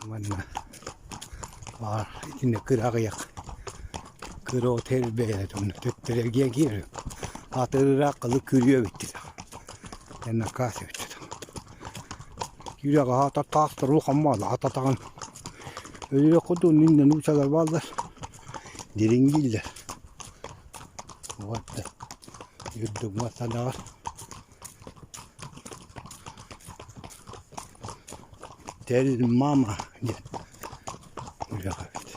Манна баар итиннэ кыра аҕыйах кыра отель бэйэтэ онно төттөрү эргийэн киирэр. Атыырыраах кылы күрүө эбиттэр. Накаас эбиттэр. Киирэҕэ аата таастар улахан маала ататаҕын өлүөх курдук иннинэ нуучалар бааллар. Дириҥнииллэр. Вот үрдүк мас анаҕар Тэл мама диэн үрэх эбит.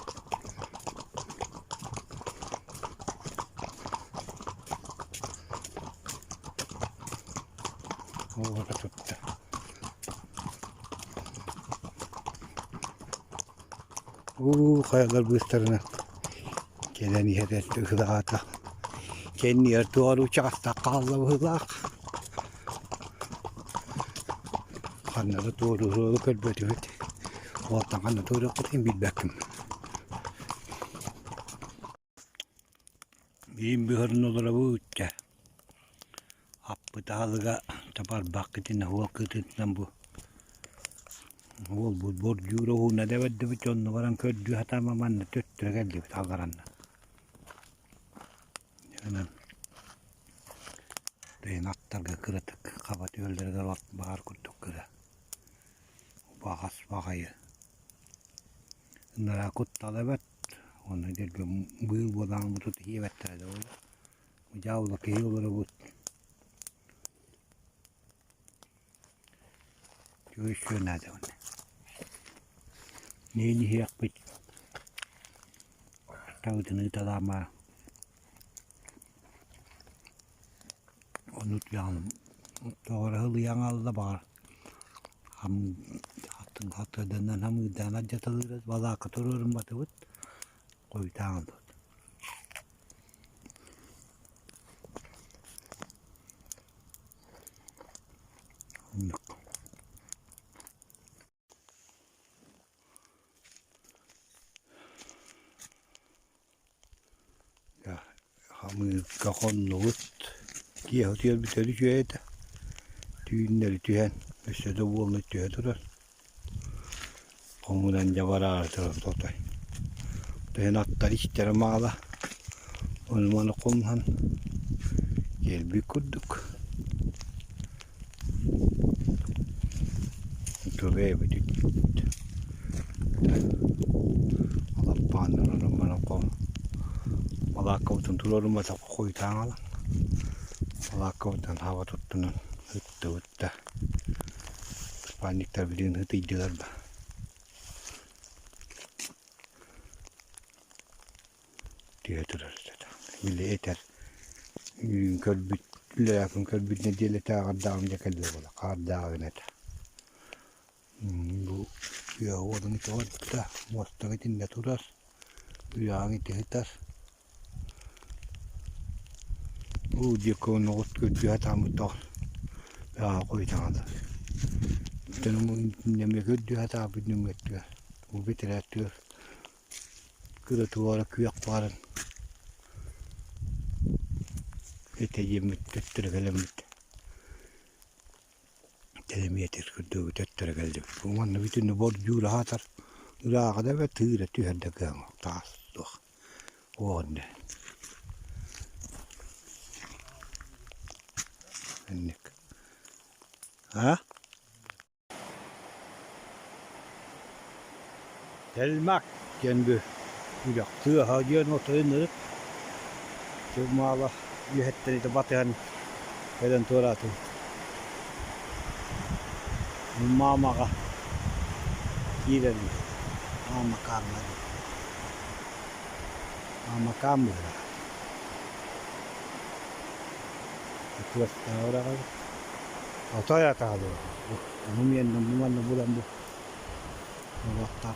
Уора тутта. Уу хайалар быыстарынан кэлэн иһэр ыһылаата. Кэннигэр туох учаастак хаалла быһыылаах. Ханна да туорууруолу көрбөтүбүт. Уолтан ханна туоруохпутун билбэккин. Биин быһарын олоробут дьэ. Аппыт аһылыга табарбаккытына уол кытыытынан бу уолбут бордюра уһуна да бэрдибит онно баран көрдүү сатаама манна төттөрү кэллибит алларанна. Онон бэйэм аттарга кыратык хаба түөллэригэр от баар курдук кыра убаҕас баҕайы ынараа куттала эбэт уонна дьэргэ быыл буолааммытын иһиэбэттэрэ да буолуо дьаабыла киһи олоробут Үчүгэй наада уонна Нэһин иһиэхпит табытын ыыталаама ону тоҕо эрэ сылыйан хаалла баҕар хатырданан хамыырдаан алдьаталыыра балаакка туруорун батыбыт хойутаан ылбыт Оннук. Хамыырга хоннубут. Киэһэ утуйарбыт үчүгэй этэ. Түүннэри түһэн, өссө да буолла түһэ турар. Хомунан дьэ бараары турар тотой. Түһэн аттар истэрэ маала. Ону-маны хомуһан кэлбит курдук. Үчүгэй эбит. Алаппааннар онон-манан балааккабытын туруорумматах хойутаан ылан балааккабытын хаба туттунан ыттыбыт да Спальниктар билигин ытыйдылар да түһэ турар били этэр үүн көрбүт үлэлээхпин көрбүт нэдиэлэтээҕэр даҕаны дьэ кэллэ буола хаардааҕын этэ бу үөһэ уолун ити барбыта муостаҕа итиннэ турар үөһэҥ ити сытар Уу диэки оноҕут көрдүү сатаабытах хойутаан эмиэ көрдүү сатаабыт нөҥүөттүгэр уу бэтэрээттигэр кыра туора күөх баарын этэ диэммит төттөрү кэлэммит Килэмиэтир курдук төттөрү кэллибит. Уонна бүтүннүү бордюр аһатар ырааҕа да эбэ тыыра түһэр да кыаҥ таас суох. Уонна инник. А? Элмак диэн бу үрэх тыаһа диэн отойун ырыт Маала үөһэттэн ити батыһан кэлэн туораатым. Маамаҕа киирэн Маамакааҥҥа Маамакаан быһыылаах. Туостаах үрэҕэ отой атаҕалыы ону миэннэ бу манна булан бу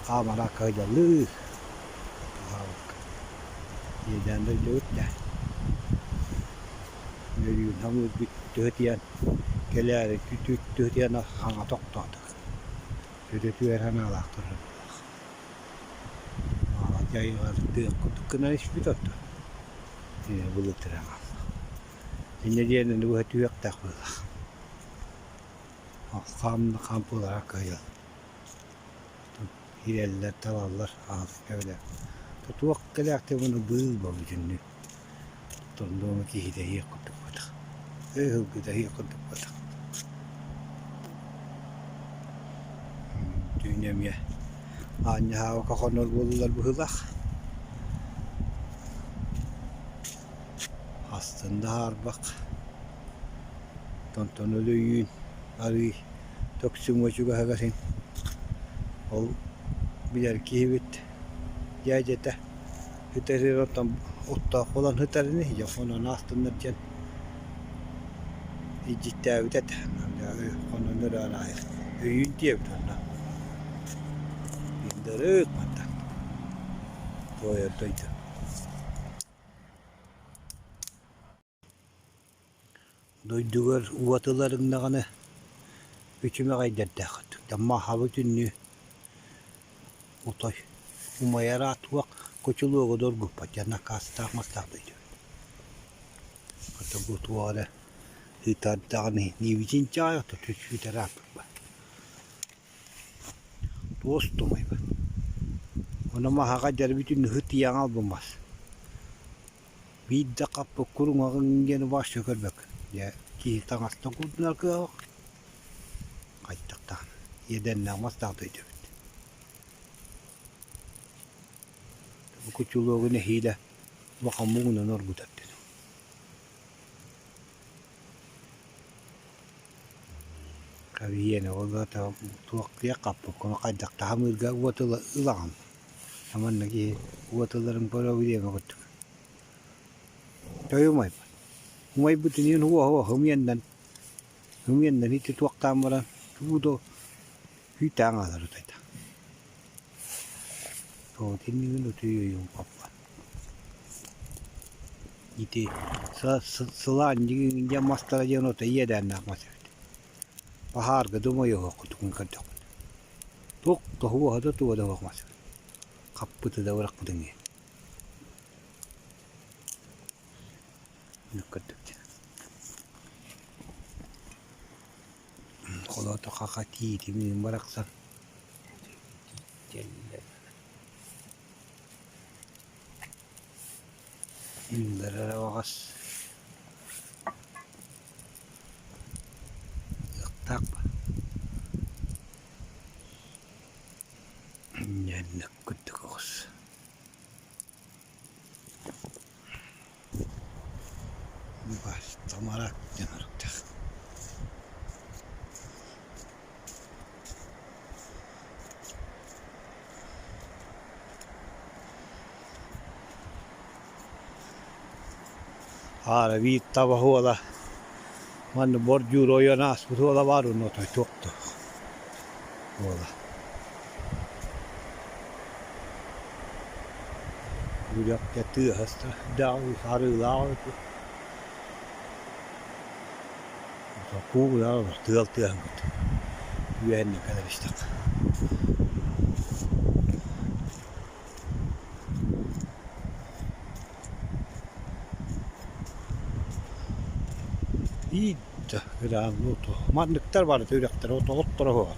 Хаамара кыайдалыы иэдээн дойдубут да үөрүүн хамыырбыт түһэтийэн кэлээри түһэтийэн хаҥа тохтоото түһэтийэр санаалаах турар дьайыгар тыах курдук гынан испит оттон былытыран хаалла инньэ диэн быһа түһүөхтээх быһыылаах хаампылара кыайан. Ирэллэр, талаллар аһылыкка бэлэм. Тутуох кэлээхтик уонна быыл бүтүннүү. Тоннуома киһитэһиэх курдук буолбатах. Ыһылгытаһыах курдук буолбатах. Түүн эмиэ аанньаһаабакка хонор буоллулар быһыылаах. Астын да хаарбах. Онтон өлөйүүн арыый Төхсүҥҥэ чугаһыгар син ол билэр киһибит дьээдьэтэ сытар оттон оттоох буолан сытар ини дьэ хонон аастыннар диэн илдьиттээбит этэ хонон өрөөн аайы өйүүн диэбит онно индэрик мантан туойар дойду. Дойдугар уот ыларыҥ даҕаны үчүмэҕэйдэрдээх Таммахабы түннүү отой умайар аат туох кочулуогу да оргуппат дьэ накаастаах мастаах дойду эбит. Хата бу туох эрэ ыытар даҕаны ниибитин чаай ото түспүтэр ааппыт Туос тумайбыт. Ону маһаҕа дьэрбитин ыһыт-ыйаҥа албымас. Биирдэ хаппыт куруҥаҕыҥ диэн убааччы көрбөккүн. Дьэ, киһи таҥастан куурдунар кыаҕа хайдах даҕаны иэдэннээх мастаах дойду эбит. Бу кучулуогу нэһиилэ улахан муҥунан оргутар диэн. Кэбиһиэн ол туох хаппыккын хайдах таһамыырга уот ылаҕын. Манна киһи уот ыларын проблема курдук. Той умайбат. Умайбытын иһин уоһа ымыйаннан ымыйаннан ити туохтаан баран тугу да күүтээн хаалар утайда. Тоҕо итиннигин утуйуйум хоппот. Ити сылаан диэн мастара диэн ото иэдээннээх мас эбит. Баһаарга да умайыһыаххытын көрдөххүнэ. Туох да уоһа да туга да суох мас эбит. Хаппыты да бырахпытыҥ иһин. Көрдүк Холоото хаха тиитимиин барахсан Иҥнэрэрэ баҕас ыахтаах Инньэнник курдук оҕус Тамара диэн ааттаах. Аара биир таба уола манна бордюр ойон ааспыт уола баар уонна отой туох да уола. Үрэххэ тыаһа арыылаах эбит. Куугунаан тыал тыаһын кытта үөһэннэ кэлэр истэххэ. Биир да ыраан манныктар барыта үрэхтэр отторо суох.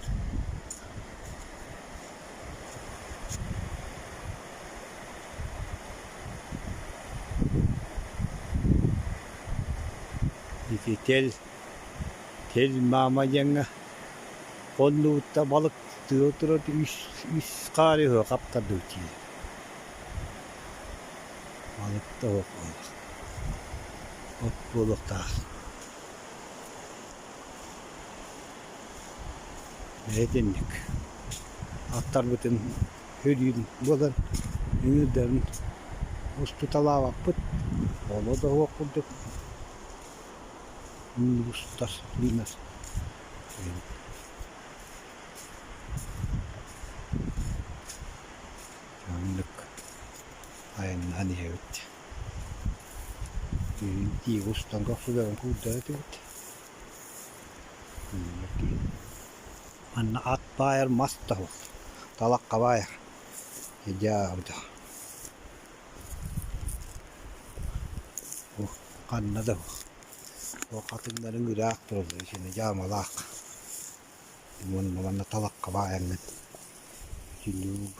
Ити тэл, тэл маама диэҥҥэ хоннубутта балык тыал турар үс, үс хаары үһү хаптардыбыт дииллэр. Балык да суох буоллах. От буолуохтаах. Итинник аттарбытын өрүүн буолан ыҥыырдарын устуталаабаппыт. Ону да суох курдук устар гынар. Оннук айаннаан иһэбит. Түүн тииги устан көхсүлэрин куурдар этибит. Манна ат баайар мас да суох, талахха баайар. Дьаабыта. Ханна да суох. Ол хатыҥнарыҥ ыраах тураллар итиннэ дьаамалаах. Уонна манна талахха баайаҥҥын. Итинник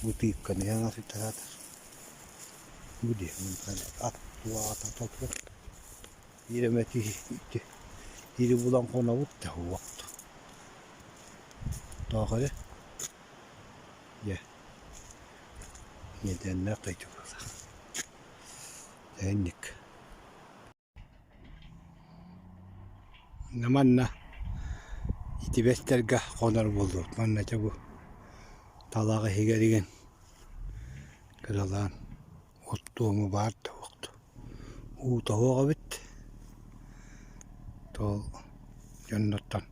бутыыкканы аҥасытаатар. Бу диэн ат туоҕата тотур. Биир эмэ киһи киһи булан хонобут да уот. Тоох эрэ дьэ иэдээннээх дойду буолар. Инник. Манна итибэстэргэ хонор буоллубут. Манна дьэ бу талах иһигэр игин кыралаан оттуому баар да уохту. Уута суох эбит. Ол дьоннортон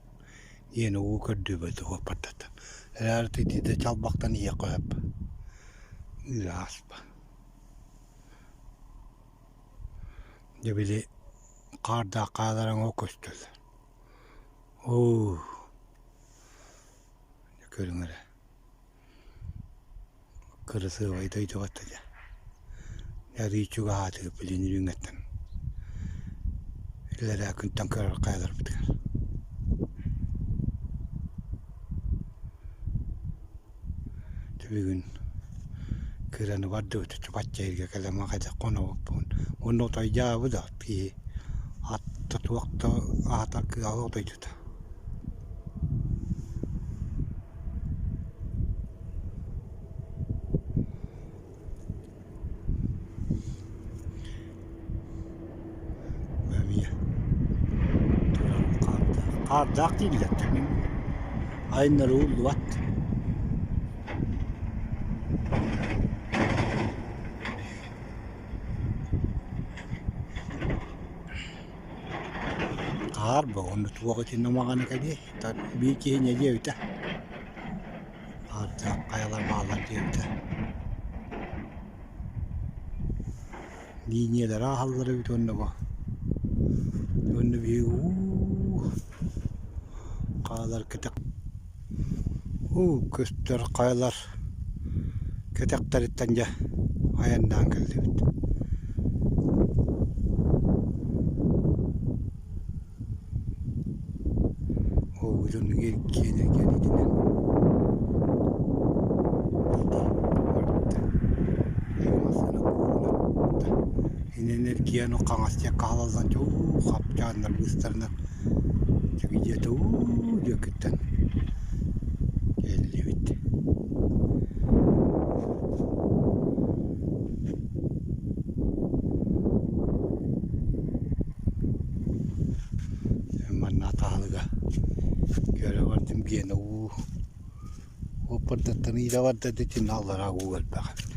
иэн уу көрдүүбэт уоппаттата. Эрээри итиитэ чалбахтан иһиэххэ сөп. Ыраас Дьэ били хаардаах хаалара оҥо көстөллөр. Оо, дьэ көрүҥ эрэ, кырасыабай дойдуга дьэ. Арыый чугаһаатыгыт билин үрүҥэттэн иллэрээ күнтэн көрөр хайаларбытыгар. Бүгүн кыыраны бардыбыт бачча иһиргэ кэлэн хайдах хонобуппун уонна утайдьаабыт да киһи ат да туох да аһатар кыаҕа утуйбута. Эмиэ хаардаах дииллэр айаннары ууллубат. Хаар бөҕөнү туох итиннэ умаҕана кэлиэй биир киһи инньэ диэбитэ Хаардаах хайалар бааллар диэбитэ. Линиялары ааһаллар эбит уонна бу уонна биһиги уу хаалар кэтэх уу көстөр хайалар кэтэхтэриттэн дьэ айаннаан кэллибит. Оҕотун киэнэ кэлитинэн инэн эргийэн хаҥас диэки хаалаллан уу хапчааннар быыстарынан где-то уу диэкиттэн кэллибит. Манна таһылыга көрө бардым гиэнэ уу уоппардаттан иирэ барда да итиннэ аллараа уу элбэх эбит.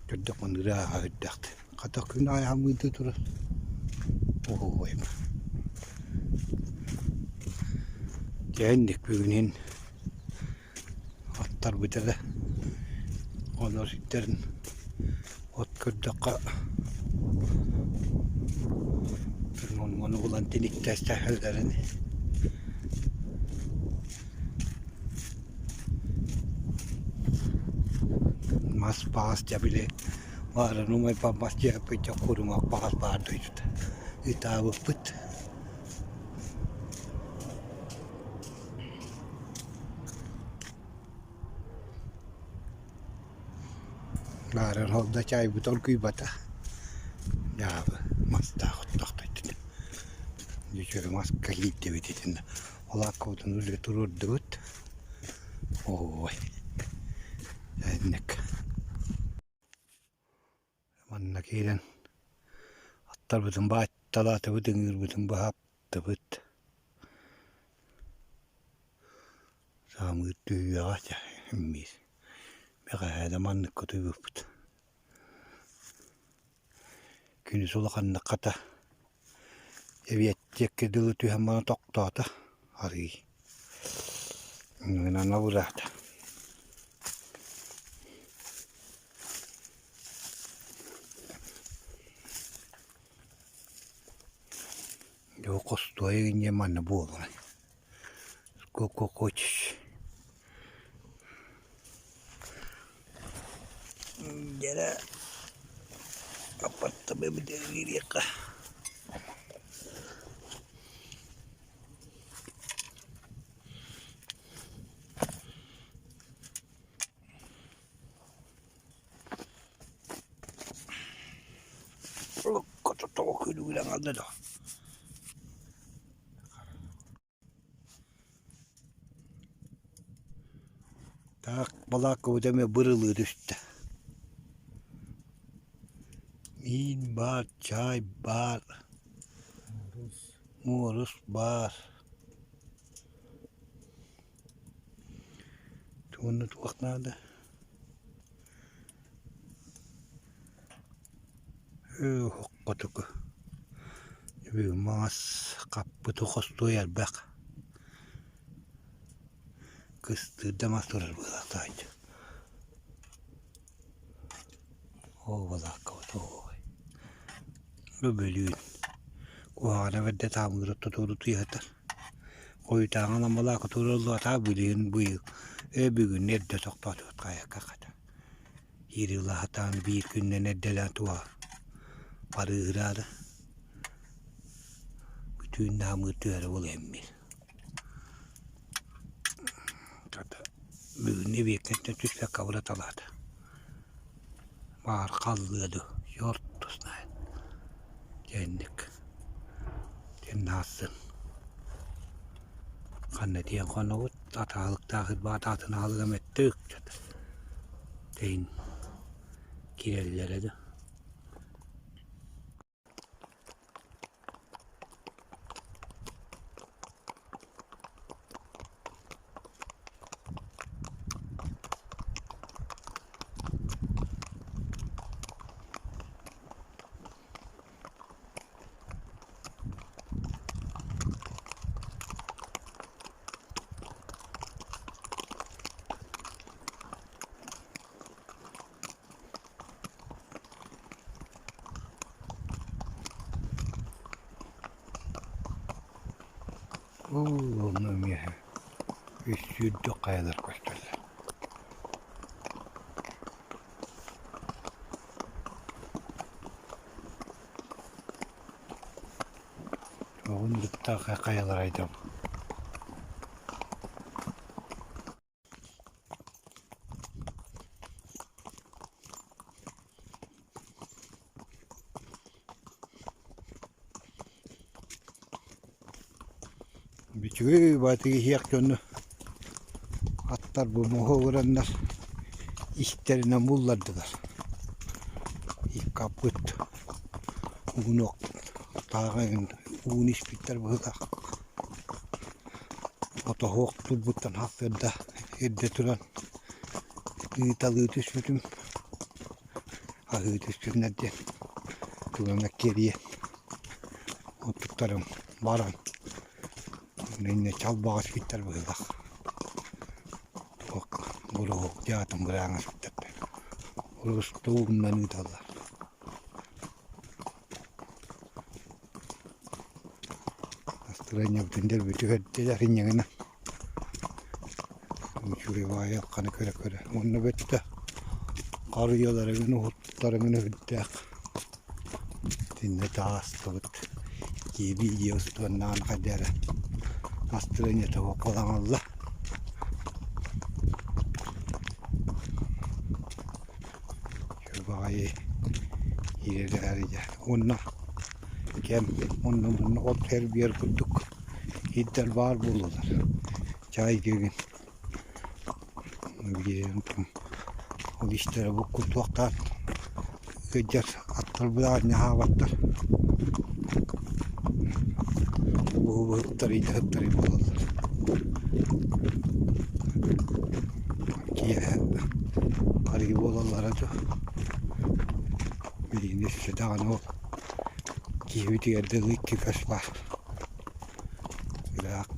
Көрдөххүнэ ырааҕа үрдэхт. Хата күн аайы хамыыдыы турар. Уһуйм. Дьэ инник бүгүн иһин аттарбыт эрэ онор сирдэрин от көрдөххө ону булан тиниктэстэһэллэрин мас баҕас дьэ били баарын умайбат мас диэбиппит дьэ куруҥах баҕас баар дойдута ытаабыппыт. Баарын ол да чаайбыт оргуйбата дьаабы мастаах оттоох дойдута. Дьүчүрү маска киирдибит итиннэ Олааккабытын үлэ туруордубут. Ой, инник. Манна киирэн аттарбытын баайталаатыбыт, ыҥыырбытын быһаптыбыт. Саамыыр түһүөҕэ чэ иммиир. Бэҕэһээ да манныкка утуйбуппут. Күнүс улаханнык хата эбиэттиэккэ дылы түһэн баран тохтоото арыый. Иннинэн абыраата. Дьэ хостуой инньэ манна буолуо. Сколько хочешь. Дьэрэ апартаменты киириэххэ. Тоҕо күлүгүрэн хаалла дуо? Таах балааккабыт эмиэ бырылыы түстэ. Миин баар, чаай баар, муорус баар. Уонна туох наада? Хотугу маҥаас хаппыты хостуой элбэх кыстыыр да мас турар быһыылаах таһырдьа Оо балааккабыт оһуобай Бу бөлүүн куһаҕана бэрдэ таамыыра тутууру тыаһатар Хойутааҥҥын аммалаакка туруоруллубатаҕа билигин быйыл ээ бүгүн эрдэ тохтоотубут хайакка хата Кириллаһатаан биир күнүнэн эрдэлээн туоһа барыыһыраары бүтүүн наамыыр түһэрэ буолуо Хата бүгүн эбиэккэттэн түспэккэ абыраталаата Баар халлыа дуу, черт знает Дьэнник дьэн аассын Ханна тиийэн хонобут атаалыктаах ырбаат аатын аалыгам өттө үкчэт Тэйин киирэллэрэ да Оо, онно миэхэ үс сүүрдүк хайалар көстөллөр. Оҕун ыттаах хайалар айдам. Үчүгэй баатыгы иһиэх дьону аттар бу моһуогураннар истэринэн буллардылар. Иккаппыт ууну тааҕа ууну испиттэр быһыылаах. Отоһуох турбуттан сарсыарда эрдэ туран ыыталыы түспүтүм, аһыы түспүтүнэр диэн тугу эмэ кэрийэн оттуктарым баран инньэ чалбаҕа испиттэр быһыылаах. Туох буруһуок дьаатын бырааҥа испиттэр Урустуунан ыыталлар. Настырыанньабытын дэлби түһэрдилэр инньэ Үчүгэй баайы ханы көрө-көрө уонна бүттэ харыйаларыгын уһуттарыгын үрдээх итиннэ таастыбыт киэби дьиэ устуоннаан хайда эрэ настырыанньата буоллаҥалла Баҕайы иирэлээри дьэ уонна кэм онно мунна от эрбиэр курдук иирдэр баар буоллулар чай диэгин ол истэрэ буккуллуохтаах ыалдьар аттар быраанньа аһаабаттар уһуктарый да ыһыктарый буолаллар Киэһэ арыы буолаллара дуу билигин өссө даҕаны ол киһибитигэр дылы икки көс баар ыраах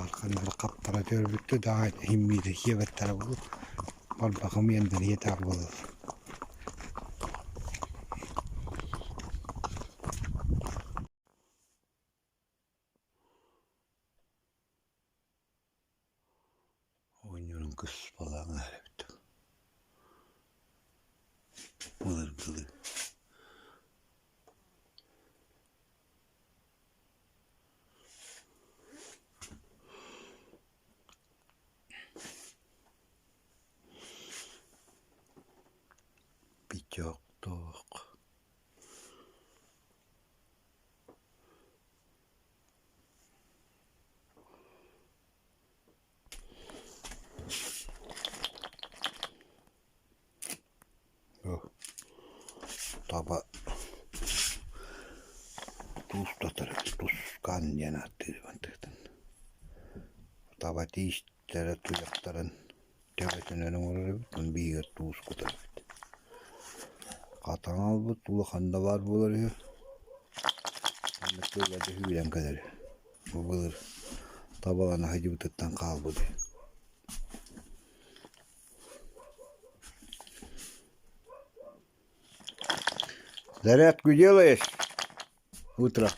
арханнары хаптара төрбүттэ даҕаны иһиммиирэ сиэбэттэрэ буолуо барбахым иэндэриэтээх буолар Оҕонньорун кыспалаан ааһар эбит Былыргылыы Чохтоох Таба туустатар тускаан диэн ааттыыр бантыытын. Таба тиистэрэ туйахтарын төбөтүнэн оҥорор эбит, ону биһигэр туус кутар эбит. Хатан ылбыт улахан да баар буолар үһү. Онно тыла дьөһүөлэн кэлэр. Бу былыр табалана сылдьыбытыттан хаалбыт үһү. Зарядку делаешь утром?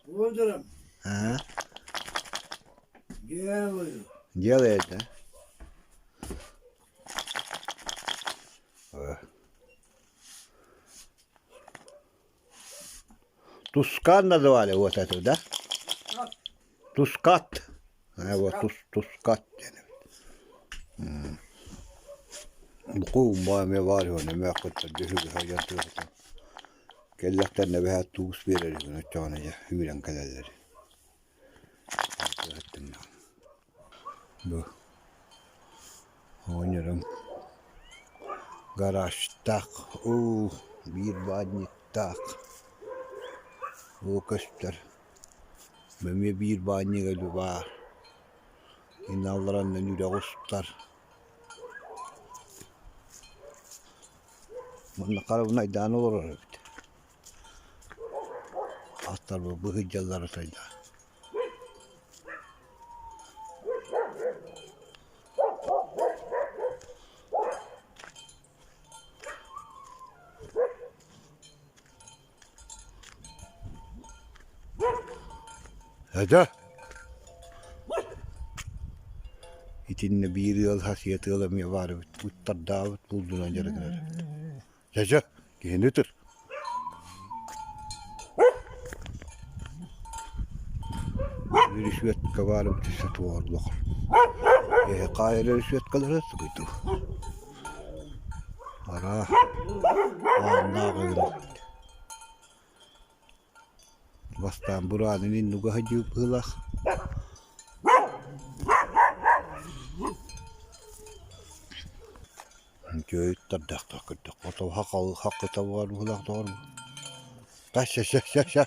Утром Ага. делаю. Делаешь, да? Э. Тускан называли вот эту, да? Тускат. А вот тус, тускат диэн эбит. Бу эмиэ баар үһү, эмиэ кытта дьүһүгү сылдьан тыаһытан. Кэллэхтэринэ эбэһээт туус биэрэр үһү, оччоҕуна дьэ үүрэн кэлэллэр. Бу оҕонньорум гаражтаах, уу биир баанньыктаах, уу көстөр. Эмиэ биир баанньык өлүү баар. Иннэ аллараннан үрэх устар. Манна харабынайдаан олорор эбит. Аттар быһыйдьаллара сайда. Этэ Итиннэ биир ыал хасыйа тыал эмиэ баар эбит, ыттардаабыт булдунан дьарыгырар эбит. Чэ-чэ, киһини ытыр. Өрүсүөткэ баар эбит өссө туоҕар Эһэ хаайар өрүсүөткэлэрэ тугуй Араа, ааннаах ыгым. Бастаан бураанын иннуга сылдьыбыт быһыылаах. Үчүгэйдик көрдөххө хахыта баар быһыылаах доҕор Ща-ща-ща-ща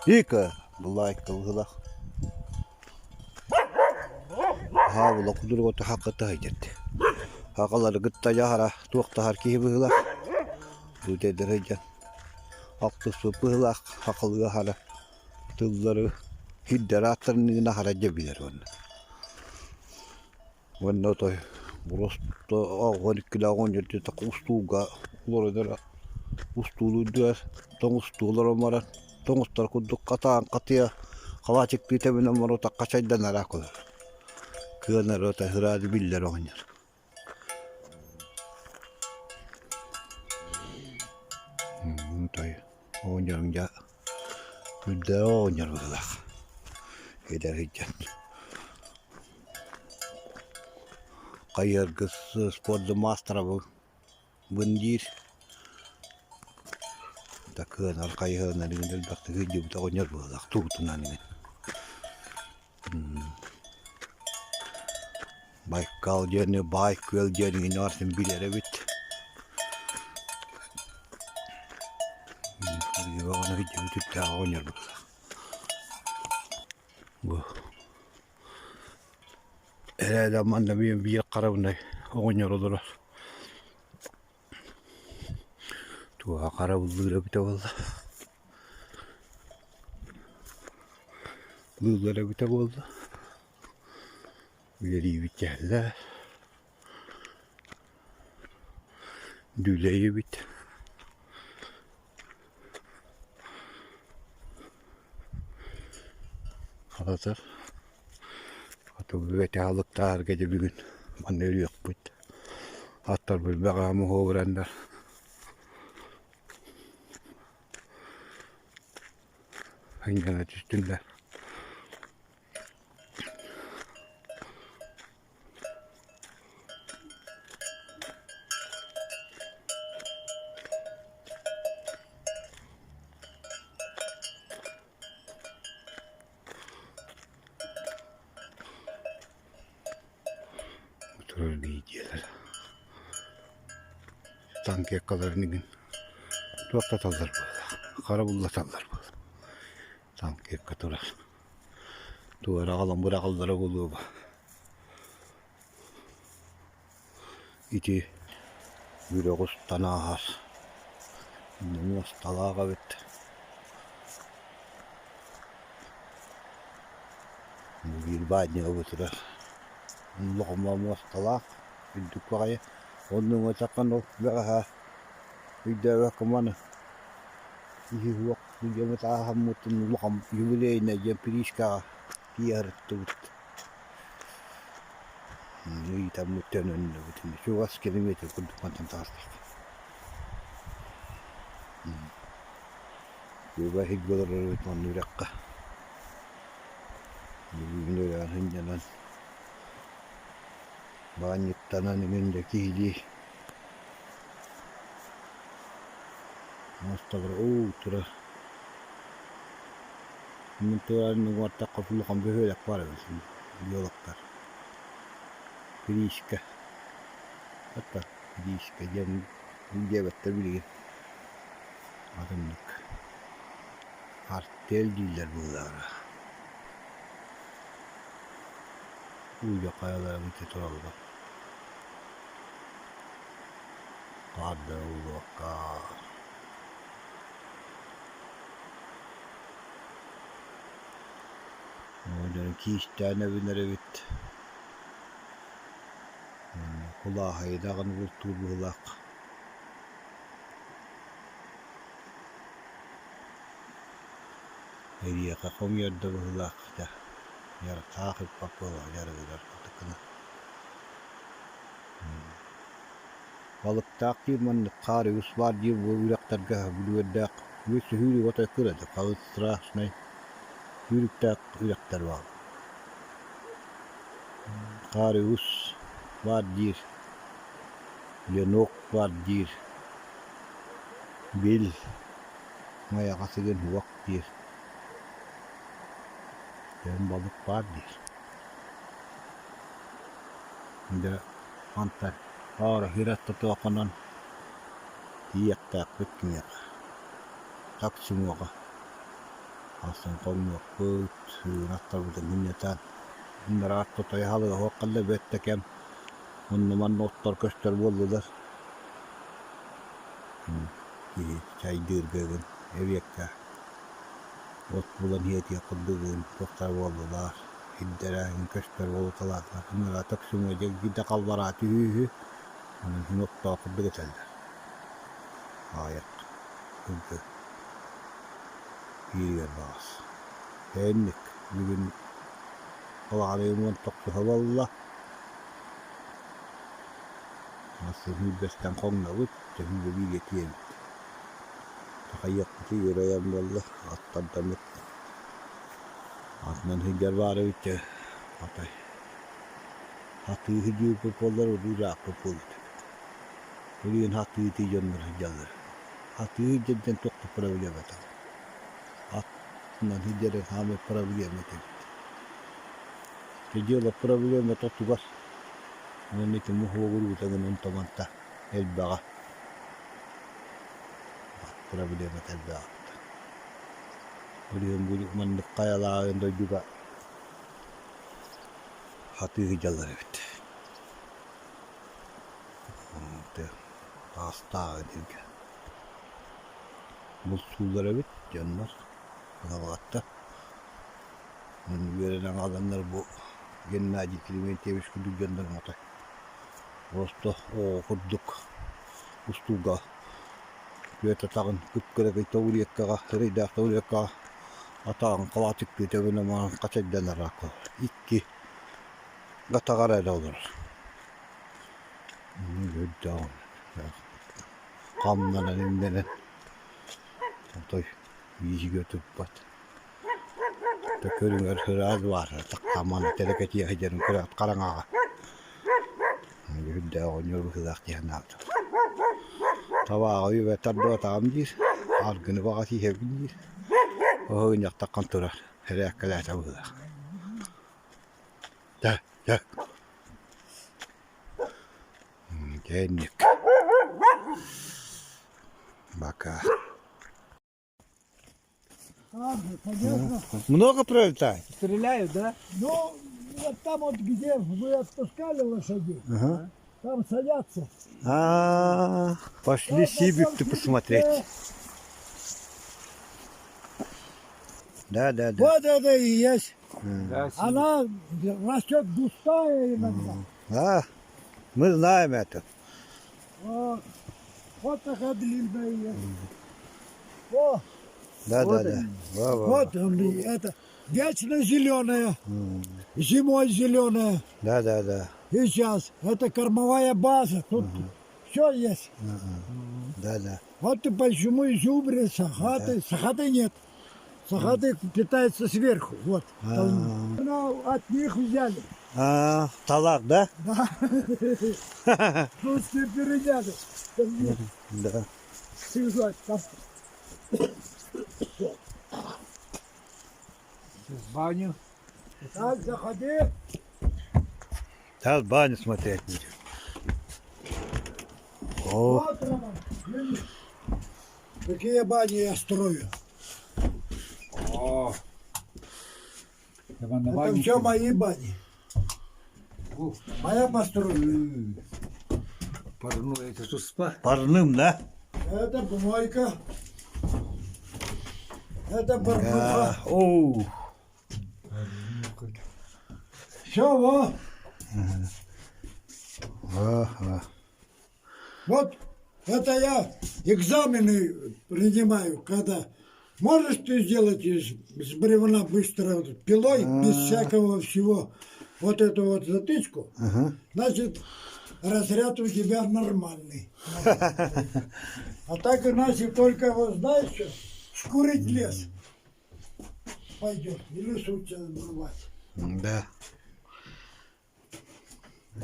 Ика былаайка быһыылаах Хаабыла кудуругата хахыта сылдьар Хахалары кытта дьаһара туохтаһар киһи быһыылаах Үтэйдэр сылдьан алтыспыт быһыылаах хахалыы аһара тыллары сирдэр ааттарын аһара дьэ билэр уонна Уонна отой просто 12 оҕонньор устуулга олорон эрэ устуулу үрдүгэр тоҥустуу олорон баран тоҥустар курдук хатаан хатыйа халаачыктыы тэбинэн баран утахха чайданара кулар кыанар отой сразу биллэр оҕонньор Отой оҕонньоруҥ дьэ үрдээх оҕонньор быһыылаах эдэр сылдьан Хайыаргыс спорду маастарабын диир такыанар хайыһарынан игин элбэхтик сылдьыбыт оҕонньор быһыылаах туутунан игин Байкал диэни баай күөл диэн игини барытын билэр эбит сылдьыбыт оҕонньор быһыылаах Бу эрээдэ манна биир харабынай оҕонньор олорор Туоһа харабыллыыр эбитэ буолла Лыыллар эбитэ буолла Үлэлиибит кэллэ Дүлэйибит Хататар Хотугу этэ дьэ бүгүн манна өрүөхпүт Аттарбыт бэҕэһээ моһуогураннар Сынньана түстүннэр Танкеккаларын игин туохтаталлар буолла, харабыллаталлар буолла. Танкекка турар. Туора аҕалан быраҕаллара буолуо Ити үрэҕи устан ааһар муосталаах эбит. Биир баанньыга турар улахан муосталаах үрдүк баҕайы. Онно уҥа ол бэҕэһээ өйдөөбөккө маны киһи суох дьоммут ааһаммытын улахан юбилейнай диэн приискаҕа тиийэ сырыттыбыт. Ыйытаммыт төнөннүбүт чугас километр курдук мантан таҕыстахха. Күөбэ иһирдьэ олорор эбит манна үрэххэ. Бүгүн үрэҕин сынньанан, баанньыктанан эҥин да киһилии муосталара уу турар. Мин турарын уҥуортахха улахан бөһүөлэк баар эбит биологтар. Кириискэ. Хата Кириискэ диэн диэбэттэр билигин. Атыннык. Артель дииллэр быһыылааҕа. Ууйа хайалара ити тураллар. Хаардара уулуохха. Дьону киистээн эбинэр эбит. Кулааһайы даҕаны бултуур быһыылаах. Эриэхэ хомуйар да быһыылаах этэ. Дьарыктаах ыппат буоллаҕа дьарыгырар курдук гына. Балыктаах диир маннык хаар үгүс баар диир бу үрэхтэргэ бүлүөрдээх үгүс сүүрүк отой кыра да халыт страшнай сүүрүктээх үрэхтэр бааллар. Хаар үгүс баар диир, ленок баар диир, бил майаҕа сыгын уох диир, дьон балык баар диир. Дьэ мантан Ооро тотуоххунан тиийиэхтээхпит киниэхэ таксимуоҕа Асан хоҥнуохпут, аттарбытын мунньутан ыраах тотойо халыга хаалла бэрт да кэм онно манна оттор көстөр буоллулар киһи чайдыырга ыгын эбиэккэ от булан иһиэтиэх курдугун туохтара буоллулар сирдэрэ көстөр буолуталаатылар ыҥыра токсуҥҥа дьэ халлараа түһүүһү онон син оттоох курдук этэллэр аҕыйах сылгы кииригэр баҕас Инник бүгүн балаҕан уон тохсуһа буолла сүүрбэстэн хоҥнобут төһүүгэ бииргэ тиийэбит Хайыахпытый үөрэ буолла аттардаммыт Атынан сылдьар баар эбит дьэ атай Хатыы сылдьыбыппыт буоллар уруу ырааппыт буолуо этибит. Билигин хатыы итии дьоннор сылдьаллар. Хатыы сылдьар диэн туох да проблемата Атынан сылдьар саамай проблема эбит. Ити дьыала проблемата тугар уонна ити моһуогуруута гынан онто-манта элбэҕэ. Проблемата элбэҕэ. Билигин бу маннык хайалааҕын дойдуга хатыы сылдьаллар эбит. Таастааҕы дииргэ бултууллар эбит дьоннор кыһалҕаттан. Үөрэнэн хааланнар бу Геннадий Климентьевич курдук дьоннор отой просто оҕо курдук устууга Түөрт атаҕын кып-кыракый табуреткаҕа, сырайдаах табуреткаҕа атаҕын халаатыктыы төбөнөн баран хачайданар икки атаҕар эрэ олорор. Хамнанан имнэнэн отой бииһигэ туппат. Көрүҥэр сыраас баар таххаман тэлэкэтиэ сылдьарын көрөөт хараҥаҕа үрдээх оҕонньор быһыылаах дии санаабытым. Табааҕы үбэ тардыбатаҕым диир, аргыны баҕас иһэбин диир. Оһо турар, эрээккэлээтэ быһыылаах. Дьэ, дьэ. Дьэ инник. Пока. Много пролетает? Стреляют, да? Ну, вот там вот, где вы отпускали лошадей, Ага. там садятся. А, пошли Сибик-то посмотреть. Да, да, да. Вот это и есть. Да, Она растет густая иногда. А, мы знаем это. Вот, вот такая длинная есть. О, Да, Вот да, да. они. Во, во, вот он, и это вечно зеленая, зимой зеленая. Да, да, да. И сейчас это кормовая база, тут все есть. Да, да. Вот и почему изюбри, сахаты. Сахаты нет. Сахаты питаются сверху. Вот. Там. Ну, от них взяли. А, талак, да? Да. Русские переняли. Там нет Да. связать. Там В баню. Так, заходи. Сейчас баню смотреть будем. О, Вот, Роман, видишь, Какие бани я строю. О. Иван, на Это баню. все мои бани. Ух. Моя постройка. Парную, это тут спа. парным, да? Это помойка. Это барнуха. Да. Оу. Все, во. Ага. Вот это я экзамены принимаю, когда можешь ты сделать из, с бревна быстро вот пилой, без всякого всего, вот эту вот затычку, значит, разряд у тебя нормальный. А так иначе только, вот знаешь что, шкурить лес пойдет или сучья обрывать. Да.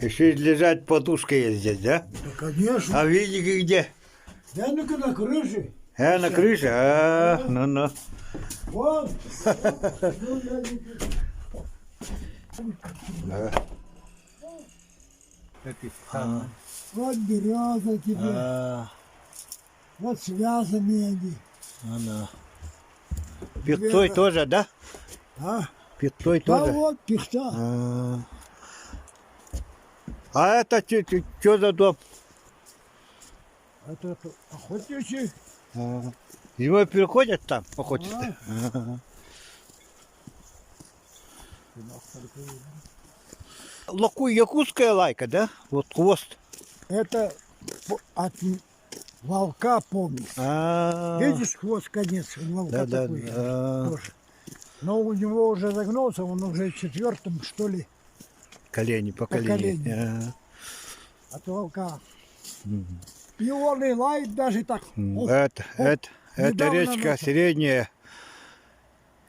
Еще и лежать подушка есть здесь, да? Да, конечно. А видики где? Я ну-ка на крыше. А, на крыше? А, ну-ну. Вон. Ну, я не- Да. Это Вот береза тебе. А, Вот связаны они. ну-ну. Пихтой тоже, да? А? Пихтой Да тоже. вот пихта. А, а это что за дом? Это охотничий. А, Зимой переходят там, охотятся? Ага. Лаку, якутская лайка, да? Вот хвост. Это от волка помню. А, Видишь, хвост конец у волка Да, да, такой же да. тоже. Но у него уже загнулся, он уже четвертым, что ли, Колени, поколение. Поколение. от волка. И он и лает даже так. Ух, Это, это, это недавно речка начал. средняя,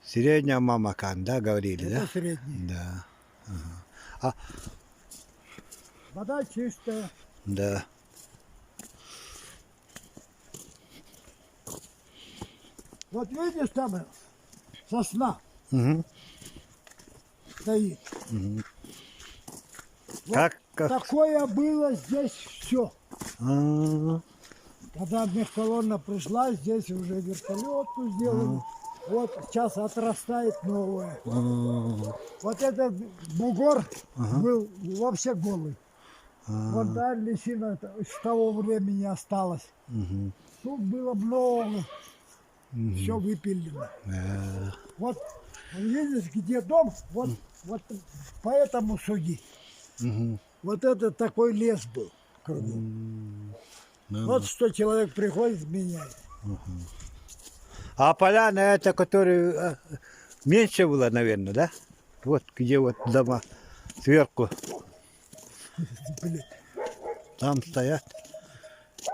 средняя Мамакан, да, говорили, это да? средний. Да, Вода чистая. да. Вот видишь там сосна Мгм. стоит. Вот Как, как? Такое было здесь все. А, Когда мехколонна пришла, здесь уже вертолетку сделали. Вот сейчас отрастает новое. а, Вот этот бугор был вообще голый. Вот та лисина с того времени осталась. мгм. Тут было много. Все выпилено. Да. Вот видишь, где дом, вот, вот поэтому суди. Мгм. Вот это такой лес был кругом. Ну, Вот что человек приходит, меняет. А поляна это, которая меньше было, наверное, да? Вот где вот дома сверху. Блин. Там стоят.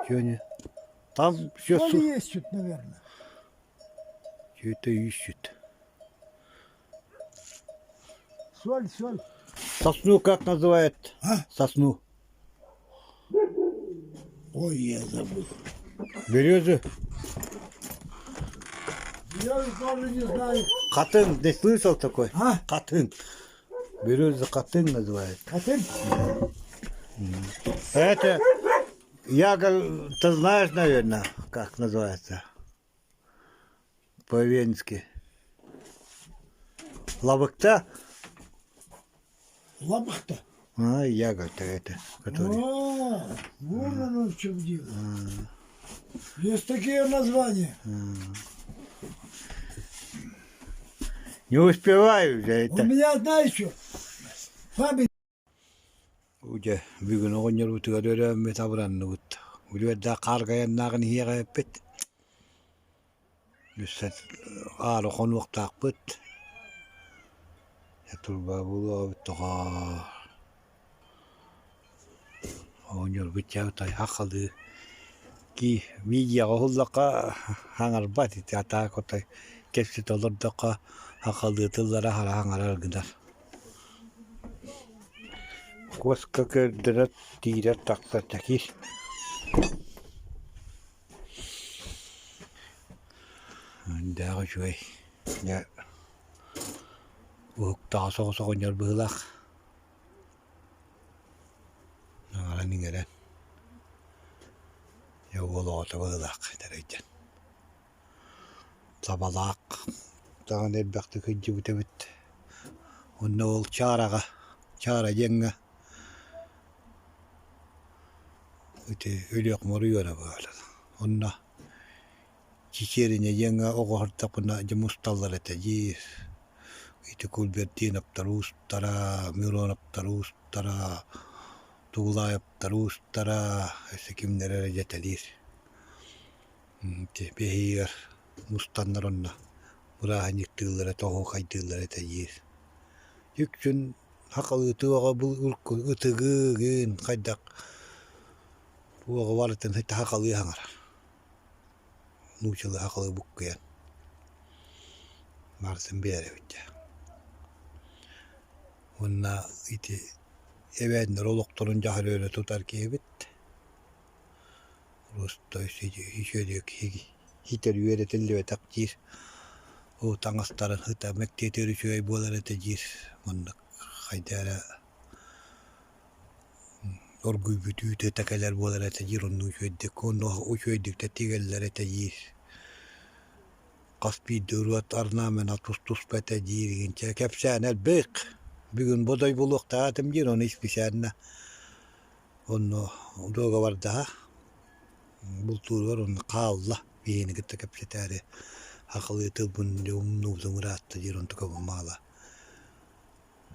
Чё они? Там все То ли есть тут, наверное. это ищут. Соль, соль. Сосну как называют? А? Сосну. Ой, я забыл. Березу. Я тоже не знаю. Хатыҥ, ты слышал такой? А? Хатыҥ. Береза хатыҥ называют. А ты Это Яков, ты знаешь, наверное, как называется? По-венски. Лабыкта? Лабахта. А, ягодка это, который. А, вон оно в чем дело. Есть такие названия. Не успеваю уже У это. меня, знаешь что, память Дьэ, бүгүн оҕонньорбутугар өрөөммүт абыранныбыт. Үлүгэрдээх хаарга айаннааҕын иһиэҕэ эппит. Өссө аара хонуохтаахпыт. Турба буолуоҕа тоҕоо. Оҕонньорбут дьэ тайхах-халыы кии видеоҕа уһуллахха хаҥарбат ити атаак отой кэпсэтэ олордоххо хахалыы тыллара хара хаҥарар гынар. Куоска көрдөрө тиирэр тахсар тэкиир. Дээх үчүгэй дьэ уһуктаҕа соҕус оҕонньор быһыылаах. Аҥаран иҥэрэн дьэ уол оҕото быһыылаах этэрэйдэн. Табалаах даҕаны элбэхтик сылдьыбыт эбит. Онно ол Чаараҕа, Чаара диэҥҥэ ити Өлүөхүмэ оройуона баар. Онно Чичиэринэ диэҥҥэ оҕо сырдахпына дьэ мусталлар этэ диир. Ити Кульбертиновтар уустара, Мироновтар уустара, Тугулаевтар уустара, өссө кимнэр эрэ дьэтэлиир. Ити биһиигэр мустаннар онно бырааһынньыктыыллара, оһуохайдыыллара этэ диир. Үксүн сахалыы туоҕа ытыгы-ыгын хайдах туоҕа барытын сахалыы саҥарар. Нууччалыы сахалыы буккуйан барытын биэрэбит дьэ. Уонна ити эбээннэр олохторун дьаһары өрө тутар киһибит. Просто иитэр үөрэтиллибэтэх диир, ол таҥастарын сыта мэктиэтигэр үчүгэй буолар этэ диир маннык хайдах эрэ оргуйбут үүтэ этэ кэлэр буолар этэ диир оннук үчүгэйдик онно үчүгэйдик да тигэллэр этэ диир хас биирдии ырыат орнамена тус-туспа этэ диир игинчэ кэпсээн элбэх бүгүн бодой буолуохтаах этим диир ону исписээннэ Онно дуогабардаһа бултууругар онно хаалла биһигини кытта кэпсэтээри сахалыы тылбын дьэ умнубутум ыраатта диир онтукабын маала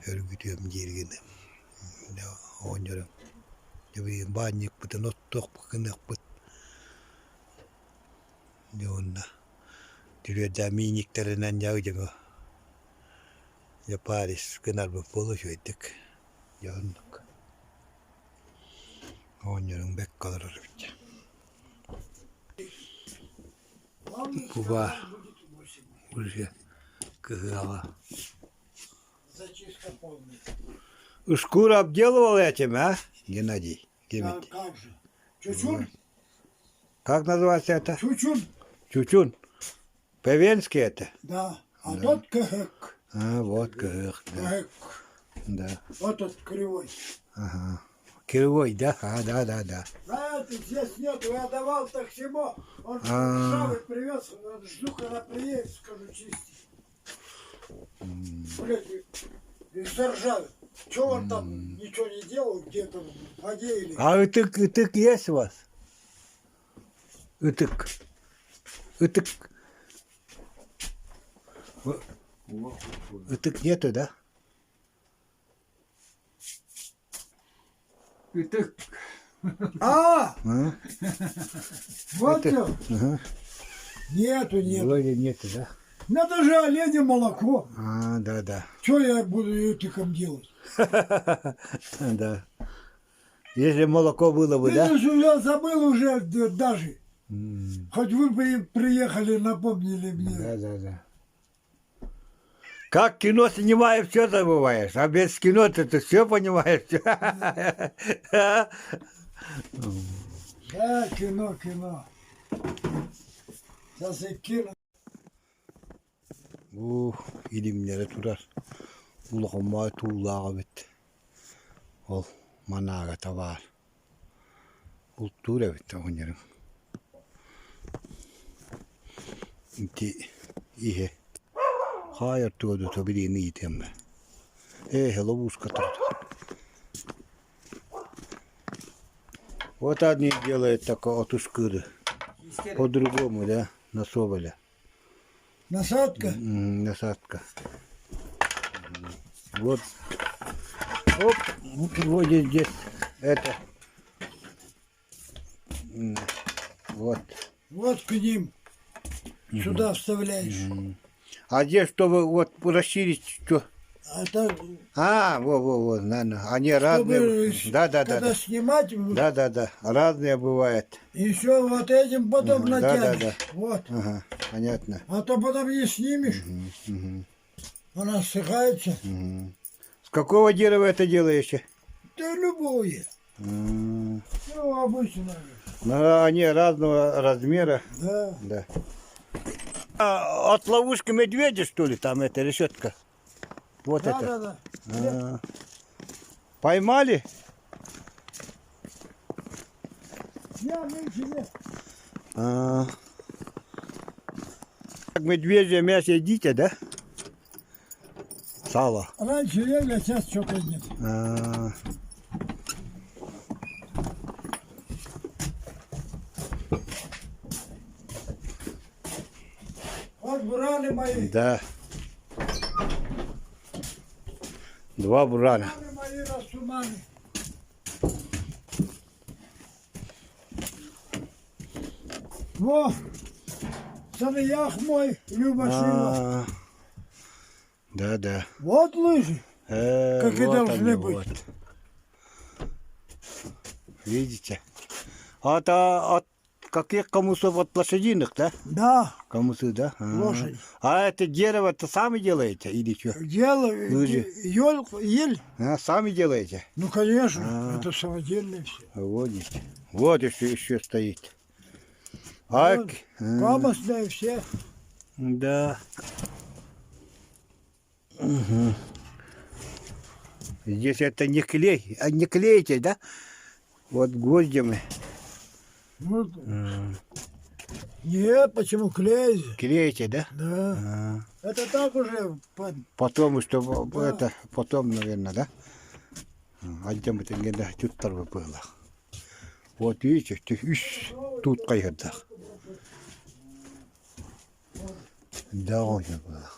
өргүтүөм дииргин дьэ оҕонньорум дьэ билигин баанньыкпытын оттуохпут гыныахпыт дьэ уонна түрүөрдээх миинньиктэринэн дьэ дьэ Париж гынарбыт буолуо үчүгэйдик дьэ оннук Оҕонньоруҥ бэккэ олорор эбит Куба уже кыһыаҕа Шкуру обделывал этим, а, Геннадий? Да, как же. Чучун? Как называется это? Чучун. Чучун. По-венски это? Да. А да. тот кыһык. А, вот кыһык, да. Кыһык. Да. Вот тот кривой. Ага. Кривой, да? А, да, да, да. А, это здесь нету. Я давал таксимо. Он ржавый привез. Жду, когда приедет, скажу, чистить. Блядь, и заржавел. Че он там ничего не делал, где-то в воде или... А ытык, ытык есть у вас? Ытык. Ытык. Ытык нету, да? Ытык. А! А? Вот Это- всё. Ага. Нету, нету. Вроде нету, да? Надо же оленя молоко. А, да, да. Что я буду ютиком делать? Да. Если молоко было бы, да? Видишь, я забыл уже даже. Хоть вы приехали, напомнили мне. Да, да, да. Как кино снимаешь, все забываешь. А без кино ты, ты все понимаешь. Да, кино, кино. Сейчас и кино. Ух, илимнэрэ турар. Улахан туулаах эбит. Ол манаагата баар. Бултуур эбит оҕонньорум. Ити иһэ хаайар туга дуо билигин ыйытыам ээ. Ээ ловушка турар. Вот одни делают такое отушкыры. По-другому, да, на соболя. Насадка? Насадка. Вот. Оп, вот здесь это. Вот. Вот к ним сюда вставляешь. А здесь, чтобы вот расширить, что? Это А, во, во, во, наверное. Они чтобы разные. Да, да, да, когда да. снимать, Да, да, да. Разные бывают. еще вот этим потом Мгм, да, да, натянешь. да. Вот. Ага, понятно. А то потом не снимешь. Она ссыхается. С какого дерева это делаешь? Да любое. М, Ну, обычно. Ну, они разного размера. Да. Да. А, от ловушки медведя, что ли, там эта решетка? Вот Да, это. да, да. А. Поймали? Я нынче нет. А. Так медвежье мясо едите, да? Сало. Раньше ели, а сейчас что-то нет. А. Вот брали мои. Да. Два бурана. Брали мои расуманы. Во! Санаях мой, Люба Шила. А. Да, да. Вот лыжи. Как и Вот должны они, быть. вот. Видите? А это от каких камусов? От лошадиных, да? Да, Камусы, да? А. Лошадь. А это дерево-то сами делаете или что? дело, Лыжи. ель, ель. А, сами делаете? Ну, конечно, это самодельное все. Вот видите. Вот еще стоит. А, Вот, а, Камосные все. да. Мгм. Здесь это не клей, а не клеите, да? Вот гвоздями Ну, Нет, почему клеить? клеите, да? Да. А, Это так уже под- Потом, чтобы это, потом, наверное, да? Альдем это где тут было. Вот видите, үс тут кайырдах. Да, он было.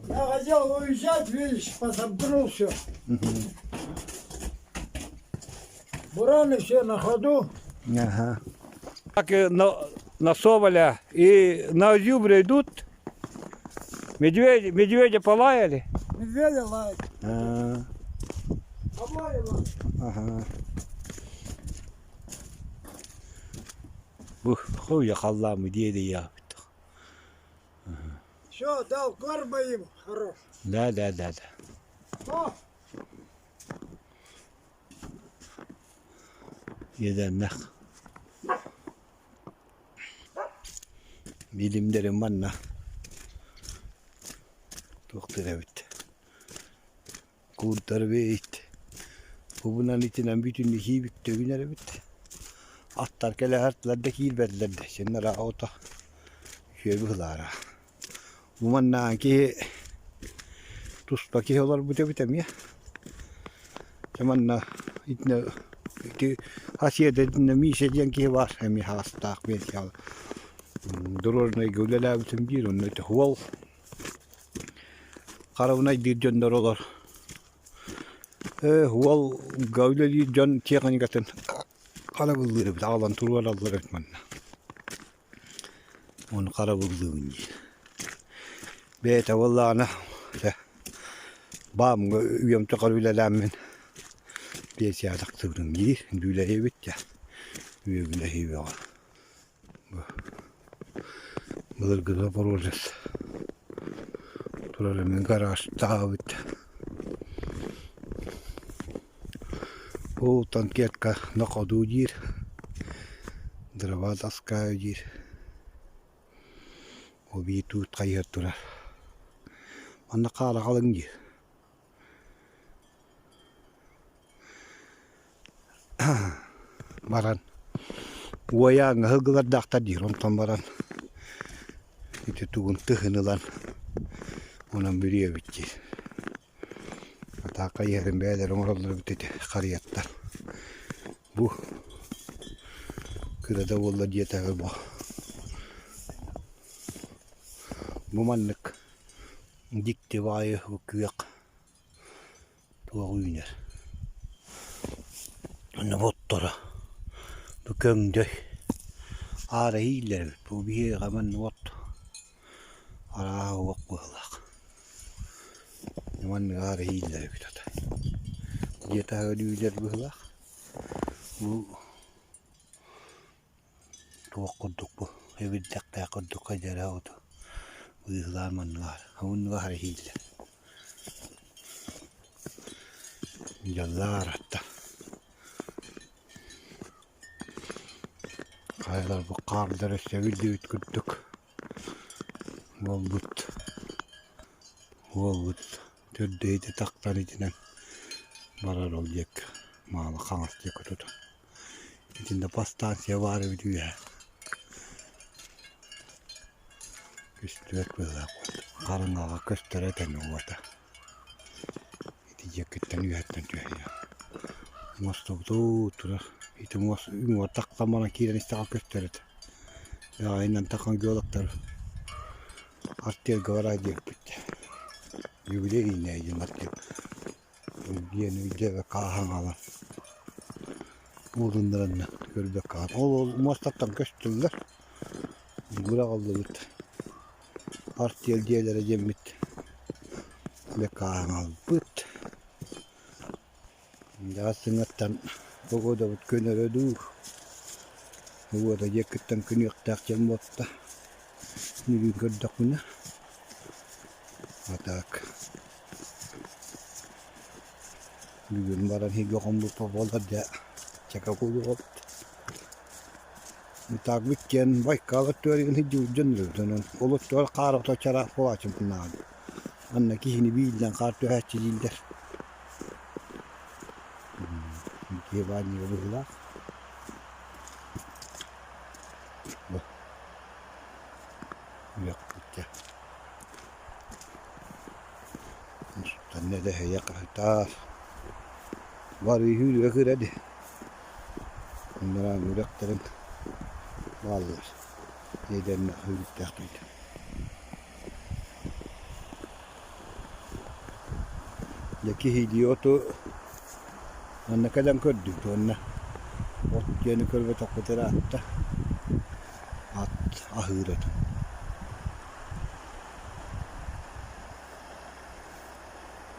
Я хотел уезжать, видишь, подобрал все. Бураны все на ходу. Ага. Так и на Соболя и на Зюбре идут. Медведя, медведя полаяли. Медведя лают. А, Обои лают. ага. Бу хуя халламы диэри я. Все, дал корма им хорош. Да, да, да, да. О, Еденнэх. Билимдэрим манна. Туохтар эбит. Куурдар эбит. Кубунан итинэн бүтүннүү киирбит төгүнэр эбит. Аттар кэлэ артылар да киирбэтилэр да. Синнара ото үчүгэй быһылаара. Бу манна киһи туспа киһи олорбут эбит эмиэ. Дьэ манна итинэ ити хасиэдэ итиннэ Миша диэн киһи баар эмиэ хаастаах пенсияҕа дорожнайга үлэлээбитим диир онно ити уол харабынайдыыр дьоннор олор уолга үлэлиир дьон тиэхиньикатын харабыллыыр эбит аҕалан туруораллар эбит манна ону харабыллыыбын диир бэйэтэ буоллаҕына дьэ баамҥа үйэм тухары үлэлээммин пенсияҕа тахсыбытым диир дүүлэһиэбит дьэ үөгүлэһии бөҕө Былыргы Запорожец турар мин гаражтаабыт. Ол танкетка на ходу диир, дрова таскаю диир. Ол биир туут хайыһар турар. Манна хаара халыҥ диир. Баран уойааҥҥа сылгылардаахтар диир, онтон баран ити тугун тыһын ылан онон бүрүйэбит диир. Атаакка иһэрин бэйэлэрэ оҥороллор эбит ити харыйаттар. Бу кыра да буолла диэтэҕи бу. Бу маннык дьикти баҕайы бу күөх туох үүнэр. Онно отторо бу көҥдөй аара ииллэр эбит бу биһиэхэ маннык от арааһа уох быһыылаах. Маннык аара ииллэр эбит ата. Дьиэ таһыгар үүнэр быһыылаах. Бу туох курдук бу эбирдэхтээх курдук хайдара оту быыһылаан маннык аһара оннук аһара иһииллэр. Дьаллаар атта хайалар бу хаардара сөбүллүбүт курдук буолбут уолбут төрдүһүтэ тахсан итинэн барар ол диэки маала хаҥас диэки тутан Итиннэ подстанция баар эбит үөһэ. Көстүбэт быһыылаах хараҥаҕа көстөрө этэн уота. Ити дьиэккиттэн үөһэттэн түһэйэ. Муостабытуу турар. Ити муос уҥуор тахсан баран киирэн истэҕэ көстөр этэ. Бэҕэһинэн тахан геологтар артыалга бараа диэбиппит. Юбилейная диэн артыал. Диэн өйдөөбөккө ааһан хаалан ууруннаранна көрбөккө хаалан ол ол муостаттан көстөллөр быраҕыллыбыт артиал дьиэлэрэ диэммит бэккэ ааһан хаалбыт дьэ сыҥаттан погодабыт көнөрө дуу погода диэкиттэн күнүөхтээх дьон буолта бүгүн көрдөхпүнэ а так Бүгүн баран иһиргэ хоммуппа буоллар дьэ чэкэ куулуҕабыт. Так диэн Байкал өттүгэр сылдьыбыт дьон онон ол өттүгэр хаар ото чараас буолааччыбытынааҕар Манна киһини бииринэн хаар түһээччи дииллэр. Киһи баанньыга быһыылаах. Бу үөхпүччэ. Танна дэһэйэ хаһытаар. Барыы сүүрүгэ кыра дии. Анараа үрэхтэрин бааллар. Иэдэннэ сүүрүктээх дойду. Дьэ киһилии оту манна кэлэн көрдүбүт уонна от диэни көрбөтөхпүт ыраатта. Ат аһыыр отун.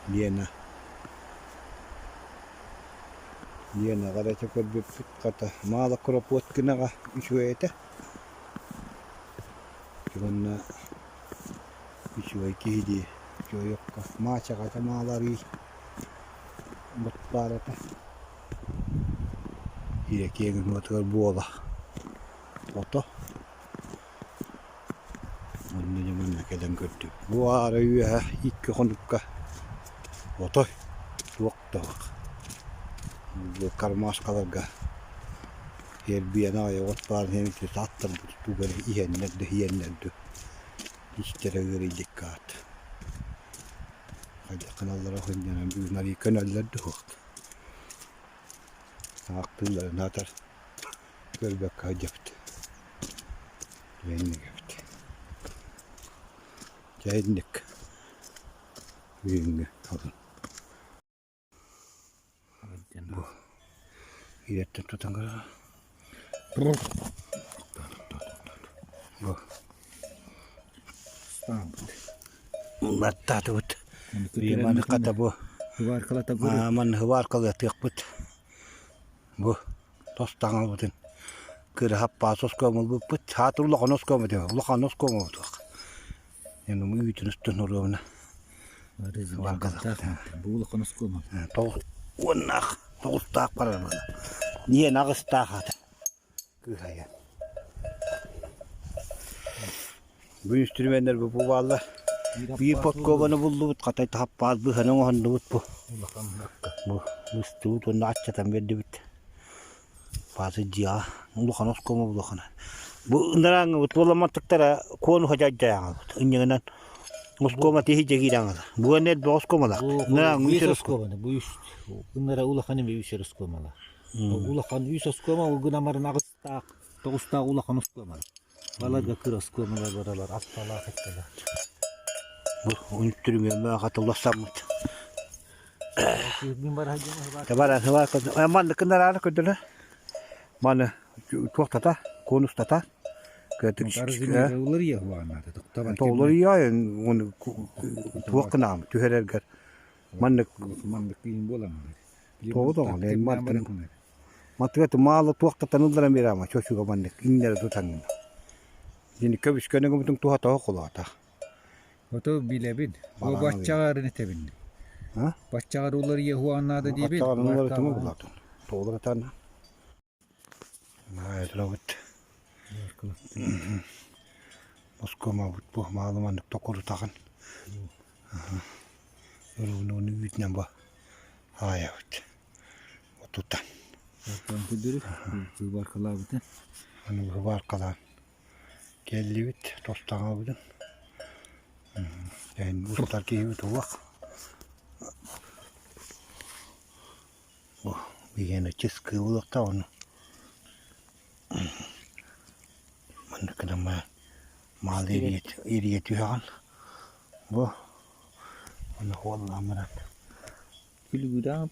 Лена Ленаҕа эрэ көрбүппүт хата маала Кропоткинаҕа үчүгэй этэ уонна үчүгэй киһи дии үчүгэй окко Маачаҕа этэ маала арыый от баар этэ Ийэ киэҥ уотугар буола ото Онно дьэ манна кэлэн көрдүм. Бу аара үөһэ икки хонукка отой туох да суох. Бу кармашкаларга эрбиэн аҕай от баарын иһэн ити аттарбыт тугу эрэ иһэннэр да иһэннэр да истэрэ ыарыйдыкка аат. Хайдах гыналлара сынньанан бүгүн арыый көнөллөр да суох. Аахтыылларын аатар көрбөккө сылдьабыт. Инник эбит. Дьэ инник бүгүҥҥү алын. Бу ийэттэн тутан көрө. Бу баттаатыбыт. Маны хата бу манна хыбааркалатыахпыт. Бу тос таҥалбытын кыра хаппаас оскуомалбыппыт. Саатыр улахан оскуома этэ, улахан оскуома буолуох. Үүтүн устун оруобуна Бу улахан оскуома. Тоҕус уоннаах, тоҕустаах барар буолла. Ниэн аҕыстаах ата. Кыыһайа. Бу инструменнэр бу бааллар. Биир подкобаны буллубут, хатай хаппаас быһан оҥоһуннубут бу. Бу ыстыбыт уонна аччатан биэрдибит. Пааты дьиэҕэ улахан оскуома улахана. Бу ынарааҥҥыбыт буоламматтыктара куонуха дьайдайаҥабыт. Инньэгинэн оскуома тиһи дьэгиирэҥала. Бу эн элбэх оскуомалаах. Ынарааҥҥы Үс үс оскуоманы, бу үс ынара улахан эми үс оскуомала. Улахан үс оскуома ол гынамарын аҕыстаах, тоҕустаах улахан оскуомала. Баларга кыр оскуомалар баралар, атталаах эттэлэр. Бу үнтүрүмүөммө хатылласаммыт. Мин бараһа дьон Табара маннык нараары көрдөрө. Маны туохтата, конустата. Уларыйа хуанаата Толуруйа туох гынаам түһэрэргэр маннык маннык киин буолан тоҕо доҕон мантан матыгат маалы туохтатан ылларан биэрэма чочуга маннык иҥнэри тутаҥҥын дини көбүскөнө гымытыҥ туһа тоҕо холоото Ото билэбин. Бу баччаҕарын этэбин. Баччаҕар уларыйа хуанаада диибин. Баччаҕар уларытыма булаатын. Тоҕуларатан. Маайылабыт. Москомабыт бу маалыманнык токурутаҕын. Өрүнү үүтүнэн бу аайабыт. Отутан. Выбаркалаабыта. Аны выбаркалаан кэллибит, тостаҥабытын. Эн устар киһибит улах. Бу биһиэнэ чыскыы буолуохтаах ону. Маннык гынан маал ирийэ түһэҕин. Бу ону хуоллаан баран Күлүгүрээҕи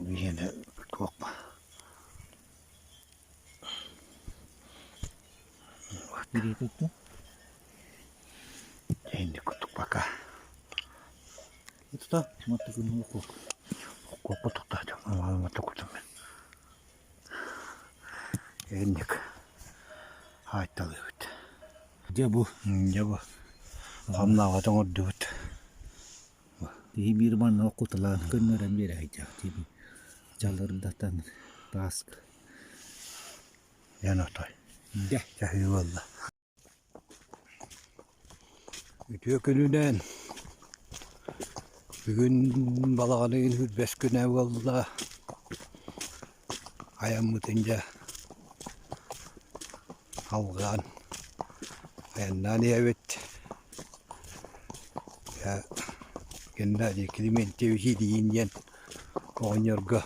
Биһиэнэ туох Инник курдук пока. Инник аатталыыбыт. Дьэ бу. Дьэ бу. Хамнаҕа оҥордубут. Киһи биир манна оккуталаан көннөрөн биэрээйдэх диибин. Дьалырдатан тааска. Дьэн отой. Дьэ. Чаһыы буолла. Үтүө күнүнэн! Бүгүн балаҕан ыйын сүүрбэс күнэ буолла. Айаммытын дьэ алҕаан айаннаан иһэбит. Дьэ Геннадий Климентьевич Ильин диэн оҕонньорго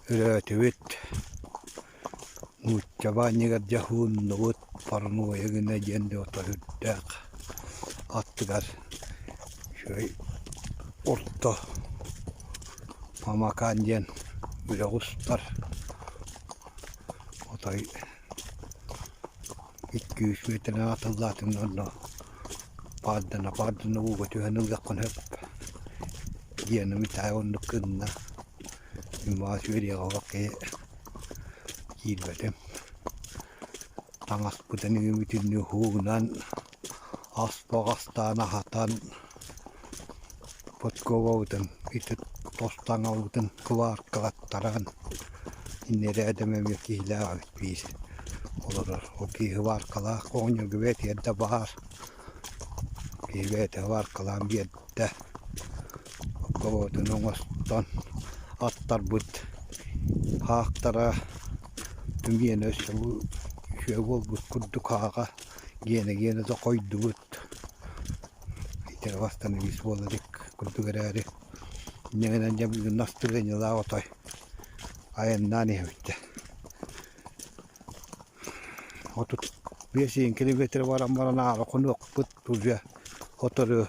өрөөтүбүт. Нуучча баанньыгар дьэ уһуннубут, паранойя гына диэн да ото сүрдээх аттыгар үчүгэй орто Мамакаан диэн үрэх устар отой 200 миэтэрэнэн атыллаатыҥ онно паардана-паардана ууга түһэн ылыаххын сөп диэн Митаай оннук гынна. Маас үөрүйэҕэ олох киһи киирбэтим. Таҥаспытын бүтүннүү уһугунан аспаҕастаан аһатан подковабытын ити тостаҥабытын кылааркалаттаран иннэрээдэм эмиэ киһилээх эбит биир олорор. Ол киһи бааркалаах оҕонньорго бэйэтигэр да баар. Киһи бэйэтэ бааркалаан биэрдэ. Подковабытын оҥостон аттарбыт хаахтара түмүөнэ өссө бу үчүгэй буолбут курдук хааҕа гиэнэ-гиэнэ да хойдубут ити восстановись буола илик курдук эрээри инньэ гынан дьэ бүгүн настырыанньалаах отой айаннаан иһэбит дьэ 35 километр баран баран аара хонуохпут уже сотору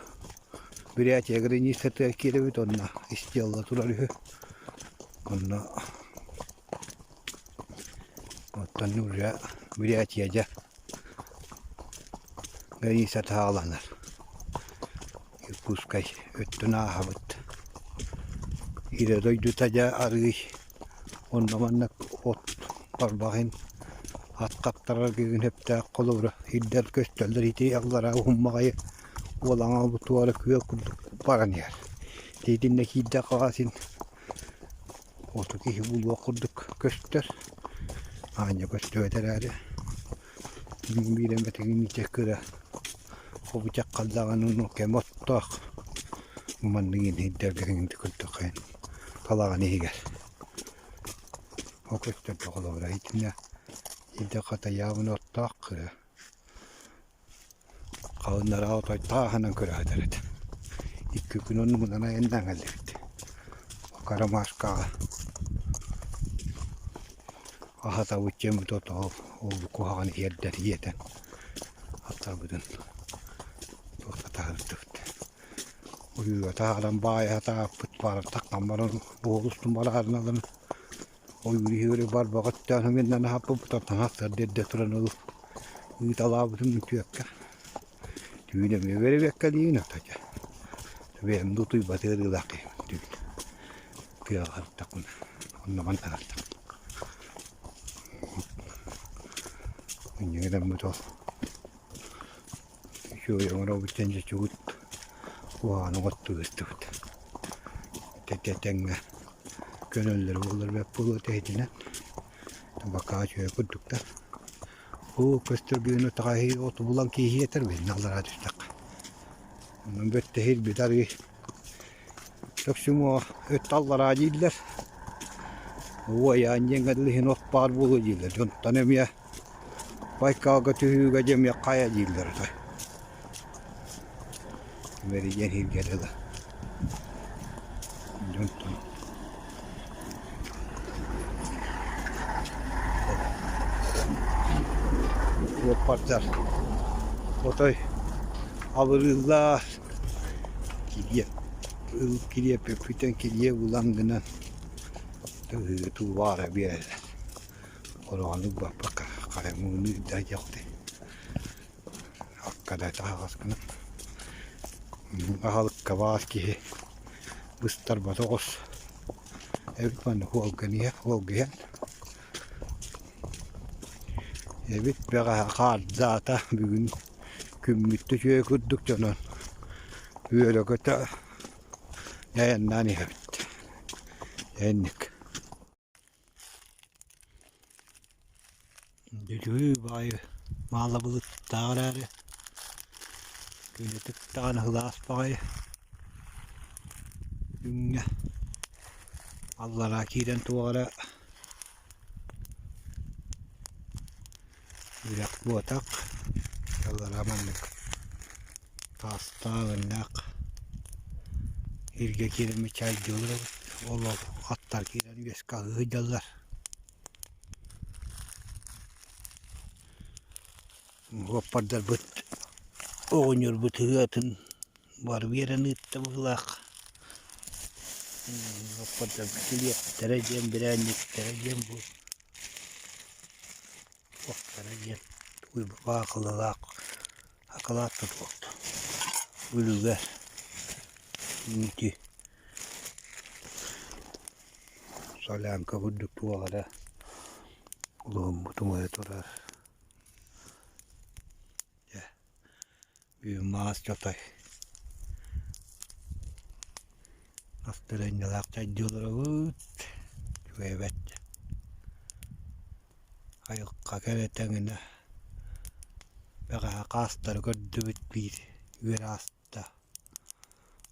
Бурятия границатыгар киирэбит уонна истиэлла турар үһү. Онно оттон уже Бурятия дьэ граница саҕаланар. Иркутскай өттүн ааһабыт. Илэ дойдута дьэ арыый онно маннык от барбаҕын ат хаптарар гын сөптөөх холобура ирдэр көстөллөр ити аллараа уһуммаҕайы уолаҥа туора күөл курдук баран иһэр. Итиннэ киирдэххэ син оту киһи булуох курдук көстөр. Аанньа көстүбэт эрээри биир эмэтигин итэ кыра хобучах халлаҕын уну кэм оттоох манныгын ирдэргэ көрдөххө. Балаҕан иһигэр. Ол көстөргө холобура итиннэ илдьэ хатайаабын оттоох кыра Халыннара отой тааһынан көрө этэ. Икки күн оннугунан айаннаан кэллибит. Карамашкаҕа аһатабыт дьэммит ото ол куһаҕан иһэрдэр иэтэн аттарбытын туохтатаһырдыбыт. Ойууга таһааран баайа тааппыт баран таххан баран буолустун бараарын алан ойуур иһигэр барбаҕа өттөөн миннэн аһаппыт оттон аттар эрдэ туран ылып ыыталаабытым үтүөккэ түүн эмиэ бэрэбиэккэлиигин ото дьэ бэйэм да утуйбат ыарыылаах киһибин түүн тыаҕа сырыттахпына онно манна сырыттахпына инньэ гынаммыт ол үчүгэй оҥоробут диэн дьэ чугут куһаҕаны оҥоттуу сыстыбыт тэҥҥэ көнөллөрө буоллар бэрт буолуо этэ итинэн бакаа үчүгэй курдуктар Оо, көстөр бүгүн утаҕаһыы оту булан кииһиэтэр билинэ аллараа түстэххэ. Онон бөттөһүрбүт арыы Төхсүмүө өттө аллараа дииллэр. Уойаан диэҥҥэ дылы иһин от баар буолуо дииллэр. Дьонтон эмиэ Байкалга түһүүгэ дьэ эмиэ хайа дииллэр отой. Мэрийэн иһиргэ дылы. Дьонтон Суоппардар отой абырыыллаах килиэп ыл килиэппитин килиэп ылан гынан тыһыытыы биэрэллэр. Ороҕону баппакка хайа муҥунуу да диэхтий Акка да таһаҕас гынан аһылыкка баар киһи быстарбат оҕус эбит манна уолга иһэн уолга иһэн эбит бэҕэһээ хаардаата бүгүн күммүт да үчүгэй курдук дьонон үөрэ-көтө айаннаан иһэбит инник Үчүгэй баҕайы маала былыттаах эрээри күнүтүк даҕаны сылаас баҕайы күҥҥэ аллараа киирэн туох эрэ үрэх буотах аллараа маннык таастаах иннээх иргэ киирэммит чайдыы олоробут ол аттар киирэн үөскэ аһыы сылдьаллар Уоппардарбыт оҕонньорбут ыатын бары биэрэн ыытта быһыылаах. Уоппардарбыт килиэптэрэ диэн, бирээнньиктэрэ диэн бу уохтара диэн баахылалаах акылаат тутуохта үлүгэр ити солянка курдук туох эрэ улуһуммут умайа турар Дьэ, бүгүн маас чотой настырыанньалаах чайдыы олоробут үчүгэй эбит Айылҕа кэрэ-тэҥинэ бэҕэһээ хаастары көрдүбүт биир үөр ааста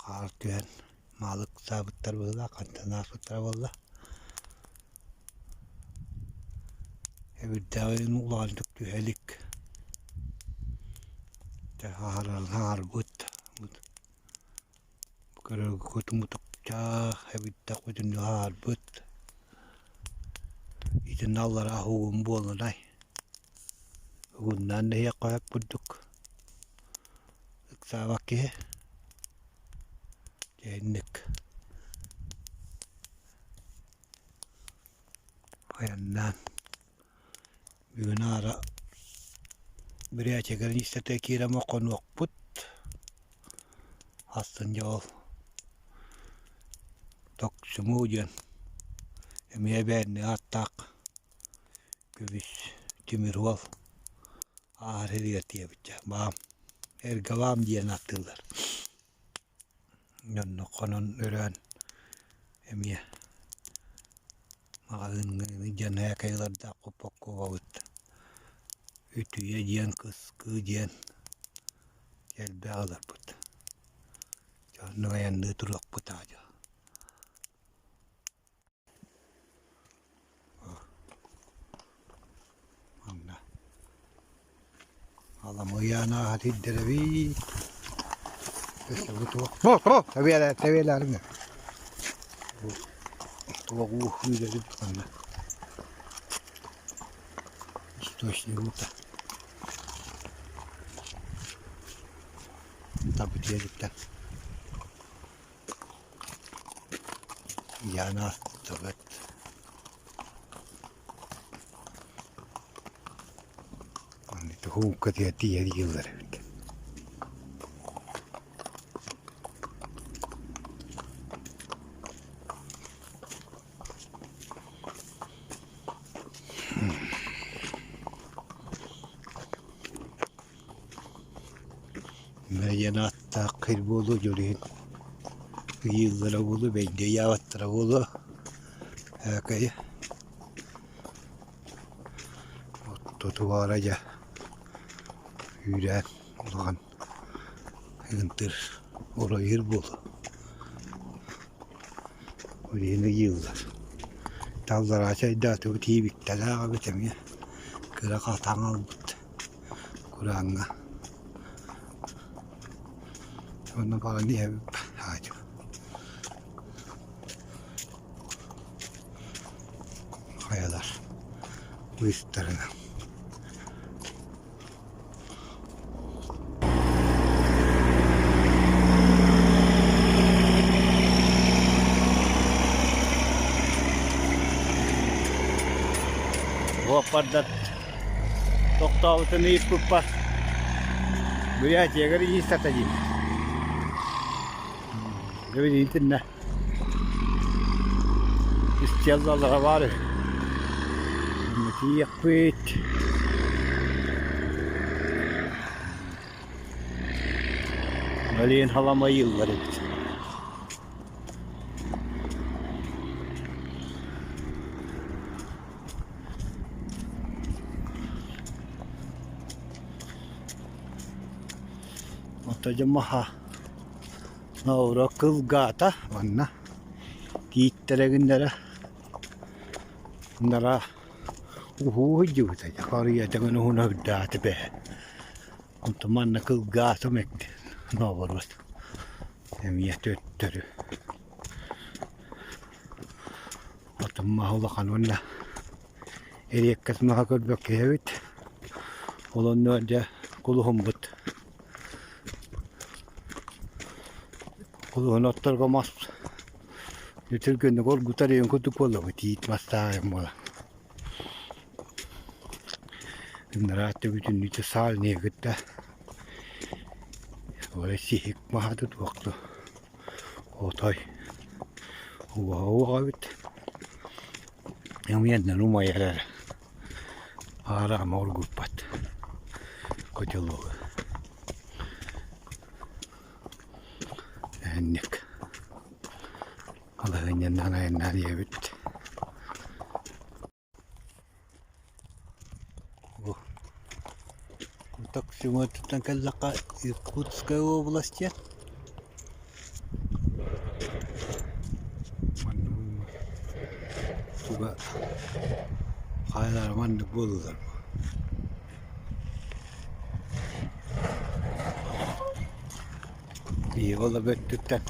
хаар түһэн маалыксаабыттар быһыылаах хантан ааспыттара буолла Эбирдээҕин улаҕаннык түһэ илик аһарбыт көрөргүт мутукчаах эбирдэхпитин аһарбыт итиннэ аллараа угун буолунай угуннаан да иһиэххэ сөп курдук ыксаабат киһи дьэ инник Айаннаан бүгүн аара Бурятия границата киирэн хонуохпут астын дьэ ол Токсуму диэн эмиэ эбээнни ааттаах көбүс тимир уол ааһар сиригэр тиийэбит дьэ баам Эргалаам диэн ааттыыллар Дьонно хонон өрөөн эмиэ маҕаһыыҥҥа дьон ээкэйилэрдээх упаковкабыт үтүйэ диэн кыскыы диэн элбэх ыларбыт. Дьэ оннук айанныы туруохпут аа дьэ. Халамыйаан ааһа тиийдэрэбит. Өссө бу туох тэбиэлээр тэбиэлээрим бу туох уу күүрэбит манна источник уута табытыйалыттан Яна астыбыт. Туһуукка тиийэр ыйыллар эбит. Мэрийэн ааттаах кир буолуо дьүрүһүн ыйыыллара буолуо, бэйдиэ ыйаабаттара буолуо ээкэйи Оттотугара дьэ үүрээн улахан ыгынтыр оройур буолуо Билигин ыйыыллар Таллараа чайдаатыбыт иибиктэлээх эбит эмиэ кыра хатаҥ ылбыт курааҥҥа Онно баран иһэбит аадьы Хайалар быыстарынан Уоппардар тохтообутун ыйыппыппар Бурятиягар иистата диир. Дьэ итиннэ Истиэллалара баар үһү. Онно тиийиэхпит. Блин, халамайыыллар эбит. Ото дьэ маһа Ноура кылгаата уонна тииттэрэ гыннара нара уһуу сылдьыбыта харыйа даҕаны уһуна үрдээтэ бээ онтон манна кылгаатым эбит наоборот эмиэ төттөрү отон маһа улахан уонна эриэккэс маһа көрбөккө иһэбит ол онно дьэ кулуһуммут Кулуһун отторго мас түргэнник оргутар ийэн курдук буоллабыт тиит мастаах буолан. Ынараатта бүтүннүүтэ саал кытта ой сиһик маһа тутуохту отой уоҕа эбит Эмиэннэн умайар эрэ Араама оргуппат котелогу Инник балаһыанньанан айаннаан иһэбит. Бу Токсимуоттан кэллэххэ Иркутская область диэн. Туга хаалаары маннык буоллулар. Биһиги ол өттүттэн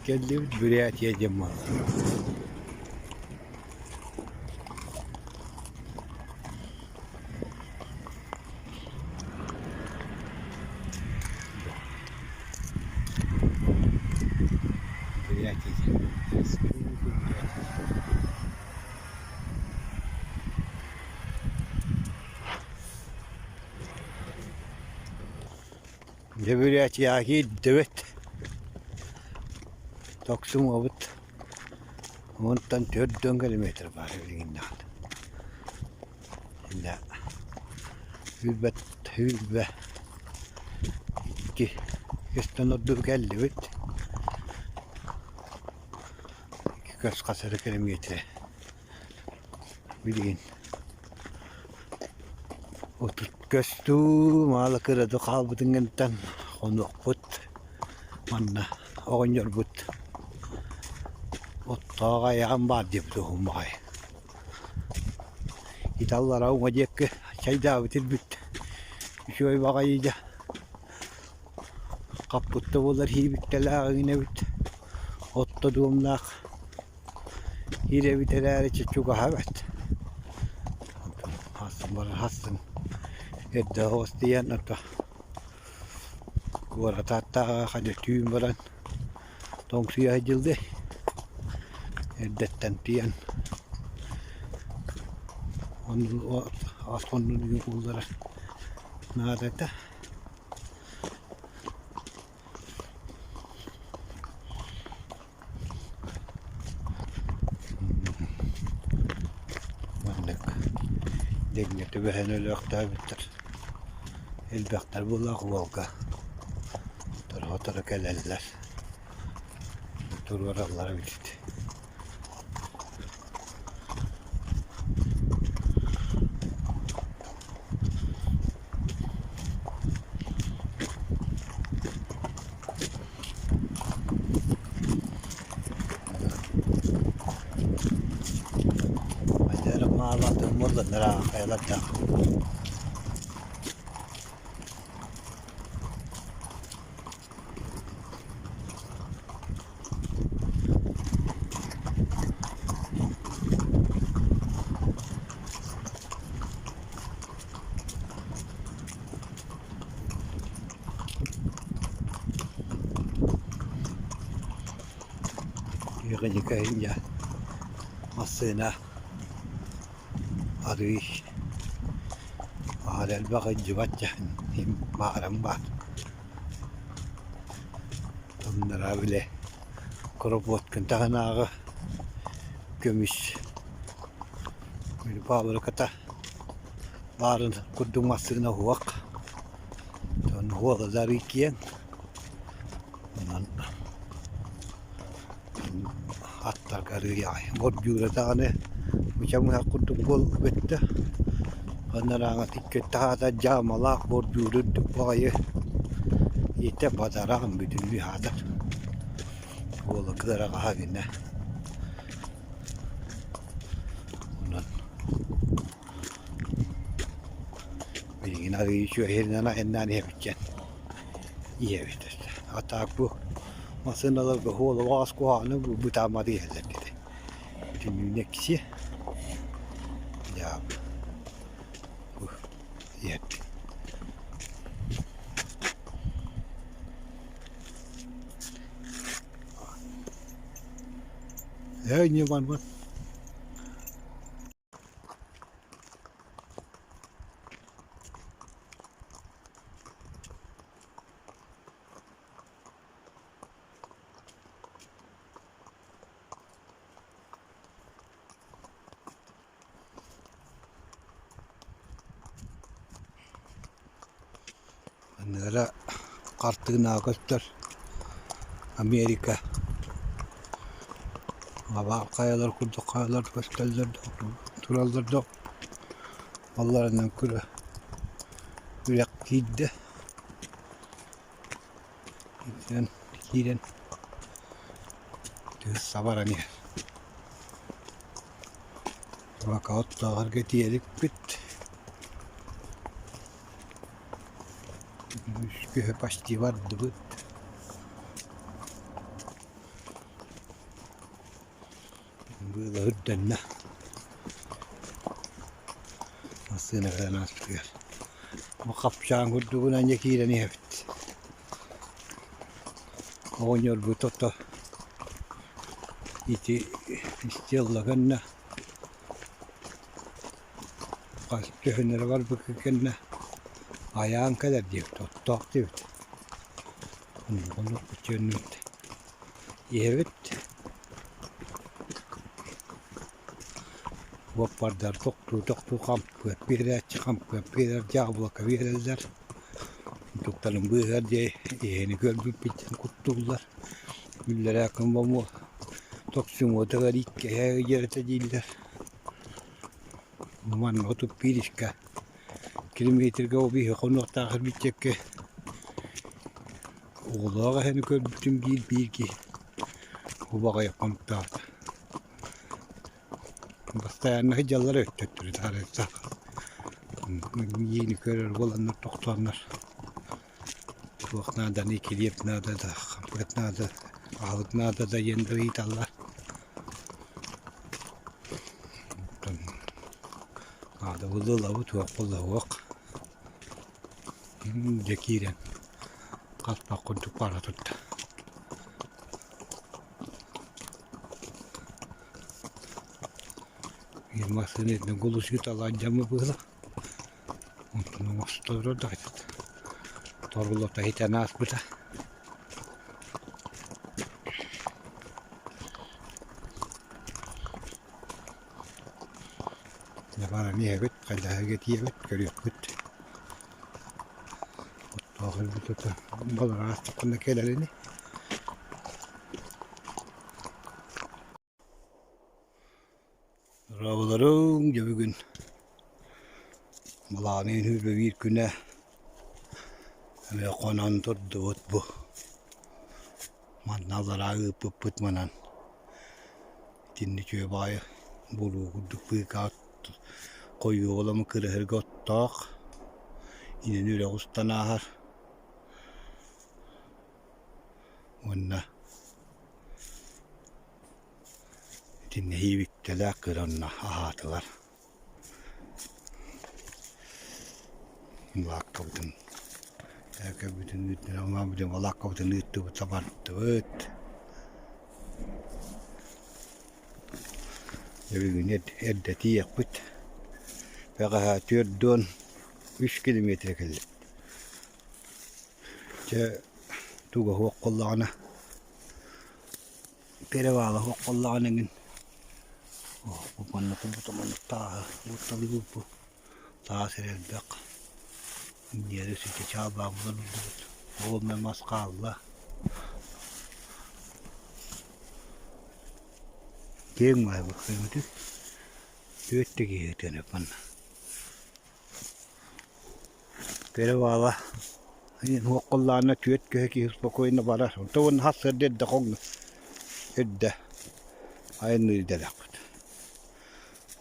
кэллибит Бурятия диэн буолла. Бурятия диэн. Республика Бурятия. Дьэ Бурятияҕа киирдибит. Токсумуобут уонтан 4 километр баар билигиннэҕинэ. Иннэ сүүрбэт 22 көстөн ордук кэллибит. Икки көс хас эрэ километрэ Билигин 30 көстүү маала кырады хаалбытын гынтан хонуохпут манна оҕонньорбут оттоох айаҕым баар диэбит уһун баҕайы. Италлара уҥа диэки чайдаабыт ирбит. Үчүгэй баҕайы дьэ хаппыт да буоллар иһибиттэлээх эҥин эбит, отто дуомнаах иирэбит эрээри чугаһа эбит. Хассын баран хассын эрдэ оҕус тиийэн ото куорат ааттааҕа ханна түүн баран тоҥсуйа сылдьыллыай эрдэттэн тиийэн ас хоннун уулларар наада этэ. Маннык дэҥҥэ түбэһэн өлүөхтээбиттэр элбэхтэр буоллаах уолга сотору кэлэллэр туруораллар эбит. Үөҕэдьикэ массыына арыый аһара элбэх илдьибэт дьэ баарым баар Тумнара били Куропоткин таһынааҕы көмүс Павловката баарын курдук массыына уһуох уола да арыый киэҥ онон аттарга арыый аҕай бордюра даҕаны бычамыһах курдук буолбут да анарааҥҥа тиккэ дьаамалаах бордюру үрдүк баҕайы итэ бадараан бүтүннүү аһаатар уола кыараҕаһа гинэ онон билигин арыый үчүгэйинэн айаннаан иһэбит иһэбит а так бу массыыналарга уолугас куһаҕаны бытааммат иһэллэр диэтэ бүтүннүү нэксиэ дьаабы иһэрдим Ээ инньэ барбат. Аныара хартыынаҕа көстөр Америка лабаах хайалар курдук хайалар көстөллөр тураллар да алларанан күрэ үрэх киирдэ Итинэн киирэн тыас сабаран иһэр. Пока оттооҕорго тиэриппит. Үс күһэ почти бардыбыт. Быыла үрдэннэ. Массыына кэлэн ааспытыгар. Бу хапчаан курдугунан дьэ киирэн иһэбит. Оҕонньорбут ото ити истиэллэ гынна хас төһөнөрө барбыкка кэннэ айаан кэлэр диэбит, оттоох диэбит. Оннук үтүөннүбүт иһэбит. Уоппардар тохтуу-тохтуу хампыат биэрээччи, хампыат биэрэр, дьаабылыка биэрэллэр. Туктарын быыһыгар диэри иһини көрбүппүт диэн куттууллар. Үллэрээ кымбамуо тохсуҥуотугар иккиһэ дьиэрэтэ дииллэр. Манна 31 искэ километрга обиһи хонуохтаах эрбиччэккэ оҕолоох эһэни көрбүтүм диир биир киһи убаҕай хомтоот Бастайаанна сылдьаллар өттөттөрү таарыйсах. Миигин көрөр буоланнар тохтооннор туох нааданый, килиэп наада да, хампыат наада, аһылык наада да диэн да ыйыталлар. Оттон наада буолла ылабыт, суох буолла суох. Дьэ киирэн хаспах курдук бара турда. Биир массыына итинэн гулусуйуталаан дьаммыт быһыылаах. Онтон оҥостоллор да торуллата ситэн ааспыта. Дьэ баран иһэбит, хайдаһыга тиийэбит, көрүөхпүт. Оттоох өлбүт ото балар аастаххына кэлэр ини. Дорооболоруҥ, дьэ бүгүн Балаҕан сүүрбэ биир күнэ эмиэ хонон турдубут бу. Манна аллараа ыыппыппыт манан итиннэ үчүгэй баҕайы буолуу курдук быыкаа хойуу оламы кыраһырга оттоох инэн үрэх устан ааһар уонна Итиннэ иибиктэлээх кыра онно аһаатылар. Балааккабытын ээкэбитин ыыттыбыт, балааккабытын ыыттыбыт, сабардыбыт. Дьэ бүгүн эрдэ тиийиэхпит. Бэҕэһээ 43 километр кэллим. Дьэ туга суох буоллаҕына Перевала суох буоллаҕына эҥин манна курбута маннык тааһы уурталыыбыт бу таас эрэ элбэх диэри сити чаалбаах булан ыллыбыт ол эмэ мас хаалла киэҥ баайы бу түөрт да киһи ытыан манна Перевала уоккуллаана түөрт көһө киһи спокойно барар. Онто уонна хас сырда эрдэ хоҥно эрдэ айанныыр идэлээхпит.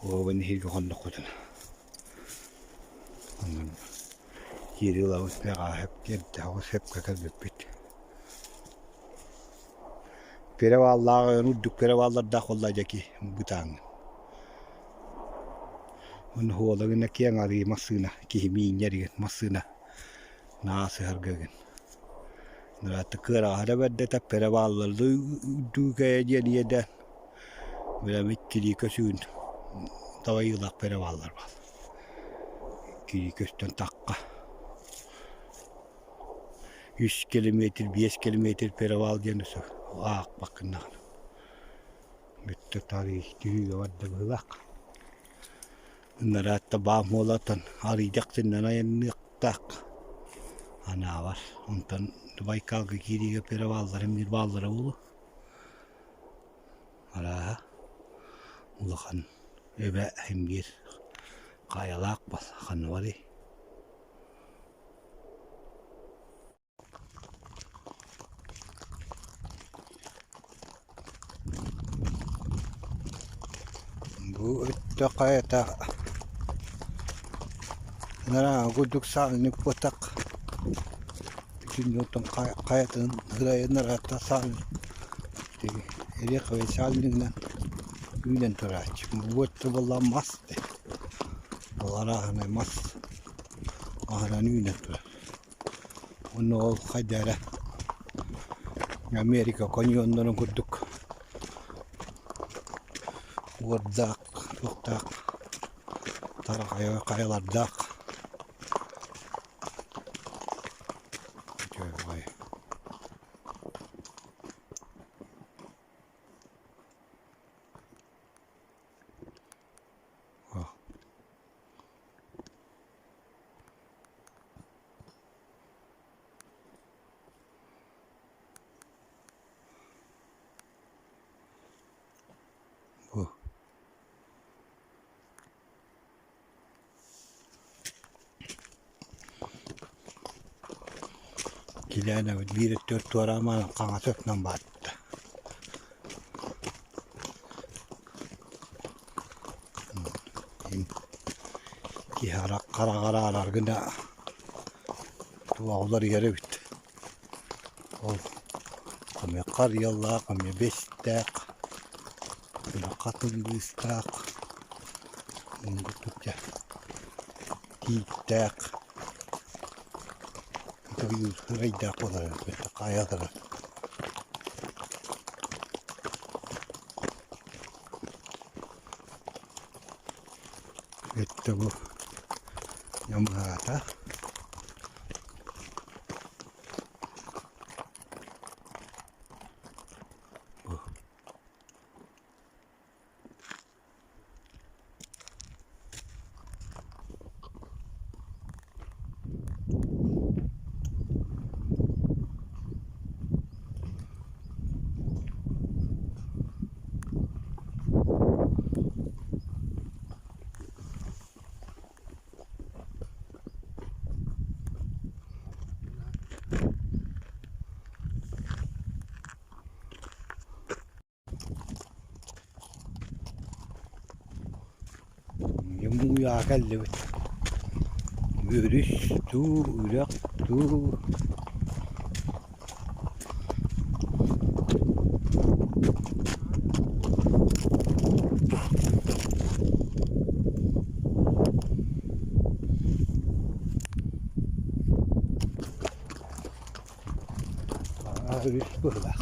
Уобан иһииргэ хонноххутуна. Онон киирии ылабыт бэҕэһээ эрдэ оҕус сөпкө кэлбиппит. Переваллаах үрдүк переваллардаах буолла дьэки бытааҥҥын. Уонна уола гына киэҥ арыы массыына киһи миинньэр игин массыына наһаа сыһарга игин. Ыраатта кыараҕаһа да бэрдэ тэппэрэ бааллар үрдүүкэйэ диэн иэдээн бэлэмит килии көсүүн табайыылаах переваллар бааллар. Килии көстөн тахха. Үс километр, биэс километр перевал диэн өссө аахпаккын даҕаны. Бүттэ таарыйа түһүүгэ барда быһыылаах. Ынараатта баам уолатан арыйдах синнэн айанныахтаах. Анаабар. Онтон Байкалга киириигэ переваллар эмиэ бааллара буолуо. Арааһа улахан эбэ син биир хайалаах ханна барый. Бу өттө хайата Нараа курдук саалник буотах бүтүн оттон хайатын ырайын араатта саалник эриэхэбэй саалнигынан үүнэн турааччы. Бу өттө буолла мас ол арааһынай мас аһынан үүнэн турар. Уонна ол хайда эрэ Америка каньоннарын курдук уордаах, туохтаах хайалардаах үчүгэй Бу Килээнэбит биир өттүгэр туораамаан хаҥас өттүнэн баатта. Киһи хараҕар аарар гына туох уларыйар эбит. Ол эмиэ харыйалаах, эмиэ бэстээх, эмиэ хатыҥ быыстаах, курдук дьэ тииттээх, ырайдаах буолар эбит хайалара. Өттө бу ньамыһаата. Бу Мууйаҕа кэллибит. Өрүс дуу, үрэх дуу. Өрүс быһыылаах.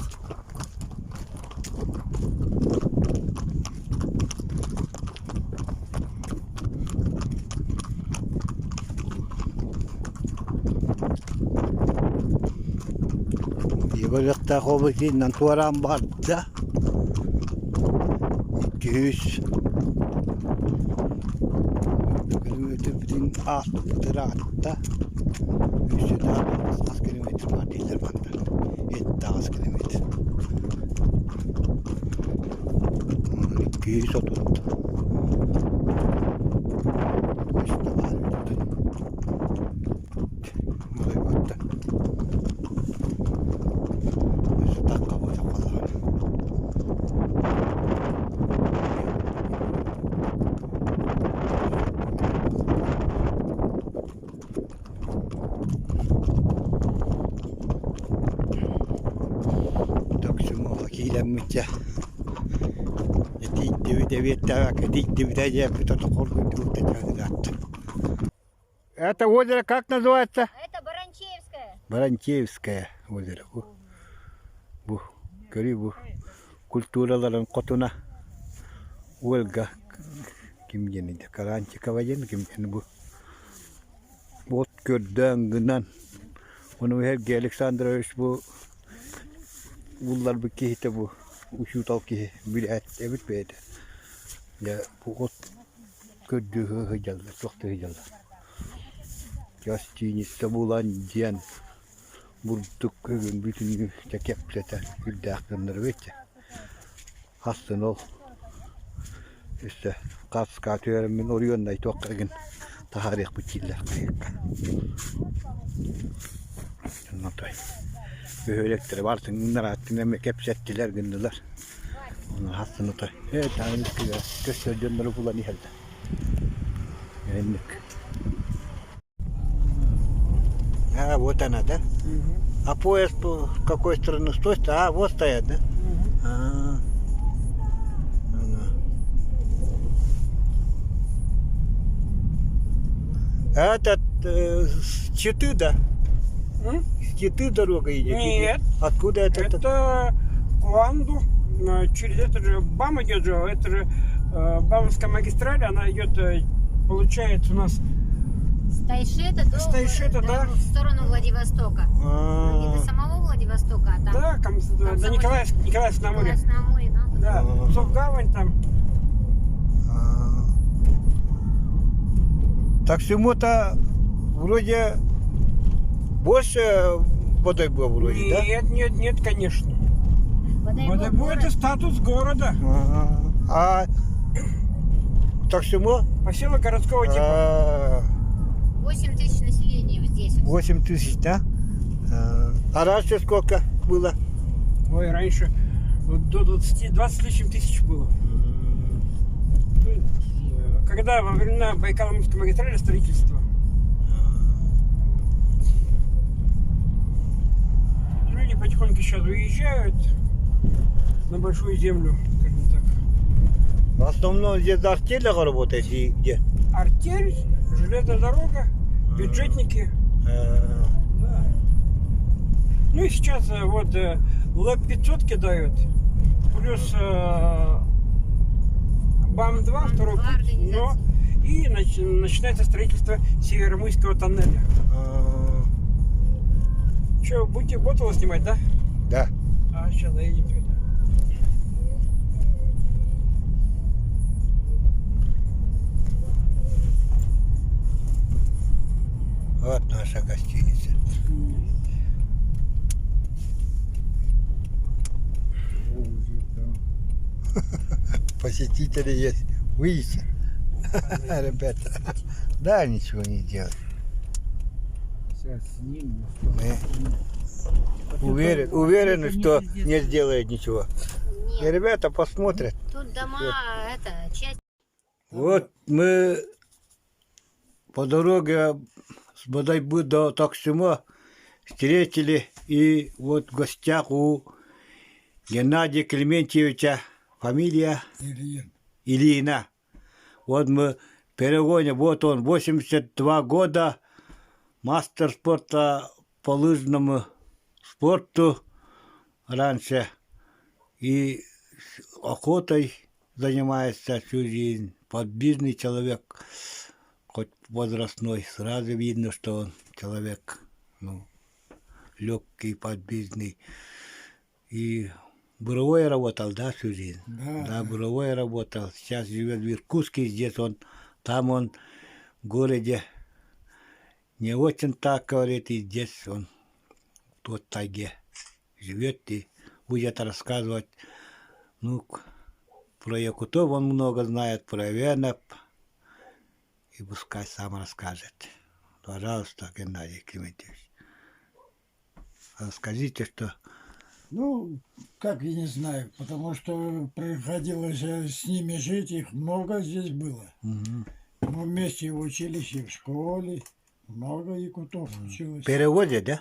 Егорьевтаах областынан туораан барда. 200 километрбитин ааспыт ыраатта. Үс хас километр баар дииллэр манна. 7-8 километр. 230. Доксумуоха киилэммиччэ итийдибит эбиэттээбэккэ итийдибитэ диэппит отокоргуйдубут этэ Это озеро как называется? Это Баранчеевское. Баранчеевское озеро. Бу, бу, көрүү бу. Культураларын хотуна Ольга ким диэн Каранчикова диэн ким диэн бу от көрдөөн гынан ону Сергей Александрович бу улларбыт киһитэ бу учуутал киһи билээт эбит бэйэтэ. Дьэ бу от көрдүү сылдьаллар, туохтуу сылдьаллар. Гостиница булан диэн бурдук бүгүн бүтүннүү дьэ кэпсэтэ үрдээх гыннарбыт дьэ. Хастын ол өссө хаска түһэрэммин оройуоннай туохха игин таһаарыахпыт дииллэр хайыакка. Отой бөһүөлэктэрэ барытын эмэ кэпсэттилэр гыннылар. Ону хастын отой ээ көстөр дьоннору булан иһэллэр. Инник. А, вот она, да? А поезд по какой стороны? С той стороны? А, вот стоят, да? А, она. Этот с Читы, да? М? С Читы дорога идет? Нет. Откуда это? Это Куанду, через это же БАМ идет же, это же БАМовская магистраль, она идет, получается у нас С Тайшета до С Тайшета, да. в сторону Владивостока. Ну, не до самого Владивостока, а там да, там, Там до самой- Николаевск, Николаевск на море. Николаевск на море, да. Да, Совгавань там. А. Так всему-то вроде больше водой было вроде, да? Нет, нет, нет, конечно. Водоемный Водобой это город. статус города, Ага. А так всему поселок городского типа. а, 8 тысяч населения вот здесь. вот. 8 тысяч, да? А а раньше сколько было? Ой, раньше вот до 20, 20 с лишним тысяч было. Ну, Когда во времена Байкало-Амурской магистрали строительства. Люди потихоньку сейчас уезжают на большую землю, скажем так. В основном здесь в артелях работаете и где? Артель, железная дорога, бюджетники. Да. Ну и сейчас вот ЛЭП 500 кидают, плюс БАМ-2, второй путь, но и начинается строительство Северомуйского тоннеля. Что, будете Ботало снимать, да? Да. А, сейчас заедем сюда. Вот наша гостиница. Посетители есть. Видите? Ребята. Да, ничего не делают. Сейчас снимем. Мы уверены, что не сделает ничего. И Нет, ребята посмотрят. тут дома, это, часть Вот мы по дороге с Бодайбы до Токсима встретили и вот в гостях у Геннадия Клементьевича фамилия Ильин. Ильина. Вот мы перегоне, вот он, 82 года, мастер спорта по лыжному спорту раньше и охотой занимается всю жизнь. Подвижный человек, хоть возрастной, сразу видно, что он человек, ну, легкий, подвижный. И буровой работал, да, всю жизнь? Да. Да, буровой работал. Сейчас живет в Иркутске, здесь он, там он в городе не очень так говорит, и здесь он в тайге живет и будет рассказывать, ну, про якутов он много знает, про эвенов, и пускай сам расскажет. Пожалуйста, Геннадий Климентьевич, расскажите, что... Ну, как я не знаю, потому что приходилось с ними жить, их много здесь было. Угу. Мы вместе учились и в школе, много якутов училось. В переводе, да?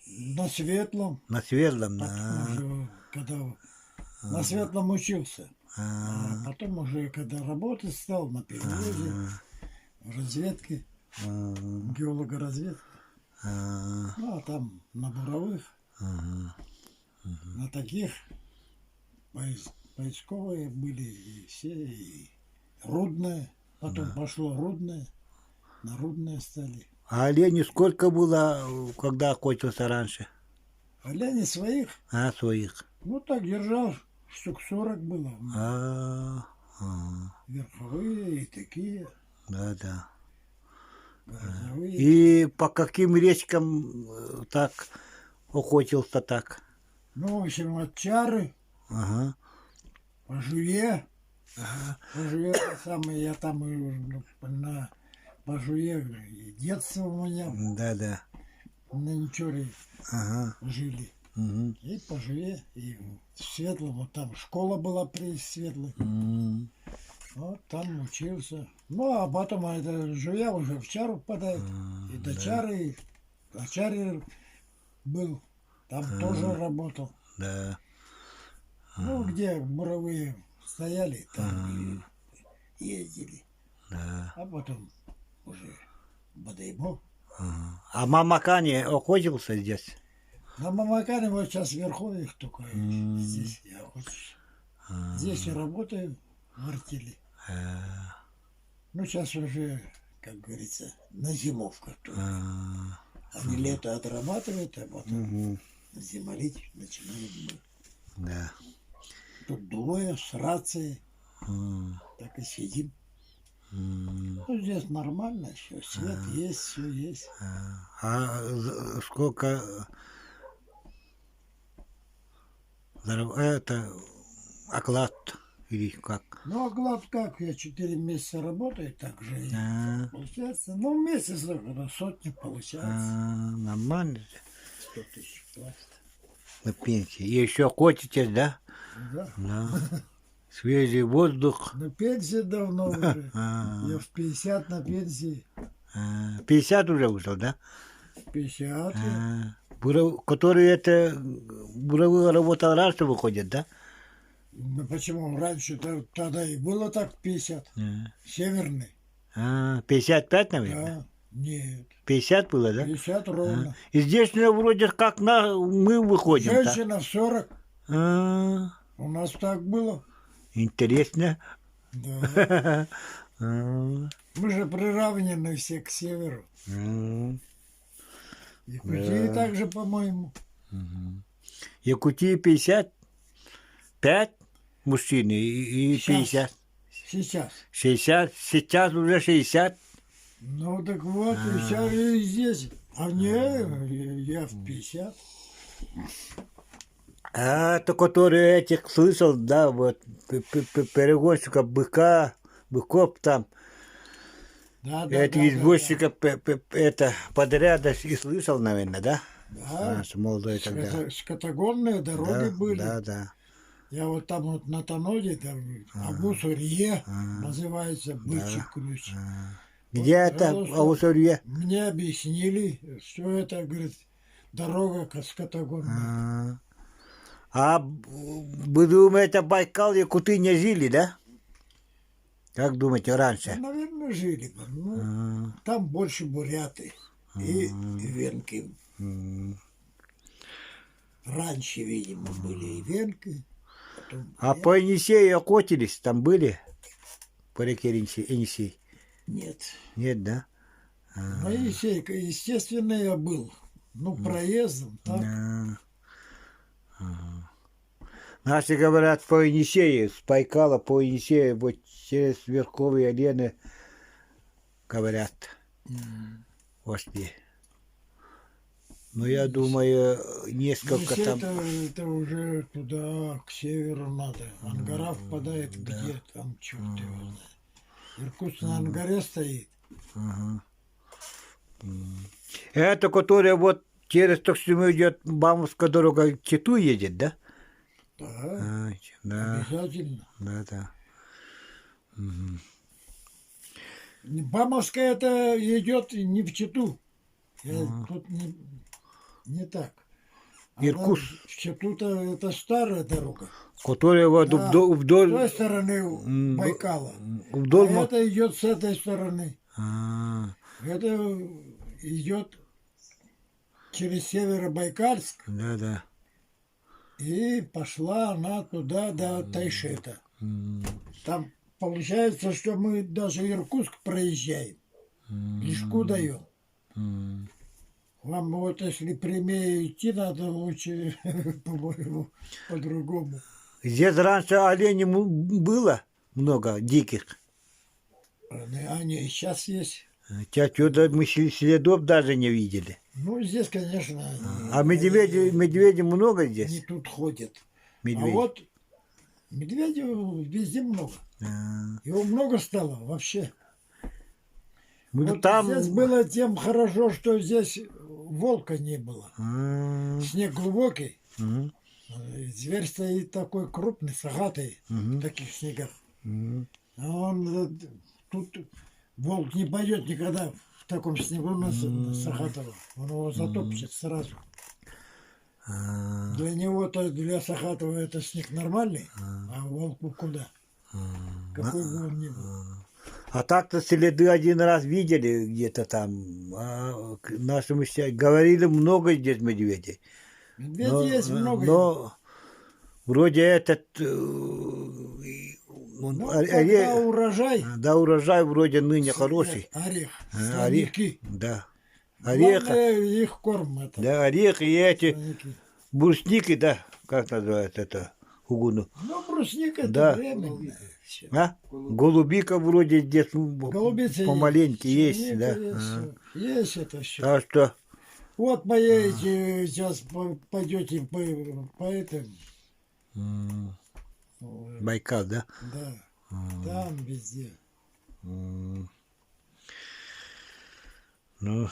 На Светлом. На Светлом, Потом да. уже, когда на Светлом учился. А потом уже, когда работать стал, на перевозе, в разведке, геологоразведке. Ну, а там на буровых, на таких поисковые были и все, и рудные. Потом пошло рудное, на рудные стали. А оленей сколько было, когда охотился раньше? Оленей своих? А, своих. Ну, так держал, штук 40 было. Верховые и такие. Да, да. Городовые. И по каким речкам так охотился так? Ну, в общем, от Чары, Ага. по Жуе. По Жуе, самое, я там и на по Жуе, и детство у меня. Да, да. На Ничоре Ага. жили. Угу. И по Жуе, и в Светлом, вот там школа была при Светлой. М. Вот там учился. Ну, а потом это Жуя уже в Чару попадает. И до Чары, и до Чары был. Там тоже работал. Да. Ну, где буровые стояли, там и ездили. Да. А потом уже Бодайбо. А Мамакане охотился здесь? На Мамакане вот сейчас в Верховьях только здесь я охочусь. Здесь я работаю в артели. Ну, сейчас уже, как говорится, на зимовках только. Они лето отрабатывают, а потом зимолить начинаем мы. Да. Тут двое с рацией, так и сидим. Ну, здесь нормально все, свет есть, все есть. А сколько это оклад или как? Ну, оклад как, я 4 месяца работаю, так же и получается. Ну, в месяц сотня получается. Нормально. 100 тысяч платят. На пенсии. И еще охотитесь, да? Да. Да. Свежий воздух. На пенсии давно уже. А, Я в 50 на пенсии. а, 50 уже ушел, да? 50 я. А, который это буровую работал раньше выходит, да? Ну почему? Раньше тогда и было так 50. А, Северный. а, 55, наверное? Да. Нет. 50 было, да? 50 ровно. И здесь ну, вроде как на, мы выходим. так. Женщина в 40. А, У нас так было. интересно. Да. А, Мы же приравнены все к северу. м. Якутии также, по-моему. Якутии 55 мужчины и Щас. 50. Сейчас. 60, сейчас уже 60. Ну так вот, и сейчас и здесь. А не, я в 50. А, то который этих слышал, да, вот, перегонщика быка, быков там, Да, да, этих да, да, извозчиков, это, подряда и слышал, наверное, да? Да. Наш молодой тогда. Скотогонные дороги Да, были. да, да. Я вот там вот на Таноде, там Абусурье называется бычий ключ. Где это, пожалуйста. Аусурье? Мне объяснили, что это, говорит, дорога скотогонная. А вы думаете, Байкал, якуты не жили, да? Как думаете, раньше? Наверное, жили бы. Ну, там больше буряты и венки. Раньше, видимо, были и венки. Потом А по Енисею охотились, там были? По реке Енисей? нет. Нет, да? На Енисейка, естественно, я был. Ну, проездом, так. А. Наши говорят по Енисею, с Байкала по Енисею, вот через Верховье Лены, говорят, вошли. Но я думаю, несколько Енисей там... это уже туда, к северу надо. Ангара впадает где там, черт его знает. Иркутск на Ангаре стоит. Это, которая вот через Токсиму идет, Бамовская дорога, к Читу едет, да? Да, А, да, обязательно. да, да. Бамовская это идет не в Читу. Я тут не так. Она Иркутск. В Читу-то это старая дорога. Которая вот Да. вдоль, С той стороны Байкала. вдоль А мо- это идет с этой стороны. А, Это идет через Северобайкальск. да, да. И пошла она туда до Тайшета. Там получается, что мы даже Иркутск проезжаем. Лишку даем. Вам вот если прямее идти, надо лучше, по-моему, по-другому. Здесь раньше оленей было много диких. Они и сейчас есть. Сейчас что-то мы следов даже не видели. Ну, здесь, конечно, они, А медведи, медведи много они здесь? тут ходят. Медведи. А вот медведей везде много. А, Его много стало вообще. ну, Вот там... здесь было тем хорошо, что здесь волка не было. А, Снег глубокий. мгм, Зверь стоит такой крупный, сагатый в таких снегах. А он тут волк не пойдет никогда в таком снегу на Сахатова. Он его затопчет сразу. а, Для него-то, для Сахатова это снег нормальный, а волку куда? Какой бы он ни был. А так-то следы один раз видели где-то там. А, к нашему говорили, много здесь медведей. Медведей Но, есть много. но вроде этот... он Ну, оре- когда урожай, Да, урожай вроде ныне хороший. орех, А, орех, слоники. да. Ореха, Главное, их корм это. да, орех и эти Слоники. брусники, да, как называют это, угуну. Ну, брусника это Да. временное. всё. А? Голубика вроде здесь Голубица помаленьке есть, черника да. Есть, Ага. всё. Есть это все. Так что, Вот поедете, сейчас пойдете по этому, Байкал, да? да, там везде. Ну,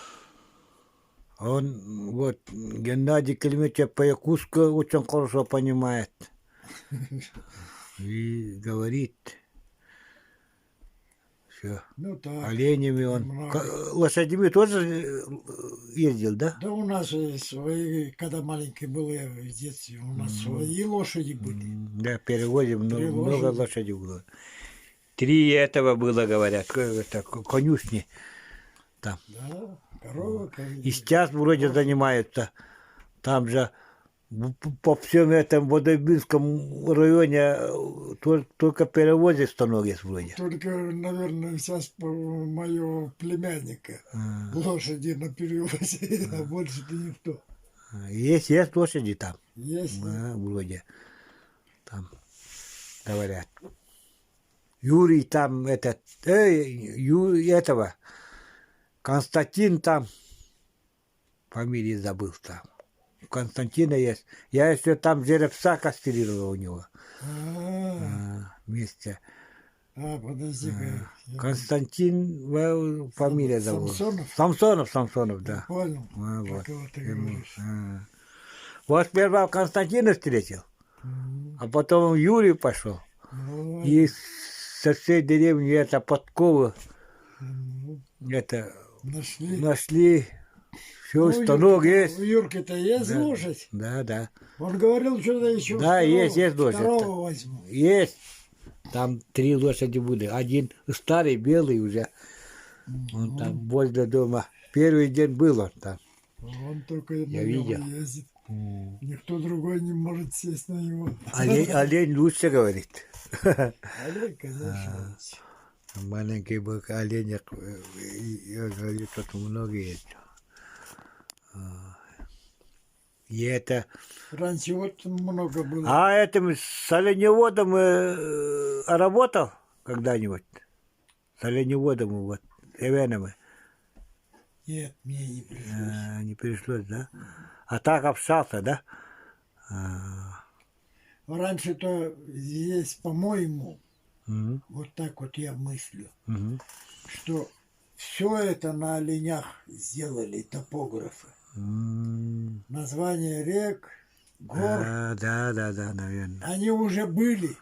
он, вот, Геннадий Климович по-якутску очень хорошо понимает. И говорит, все. Ну так. Оленями он. Много. Лошадьми тоже ездил, да? Да у нас свои, когда маленький был я в детстве, у нас свои лошади были. Да, перевозим, Три много лошади. лошадей было. Три этого было, говорят, это, конюшни. Да, корова, И сейчас вроде занимаются. Там же по всем этом Водобинском районе только перевозят станок есть вроде. Только, наверное, сейчас по моего племянника лошади на перевозе, а больше-то никто. Есть, есть лошади там. Есть. Да, вроде. Там говорят. Юрий там этот, Юрий этого, Константин там, фамилию забыл там. У Константина есть. Я еще там жеребца кастрировал у него. А, Вместе. а, подожди-ка. Я Константин, фамилия забыл. Самсонов? Самсонов, Самсонов, да. Понял, А, как вот. его ты говоришь. А. Вот сперва Константина встретил, а потом Юрий пошел. Ну, И со всей деревни это подковы это нашли. нашли. Все, Ну, станок есть. У Юрки-то есть лошадь? Да, да. Он говорил, что-то еще Да, есть, есть лошадь. второго возьму. Есть. Там три лошади были. Один старый, белый уже. Он там возле дома. Первый день был он там. Он только на Я нем видел. ездит. Никто другой не может сесть на него. Олень, олень лучше говорит. Олень, конечно. лучше. Маленький был олень, и он говорит, тут много есть. И это... Раньше вот много было. А этим с оленеводом работал когда-нибудь? С оленеводом вот, эвенами. Нет, мне не пришлось. Не пришлось, да? А так общался, да? А, Раньше-то здесь, по-моему, мгм, вот так вот я мыслю, мгм. что все это на оленях сделали топографы. М, Названия рек, гор, А, да, да, да, наверное. они уже были.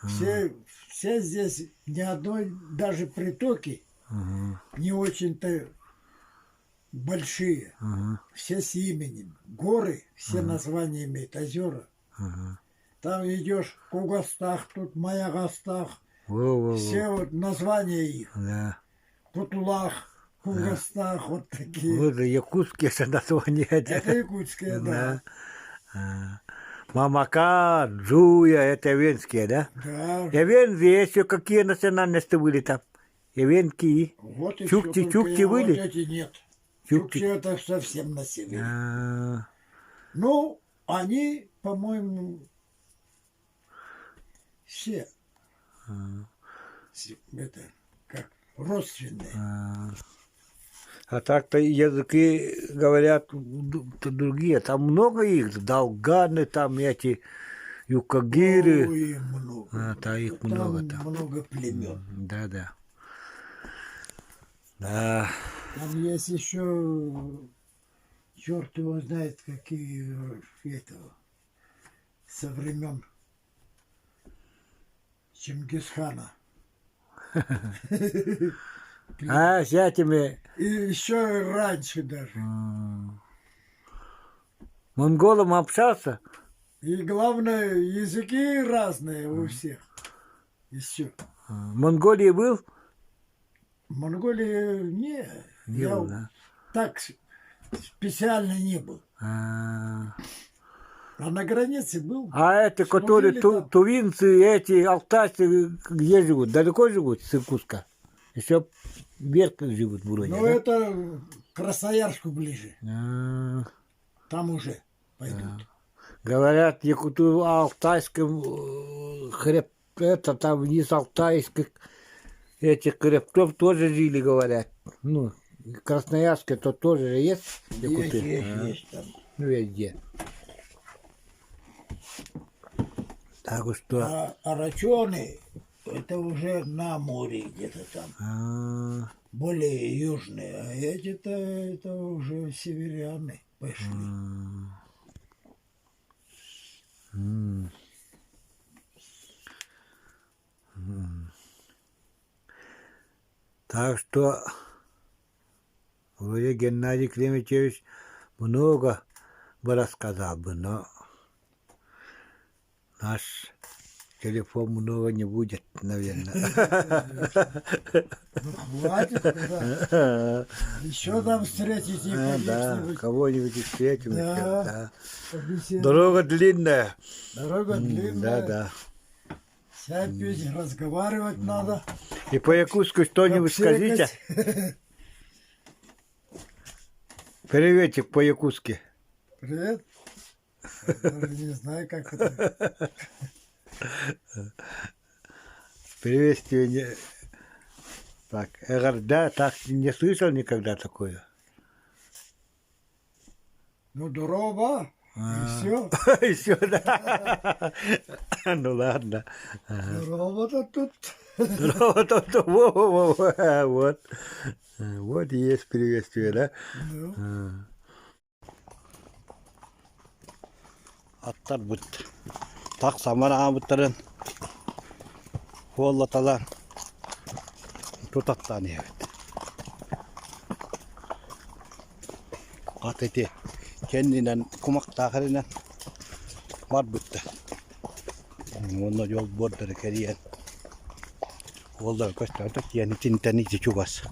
Все, все здесь, ни одной, даже притоки Мгм, не очень-то большие. мгм, Все с именем. Горы, все названия имеют, озера. мгм. Там идешь Кугастах, тут Маягастах. Во-во-во. Все вот названия их. Да. Кутулах, Кугастах, вот такие. Вот же якутские же названия. Это якутские, да. Да. А. Мамака, Джуя, это эвенские, да? Да. Эвензы, еще какие национальности были там? Эвенки. Вот и Чукчи, всё, только чукчи я были? Вот эти нет. Чукчи. Чукчи это совсем на севере. А, Ну, они, по-моему, все это, как родственные. А так-то языки, говорят, другие. Там много их. Долганы там эти, юкагиры. Ой, много. А, да, их Там много там. много племен. Да, да. Да. Там есть еще, черт его знает, какие этого, со времен Чингисхана. А с этими И еще раньше даже. монголом общался? И главное, языки разные у всех. Еще. В Монголии был? В Монголии не, Не я был, да? так специально не был. А, А на границе был. А это, которые Служили там. тувинцы, эти алтайцы, где живут? Далеко живут с Иркутска? Еще вверх живут вроде, Но да? это к Красноярску ближе. А, Там уже пойдут. Говорят, якуту алтайском хреб, это там вниз алтайских этих хребтов тоже жили, говорят. Ну, Красноярске то тоже же есть якуты? Есть, есть, А. есть там. Ну, везде. Так уж что. А орочоны, это уже на море где-то там. А, Более южные. А эти-то это уже северяне пошли. Так что вроде Геннадий Климович много бы рассказал бы, но наш телефон много не будет, наверное. Ну, хватит, да. Еще там встретите А, да, каких-нибудь. кого-нибудь встретим Да. еще, да. побеседуем. Дорога длинная. Дорога длинная. Да, да. Чай пить, разговаривать надо. И по-якутски что-нибудь скажите. Обсекать. Приветик по-якутски. Привет. Я даже не знаю, как это. Приветствие. Не... Так, да, так не слышал никогда такое. Ну, дорога. И все. И все, да. Ну ладно. Дорога-то тут. Вот, вот, во, во, во, вот. Вот и есть приветствие, да? Ну, Аттарбыт. Тахсан аабыттарын хуоллаталаан тутаттаан иһэбит. Ат ити кэннинэн кумахтаах эринэн барбыттар. Уонна дьол буордары кэрийэн уоллара көстөөтө тиэн итинтэн ити чугас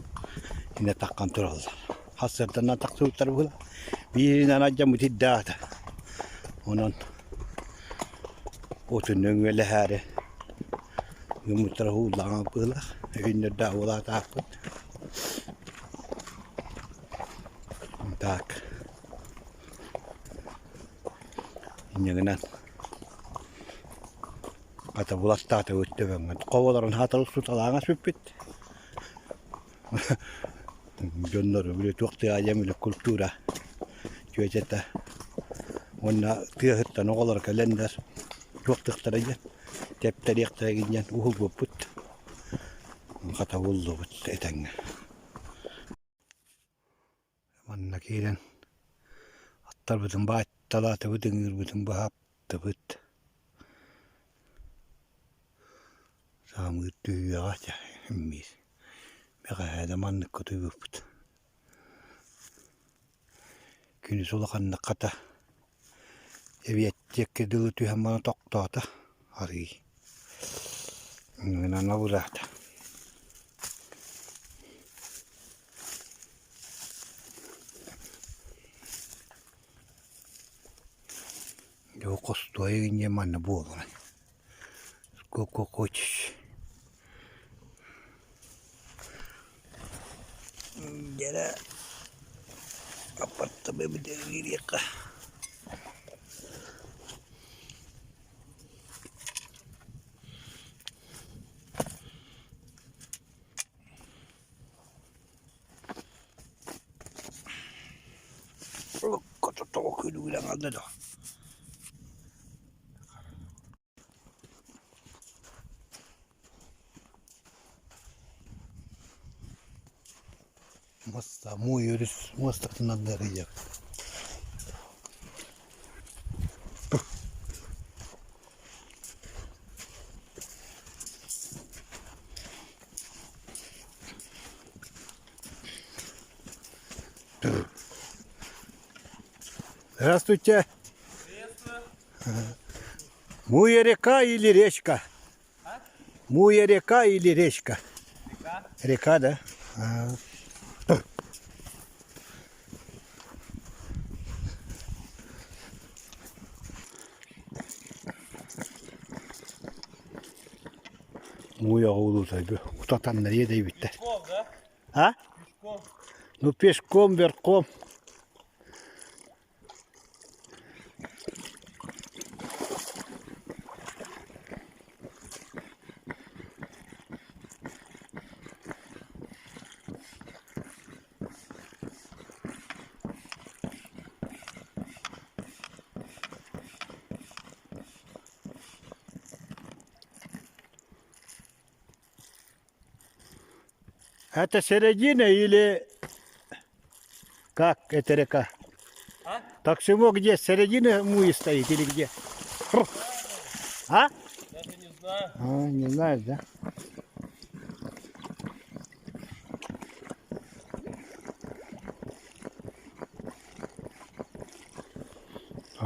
инэ таххан тураллар. Хассыарданан тахсыбыттар була. Бииринэн алдьаммыт ирдээтэ. Онон отун нөҥүөлэһээри гыммыттара ууллаҕа быһыылаах. Өйүннэрдээх уолаатаахпыт. Так. Инньэ гынан хата булаттаатыбыт төбөҥҥө. Хоболорун хаатар устуталааҥа сүппүт. Дьоннору били туох тыаайам били культура чүөчэтэ уонна тыаһыттан оҕолор кэлэннэр туох тыахтара диэн тэптэриэхтэрэ диэн уһулбуппут хата буллубут этэҥҥэ. Манна киирэн аттарбытын баайталаатыбыт, ыҥыырбытын быһаптыбыт. Саамыыр түһүөҕэ дьэ иммиир. Бэҕэһээ да манныкка утуйбуппут. Күнүс улаханнык хата эбиэттиэккэ дылы түһэн баран тохтоото арыый. Иннинэн абыраата. Дьэ хостуой инньэ манна буолан Сколько хочешь. Дьэрэ апартамент киириэххэ. Тоҕо күлүгүрэн хаалла дуо? Муоста, муой өрүс муостатынан арыйар. Здравствуйте. Муя река или речка? А? Муя река или речка? Река. Река, да? А. Муя улута, утатаннар иэдэйбиттэр. Пешком, да? А? Пешком. Ну пешком, верхом. Это середина или как это река? А? Таксимо где? Середина Муи стоит или где? А? Даже не знаю. А, не знаешь, да?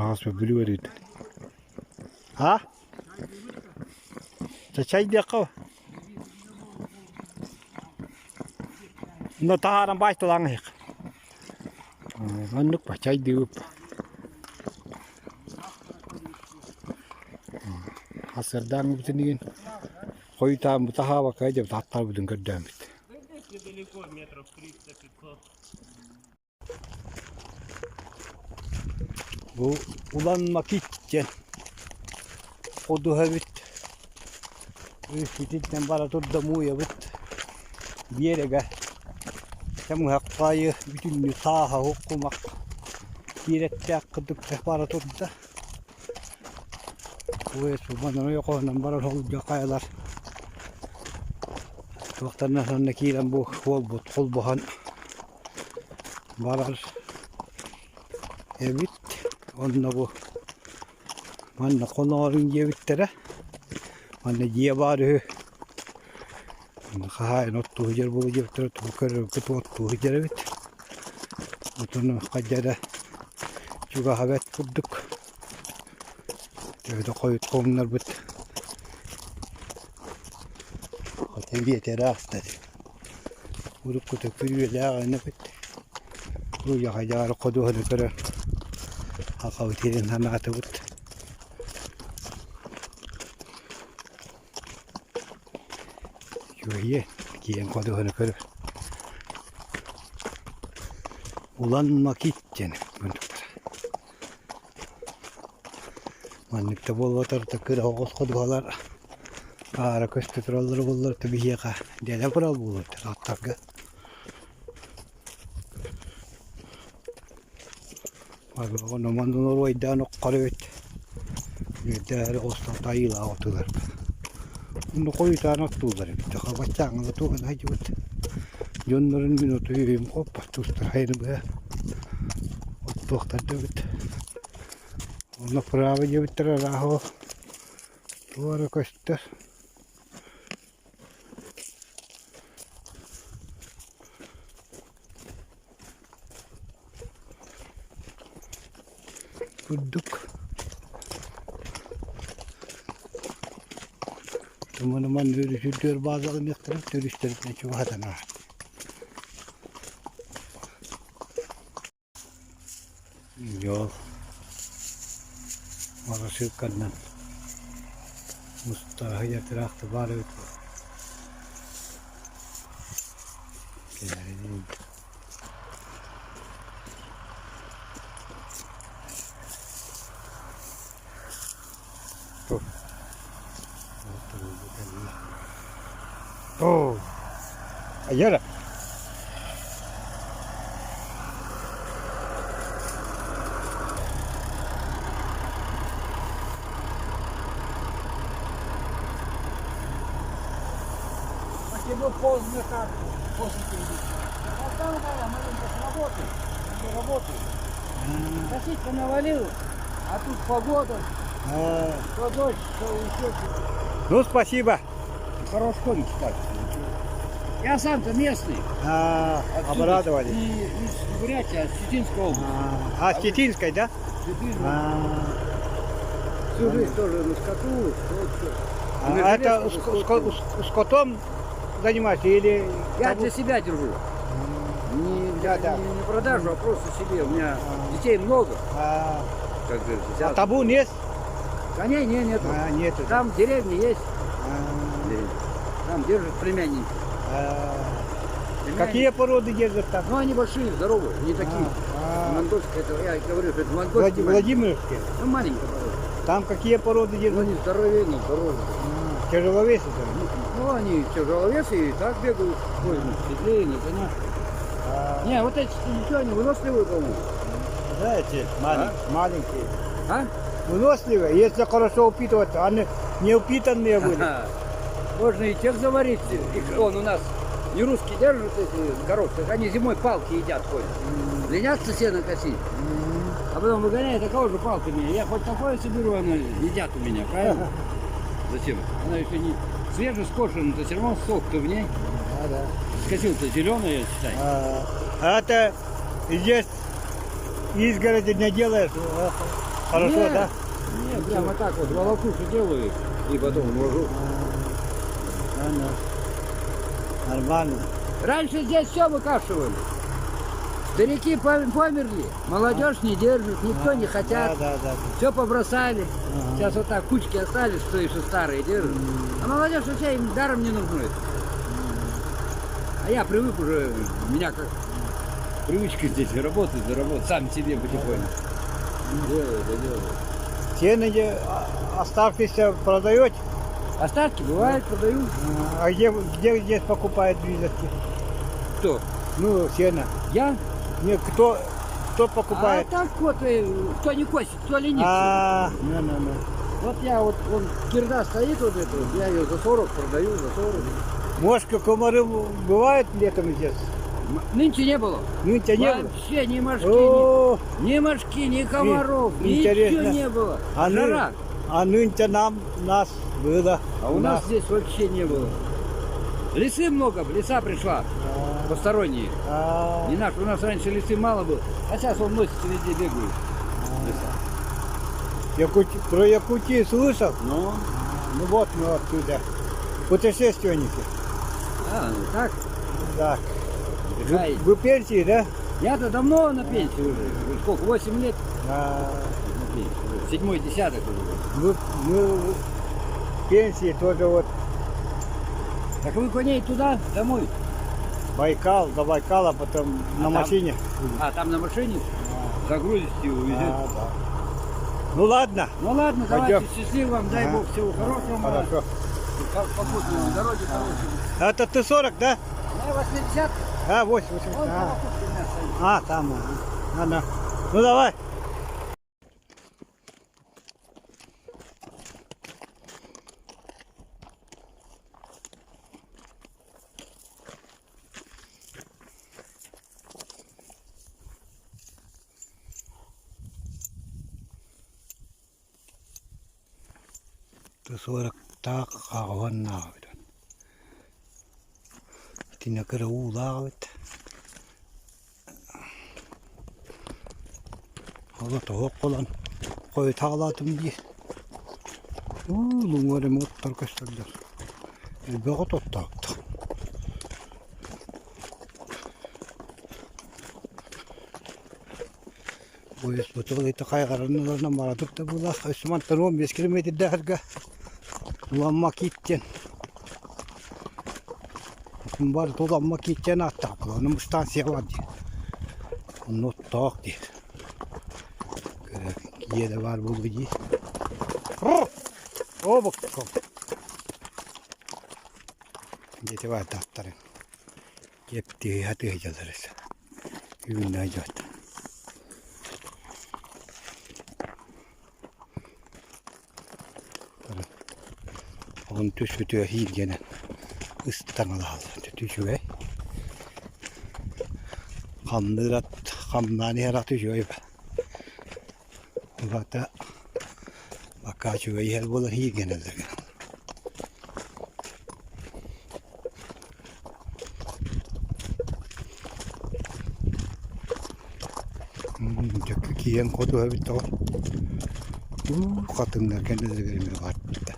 Аҕас Бүлүү өрүтэ. А? Чай диэххэ Но таһааран баайталааҥ иһик. Оннук ба чайдыыбыт. Хасырдааҥҥыбытын игин хойутаан бу таһаабакка дьэ аттарбытын көрдөөммүт. Бу Улан Макит диэн ходуһа эбит. Итинтэн бара турда мууйабыт биэрэгэ Чамыһахпаайы бүтүннүү тааһа кумах киирэттээх курдук бара турда. Манан ойоҕоһунан барар холдьо хайалар туохтарынан сонно киирэн бу уолбут холбоһон барар эбит. Онно бу манна хонооруҥ диэбиттэрэ. Манна дьиэ баар үһү. Хаһаайын оттуу сылдьар буолуо диэбиттэрэ тугу көрөргүт оттуу сылдьар эбит. Отону хайда эрэ чугаһа бэрт курдук. Төһө да хойут хоҥнорбут Тэбиэтэ ааста Уруккута күрүөлээх ынабыт Уйаҕайдаары ходуһаны көрөн Хахабыт сирин санаатыбыт Үчүгэйиэ киэҥ ходуһаны көрөр Улан Макит диэн Маннык да буолбатар да кыра оҕус ходуһалар аара көстө тураллара буоллар то биһиэхэ дэлэ курал буолуо этэ аттарга. Арбаҕын оруойдаан оххор эбит үөрдээри оҕустар тайыылаах отулар. Онно хойутаан оттууллар эбит. Хабаччааҥҥа туох сылдьыбыт дьоннорун мин оту хоппот тустар хайаны быһа оттуохтар да эбит. Онно право диэбиттэрэ арааһа ол туох эрэ көстөр. Курдук. Туманыман үрүсүрдүөр баазаланыахтара түрүстэритинэ чугаһатан ааһар. Дьол маҕаһыыкканнан мустааһыйа тыраахта баар эбит буо кэлэринин Оо, айара. Спасибо, поздно так, после Там маленько с работы, не работаю. Косичка навалил, а тут погода, то дождь, то еще Ну, спасибо. Хорош конь, кстати. Я сам-то местный. А, обрадовали. Не из Бурятии, а с Читинской области. А, с Читинской, да? Читинской. А, Всю жизнь тоже на скоту. Вот всё. а На это железку с, скот. с котом занимаешься или... Я для себя держу. Не, Да, да. не, не продажу, а просто себе. У меня детей много, А, как говорится. а табун есть? Коней не, нету. А, нету. да. Там в деревне есть. А, Деревня. Там держат племянники. а, Племянники. Какие породы держат там? Ну, они большие, здоровые, не такие. А, Монгольская, это, я говорю, что это монгольские. Владимировские. Ну, маленькая порода. Там какие породы Ну, держат? они здоровее, но здоровые. Тяжеловесы там? Ну, они тяжеловесы и так бегают, ой, ну, седле, на коня. Не, вот эти ничего, они выносливые, по-моему. Знаете, маленькие. маленькие. А? Выносливые, если хорошо упитываться, они не упитанные были. Ага. Можно и тех заварить. Их, он у нас не русские держат эти коров, так они зимой палки едят ходят. Ленятся сено косить. А потом выгоняют, а кого же палками? Я хоть такое соберу, она едят у меня, правильно? Зачем? Она еще не свежескошена, то все равно сок-то в ней. Да, да. Скосил-то зеленая, считай. А, это здесь изгороди не делаешь, Хорошо, Нет, да? Нет, прямо так вот волокушу делаю и потом вожу. Нормально. Раньше здесь все выкашивали. Старики померли, молодежь не держит, никто не хотят. Да, да, да. Все побросали. Сейчас вот так кучки остались, что еще старые держат. А молодежь вообще им даром не нужны. А я привык уже, у меня как привычка здесь работать, заработать, сам себе потихоньку. Делаю, да делаю. Сено где оставшиеся продаете? Остатки бывают, продаю. А где, где здесь покупают близости? Кто? Ну, сено. Я? Не, кто, кто покупает? А так вот, кто не косит, кто ленится. А, ну, ну, ну. Вот я вот, он, кирда стоит вот эта вот, я ее за 40 продаю, за 40. Мошка, комары бывают летом здесь? Нынче не было. Нынче не было? Вообще ни мошки, О, ни, ни мошки, ни комаров, ничего интересно. не было. а, ны- Жара. а нынче нам, нас было. А у нас здесь вообще не было. Лисы много, лиса пришла, посторонние. А, Не наш, у нас раньше лисы мало было, а сейчас он носится везде бегает. Лиса. Про Якутию слышал? Ну, Ну вот мы оттуда. Путешественники. а, ну так, Так. Вы, отдыхаете. вы пенсии, да? Я-то давно на пенсии уже. Уже Сколько, 8 лет А, на пенсии. уже. Седьмой десяток уже. мы, мы в пенсии тоже вот Так вы коней туда, домой? Байкал, до Байкала, потом на там? машине. А, там на машине? Загрузите и увезете. А, да. Ну ладно. Ну ладно, давайте, Пойдем. счастливо вам, дай Ага. бог всего хорошего. Хорошо. Попутной вам дороги хорошей. Это ты 40, да? Ну, 80 А, 80. Вон А, покупки у меня стоит. а там. ага. А, да. Ну давай. Т-40 таах аҕыһыаннаах эбит. Итиннэ кыра уулаах эбит. Ола тоһуох буолан хойутаалаатым дии. Уу луҥуор эмэ оттор көстөллөр. Элбэх от оттообуттар. Поезд ити хайҕараныларынан маратык да быылаах өссө мантан 15 километрдээхэргэ Уламма кииттен бар Уламма кииттен ааттаах буолан станция бар дии онно оттоох дии киэдэ баар буолуо дии Обукком диэти баайдаахтарын киэптии сатыы сылдьаллар Үүннэ дьот. Оҕон түспүтүгэр ииргэнэн ыстаҥалаһаллар үчүгэй. Хамныыр ат хамнаан иһэр ат үчүгэй Бата бакаа үчүгэй иһэр буолан ииргэнэллэр гынан. Дьэкки киэҥ хоту эбит тоҕо. Уу хатыҥнар кэннилэригэр эмиэ баартта.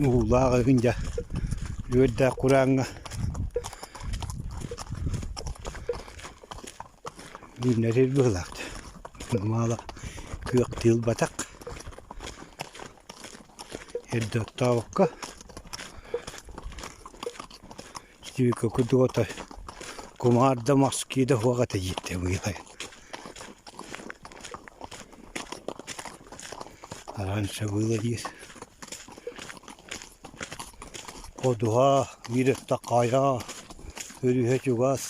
Уулаах эҥин дьэ үөрдээх курааҥҥа үүннэрэр быһыылаах Маала күөх тыылбатах Эрдэ оттообокко Сибико курдук кумаар да морские да суох этэ диэттэ быһыылаах. Раньше было диир. Ходуһа, биир өттө хайа, өрүһэ чугас.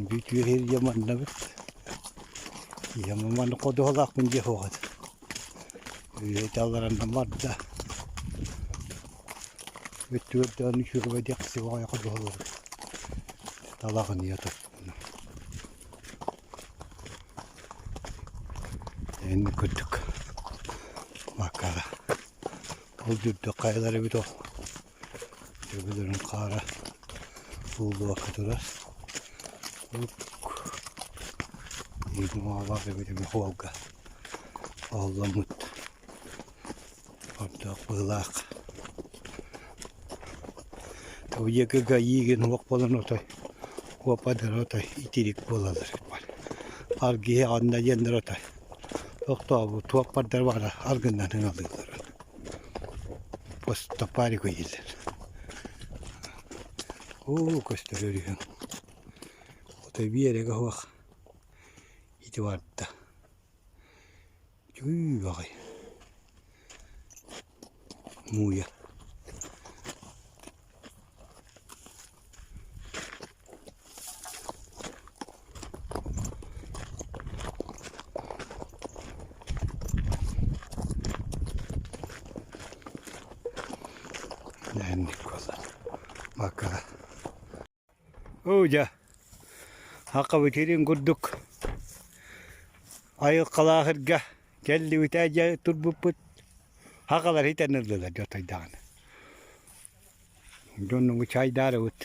Бүтүөр иһирдьэ манна эбит. Ийэм манна ходуһалаахпын диэх суох этэ. Үйэтэ аллараннан барда. Өттүгэр үчүгэй диэх сибаҕайа ходуһалар. Талаҕын ийэ тоттуна. Инник курдук Макара. Ол үрдүк хайалар эбит ол. Төбөлөрүн хаара ууллубакка турар. Муҥаалаах эбит эми хуолга оһолломмут ордоох быһыылаах. Туйыкыга иигин уох буолан отой уопадар отой итирик буолаллар Аргиһи анна диэннэр отой тохтообут туоппардар баара аргыннан ыҥалыыллар. Постопарику дииллэр. Оо көстөр өрүһүҥ. Отой биэрэгэ суох ити барда. Түү баҕай. Мууйа. Инник буолла. Бакка. Оо дьэ, хаххабыт сирин курдук айылҕалаах сиргэ кэллибит ээ дьэ турбуппут хахалар итэн ыллылар дьотойдаҕына. Дьоннугу чайдаарыбыт.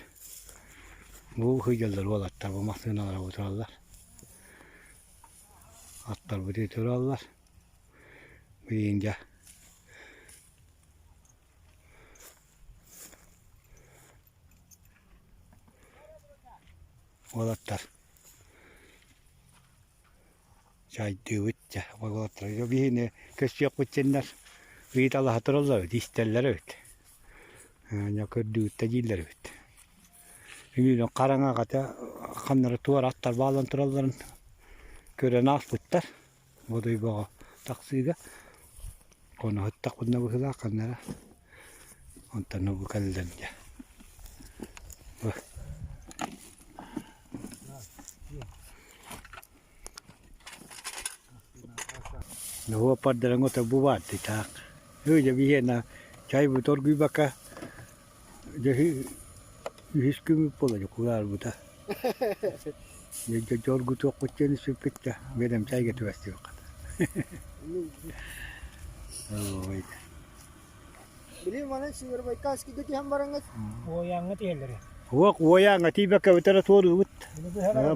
Бу сылдьаллар уолаттар бу массыыналара бу тураллар. Аттарбыт тураллар. Билигин дьэ Уолаттар чайдыыбыт дьэ уолаттар биһини көрсүөхпүт синнэр ыйыталаһа тураллар эбит истэллэр эбит дьэ көрдүүбүт да дииллэр эбит Үүнүн хараҥаҕа ханна эрэ туора аттар бааллан туралларын көрөн ааспыттар Бодойбоҕо тахсыыга хоноһуттахпына быһыылаах ханна эрэ онтон бу кэллим дьэ Ноһуоппардарыҥ ото бу баар дии таах дьэ биһиэнэ чайбыт оргуйбакка дьэ үһүс күммүт буолла дьэ кулаарбыта Дьэ дьоргутуохпут диэн сүппүт да биэдэм чайга түбэстибэххэ Ой Били манан Северобайкальскийга түһэн бараҥҥыт Уойааҥҥа тиһэллэрэ. Уох уойааҥҥа тиийбэккэ бүтэрэ туоруубут.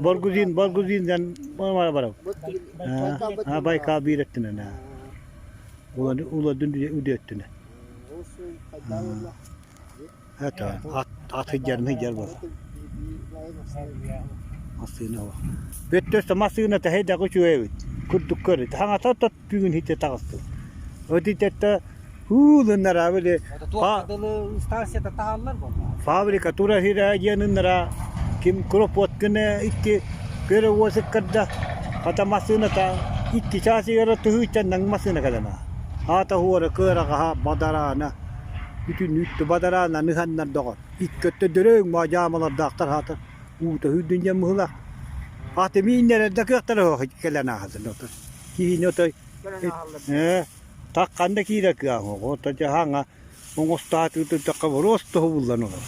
Боргузин, Боргузин диэн бара барабыт. Байкал биир өттүнэн. Уладын үдү өттүнэн. Это ат ат сылдьарын сылдьар буолла. Массыына Бүттөстө массыына тэһэй да үчүгэй эбит. Курдук көрүт. Хаҥата тот бүгүн хите таҕыстым. Өтүтэтте уулуннара били станцията таһаллар буолла. Фабрика тура хира диэниннара ким Кропоткина икки перевозик кырда хата массыыната икки чаас игара тыһыыччаннаҥ массыына кэлэн аата хуора кыараҕаһа бадараана Бүтүн үүттү бадараанан ыһаннар доҕор. Икки өттө дөрөҥ модьаамалардаахтар аата уута үрдүн дьэн быһыылаах. Аты мииннэрэр да кыахтара суох кэлэн ааһаллар отой. Киһини отой ээ таххан да киирэр кыаҕа суох. Ото дьаһаҥа оҥостаатыытыттахха боруос туһуллан олорор.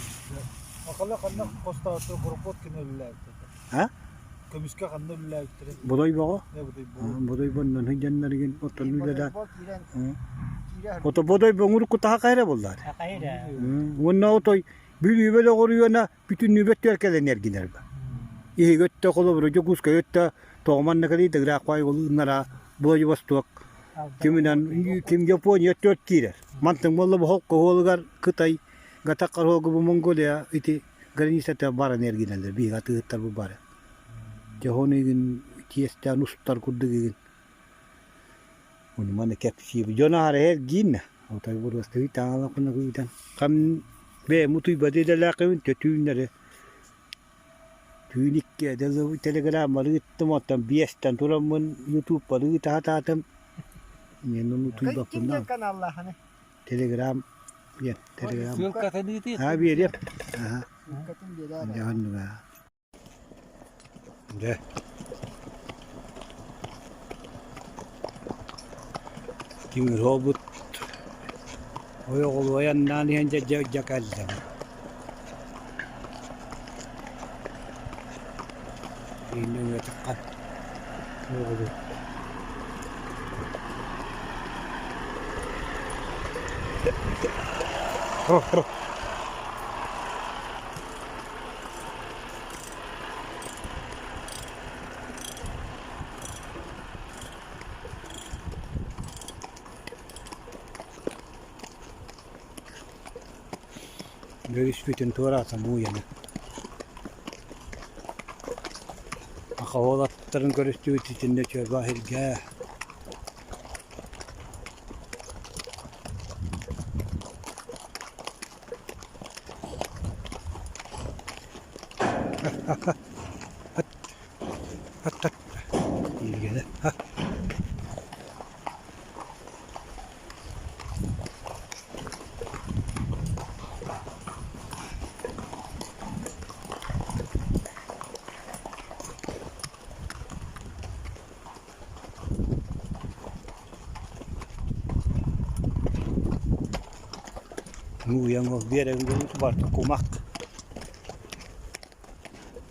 Акала ханна хостооту Куропоткина үлэлээбиттэр. А? Көмүскэ ханна үлэлээбиттэрэ? Бодойбоҕо? Бодойбоннон сылдьаннарыгын оттон үлэлээн Ото Бодойбо оҥорукку таха хайра буоллар. Уонна отой Бүлүүбэл оҕоруйуона бүтүннүүбэт түөр кэлэн эргинэр ба. Иһиги өттө холобура Дьокуускай өттө тоҕоманна кэлии дыгыраах олуннара Владивосток киминэн ким Япония төрт киирэр. Мантан буолла бу холкоһуолугар Кытай гатаккар бу Монголия ити границата баран эргинэллэр биһиги атыыһыттар бу бары. Дьоһун игин тиэстээн устар курдук игин Ону маны кэпсиибит. Дьон аһара эргииннэ. Отой буруостаһыы таҥалахпына күүтэн. Хам бэйэм утуйбат идэлээхпин төтүүннэри түүн икки телеграммары ыыттым, оттон биэстэн тураммын ютубпар ыыта сатаатым. Мен ону утуйбаппын Ким каналлаахыный? Телеграм диэн телеграм. Ссылкатын ыытыы. Аа биэриэм. Аха. Ссылкатын биэрээр. Дьэ оннуга. Дьэ Тимир уолбут ойоҕолуу айаннаан иһэн дьэ дьэ кэллэ Ииннэҥҥэ таххан ойоҕолуу Өрүспүтүн туораата мууйаны. Аха уолаттарын көрүстүбүт итиннэ чөрбө иһиргэ. Мууйаҥ ол биэрэгин барыта кумах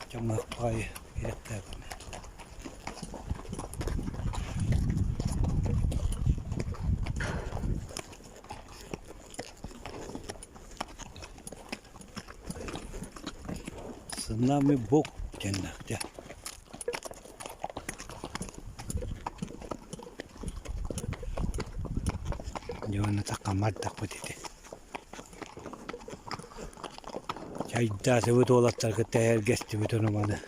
Чамах баҕайы ирэхтээҕим. С нами Бог диэннээх дьэ. Дьэ уонна такамардахпыт ити. Чайдаатыбыт уолаттар кытта эһэргэстибит ону-маны.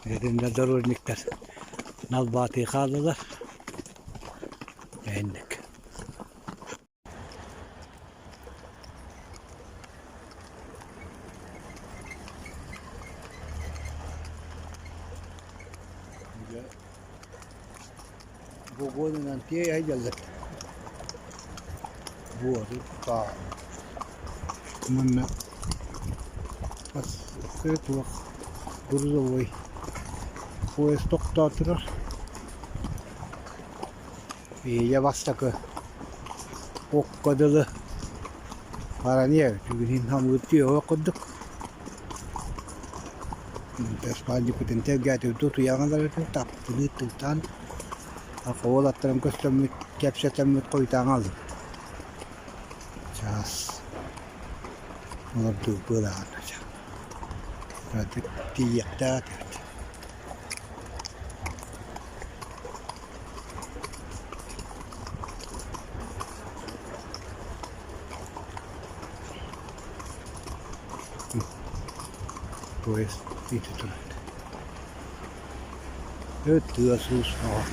Итиннэ дорожниктар налбаатыы хааллылар. Эһинник. Богуонунан тиэйэ сылдьаллар. Буору Манна туох грузовой поезд тохтоо турар. Ийэ бастакы окко дылы баран иһэр түгүнүн хамыыр түөҕэ курдук. Спальникпытын тэлгээтибит утуйаҕын барытын таптыныы тылтаан уолаттарым көстөммүт кэпсэтэммит хойутаан хааллыбыт. Чаас олордуу быалаҕын тиийиэхтээх этибит. Поезд ити турар. Тыас-уус бөҕө.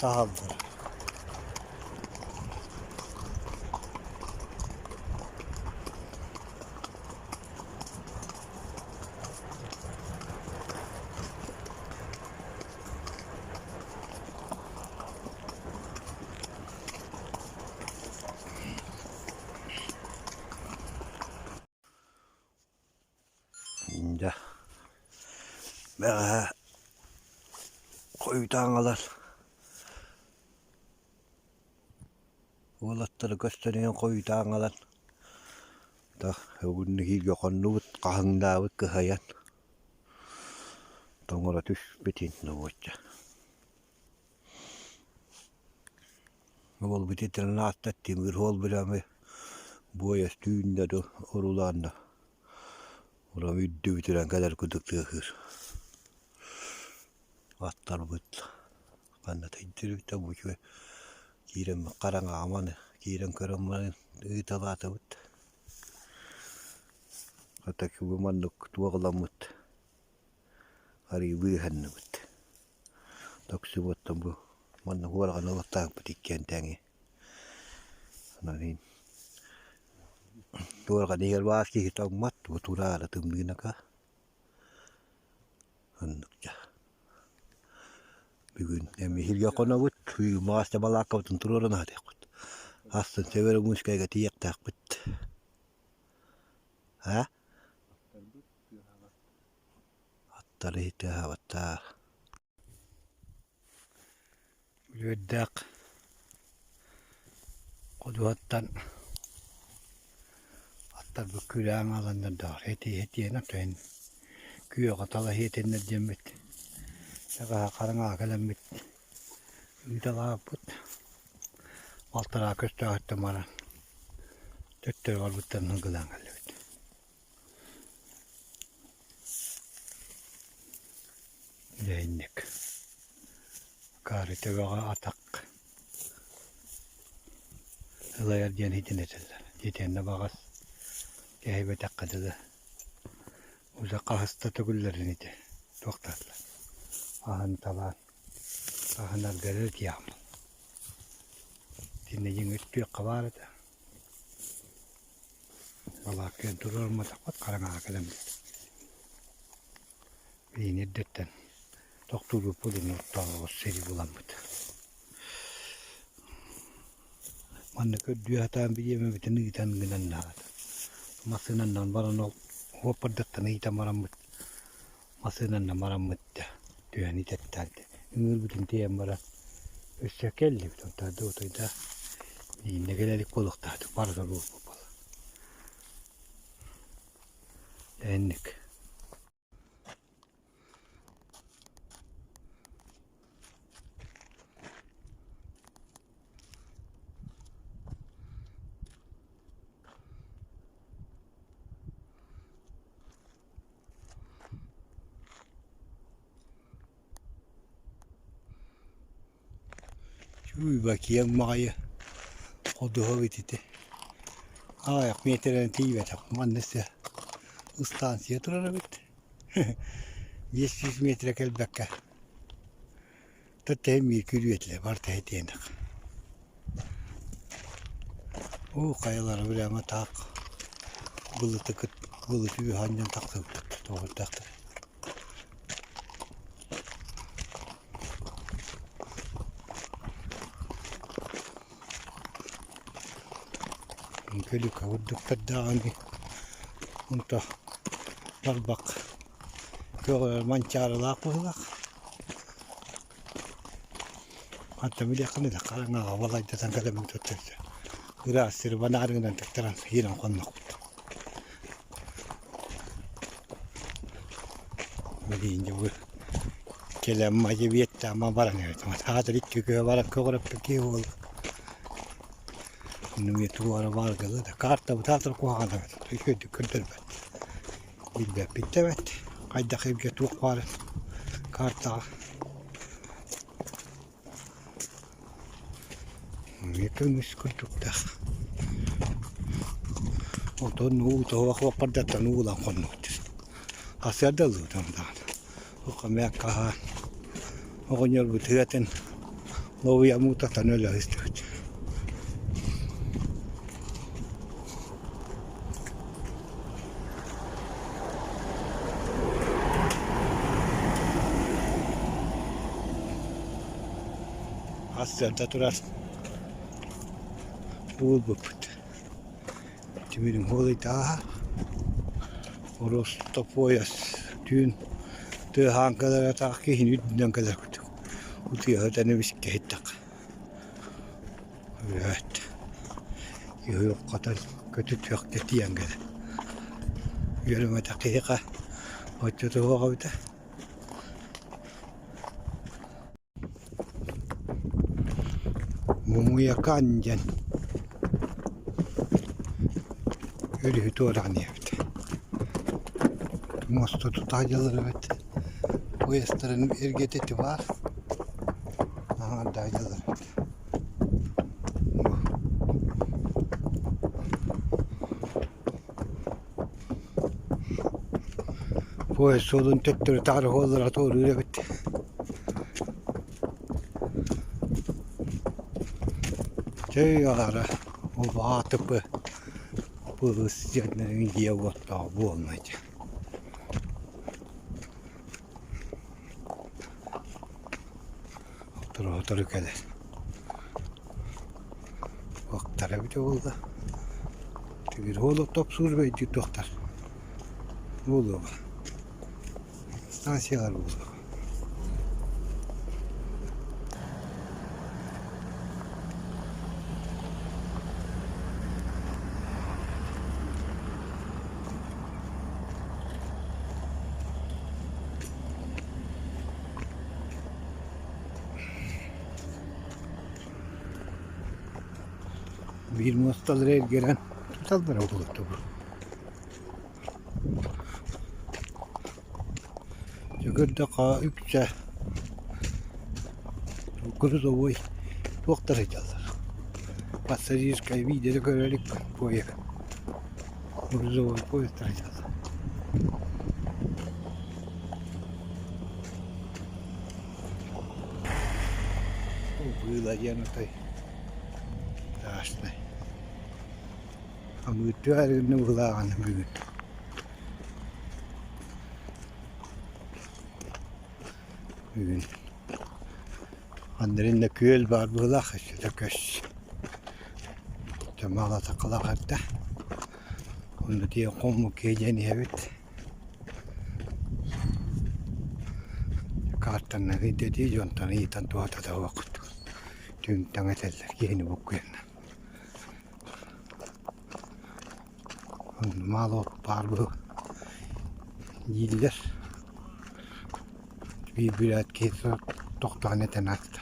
Таһаллар. Дьэ, бэҕэһээ хойутаан ылар уолаттары көстөн хойутаан ылан бүгүн хоннубут хаһыҥнаабыт кыһайан тоҥоро түспүтүн нуучча Уолбут итинэн аатта тимир уол бирами буойас түүн да урулаан да урам үрдүбүтүнэн кэлэр курдук тыаһыыр. Аттарбыт ханна тыйдырбыта бу үчүгэй киирэн хараҥаҕа маны киирэн көрөн баран ыыталаатыбыт. Хата бу маннык туох ыламмыт арыылыы ыһанныбыт. Токсубуоттан бу манна уораҕаны ылаттаабыппыт иккиэн тэҥи. Онон иһин уораҕан иһигэр баар киһи тоҥмот, бу тураары тымныынака. Оннук дьэ. Бүгүн эмиһиргэ хонобут, маас балааккабытын туруоран аһатыахпыт. Астын Северомуйскайга тиийиэхтээхпит. Аа? Аттары тыаһаабаттар. Үөрдээх ходуһаттан аттарбыт күрээн аҕаланнар даҕаны этиһэ-этиһэн отойун күөҕэ талаһыы этиннэр диэммит саҕаһа хараҥаҕа кэлэммит. Ыыталаабыт. Балтараа көстөөхөттөн баран төттөрү барбыттарын ылгылаан кэллибит. Дьэ инник. Акаары төбөҕө атах ылайар диэн иһитин этэллэр. Итиэннэ баҕас кэһэйбэтэххэ дылы уже хаһыста төгүллэрин ити туохтаатылар аһын талаан аһынарга эрэ тиийэҕин. Итиннэ дьиҥ өттүөххэ баар этэ. Балааккайын туруорумматахпыт хараҥаҕа кэлэммит. Билигин эрдэттэн тохтуурбуппут оттоох сири буламмыт. Манна көрдүү сатаан бириэмэбитин ыытан гынан наада. Массыынаннан баран ол уоппардаттан ыытан бараммыт массыынаннан бараммыт да түһэн итэттаан ыҥыырбытын тиэйэн баран өссө кэллибит онтон да утуйда иннэ кэлэ илик буолуохтаахтык барыта буолбут буолла. Инник. Чуй киэҥ баҕайы ходуһа эбит ити. Аҕыйах миэтэрэнэн тиийбэтэх. Манна өссө ыстаансыйа турар эбит. 500 метрэ кэлбэккэ. Тэһин биир күрүө этилэр, барыта итиэнэх. Уу хайалара прямо таах былыты кыт былыты үөһэ анньан тахсыбыттар тоҕурдахтар. Көлүкэ курдуктардаах онто тарбах көҕөрөр манчаарылаах быһыылаах. Хантан билиэххиний да хараҥаҕа балайдатан кэлэммит өттүттэн ыраас сири банаарыгынан тыктаран киирэн хоннохпут. Билигин дьэ бу кэлэн мадьы биэттээмэ баран эбит. Аатыр икки күө баран көҕүрэппит киһи буолла. Онно эмиэ туора баарга да картабыт аатыр куһаҕан эбит. Үчүгэйдик көрдөрбөт. Билбэппит да эбит. Хайдах эргэ туох баарын картаҕа. Эмиэ көмүс курдуктаах. Онтон уу тоһоҕо хаппардаттан уулаан хоннубут. Хасыарда ыллыбыт даҕаны. Хомяк аһаан оҕонньорбут ыатын лобуйа муутатан өлө сыстыбыт. Сарсыарда турар буолбуппут. Тимирим хуолуйдааһа Ростопуойас түүн тыаһаан кэлэр атаах киһини үрдүнэн кэлэр курдук утуйа сытан эмискэ иһиттэххэ Өт киһи хатан көтүтүөххэ тиийэн кэлэр үөрэммэтэх киһиэхэ оччотуох эбитэ Мумуйакаан диэн өрүһү туораан иһэбит. Муоста тута дьыллар эбит. Поездтарын эргэтэ ити баар. Аҥардаах дьыллар эбит. Поезд суолун төттөрү-таары суоллара туоруур эбит. Чэй аара улаатыпы пылыс дьиэтинэн дьиэ уоттаах буолна дьэ. Сотору-сотору кэлэр. Уоктара эбитэ буолла. Тигир уолу топсуур бэйдии туохтар буолуоҕа. Станциялар буолуоҕа. Биир муосталары эргэрэн туталлара буолуо бу. Дьэ көрдөххө үксэ грузовой туохтар сылдьаллар. Пассажирскай видео көрө иликпин поезд. Грузовой поезд сылдьаллар. Быыла диэн отой страшный. Амыытыа эргиннэ быһылааҕын бүгүн. Бүгүн Андрейна күөл баар быһыылаах өссө көс. Дьамаала сакалаах эрдэ. Онно тиийэн хоммуккэ диэн иһэбит. Картаннан ыйдатыы дьонтон ыйытан туһата да суох түҥ-таҥ этэллэр киһини буккуйаннар. Мало баар бу дииллэр. Биир бүрээт киһи тохтоон этэн ааста.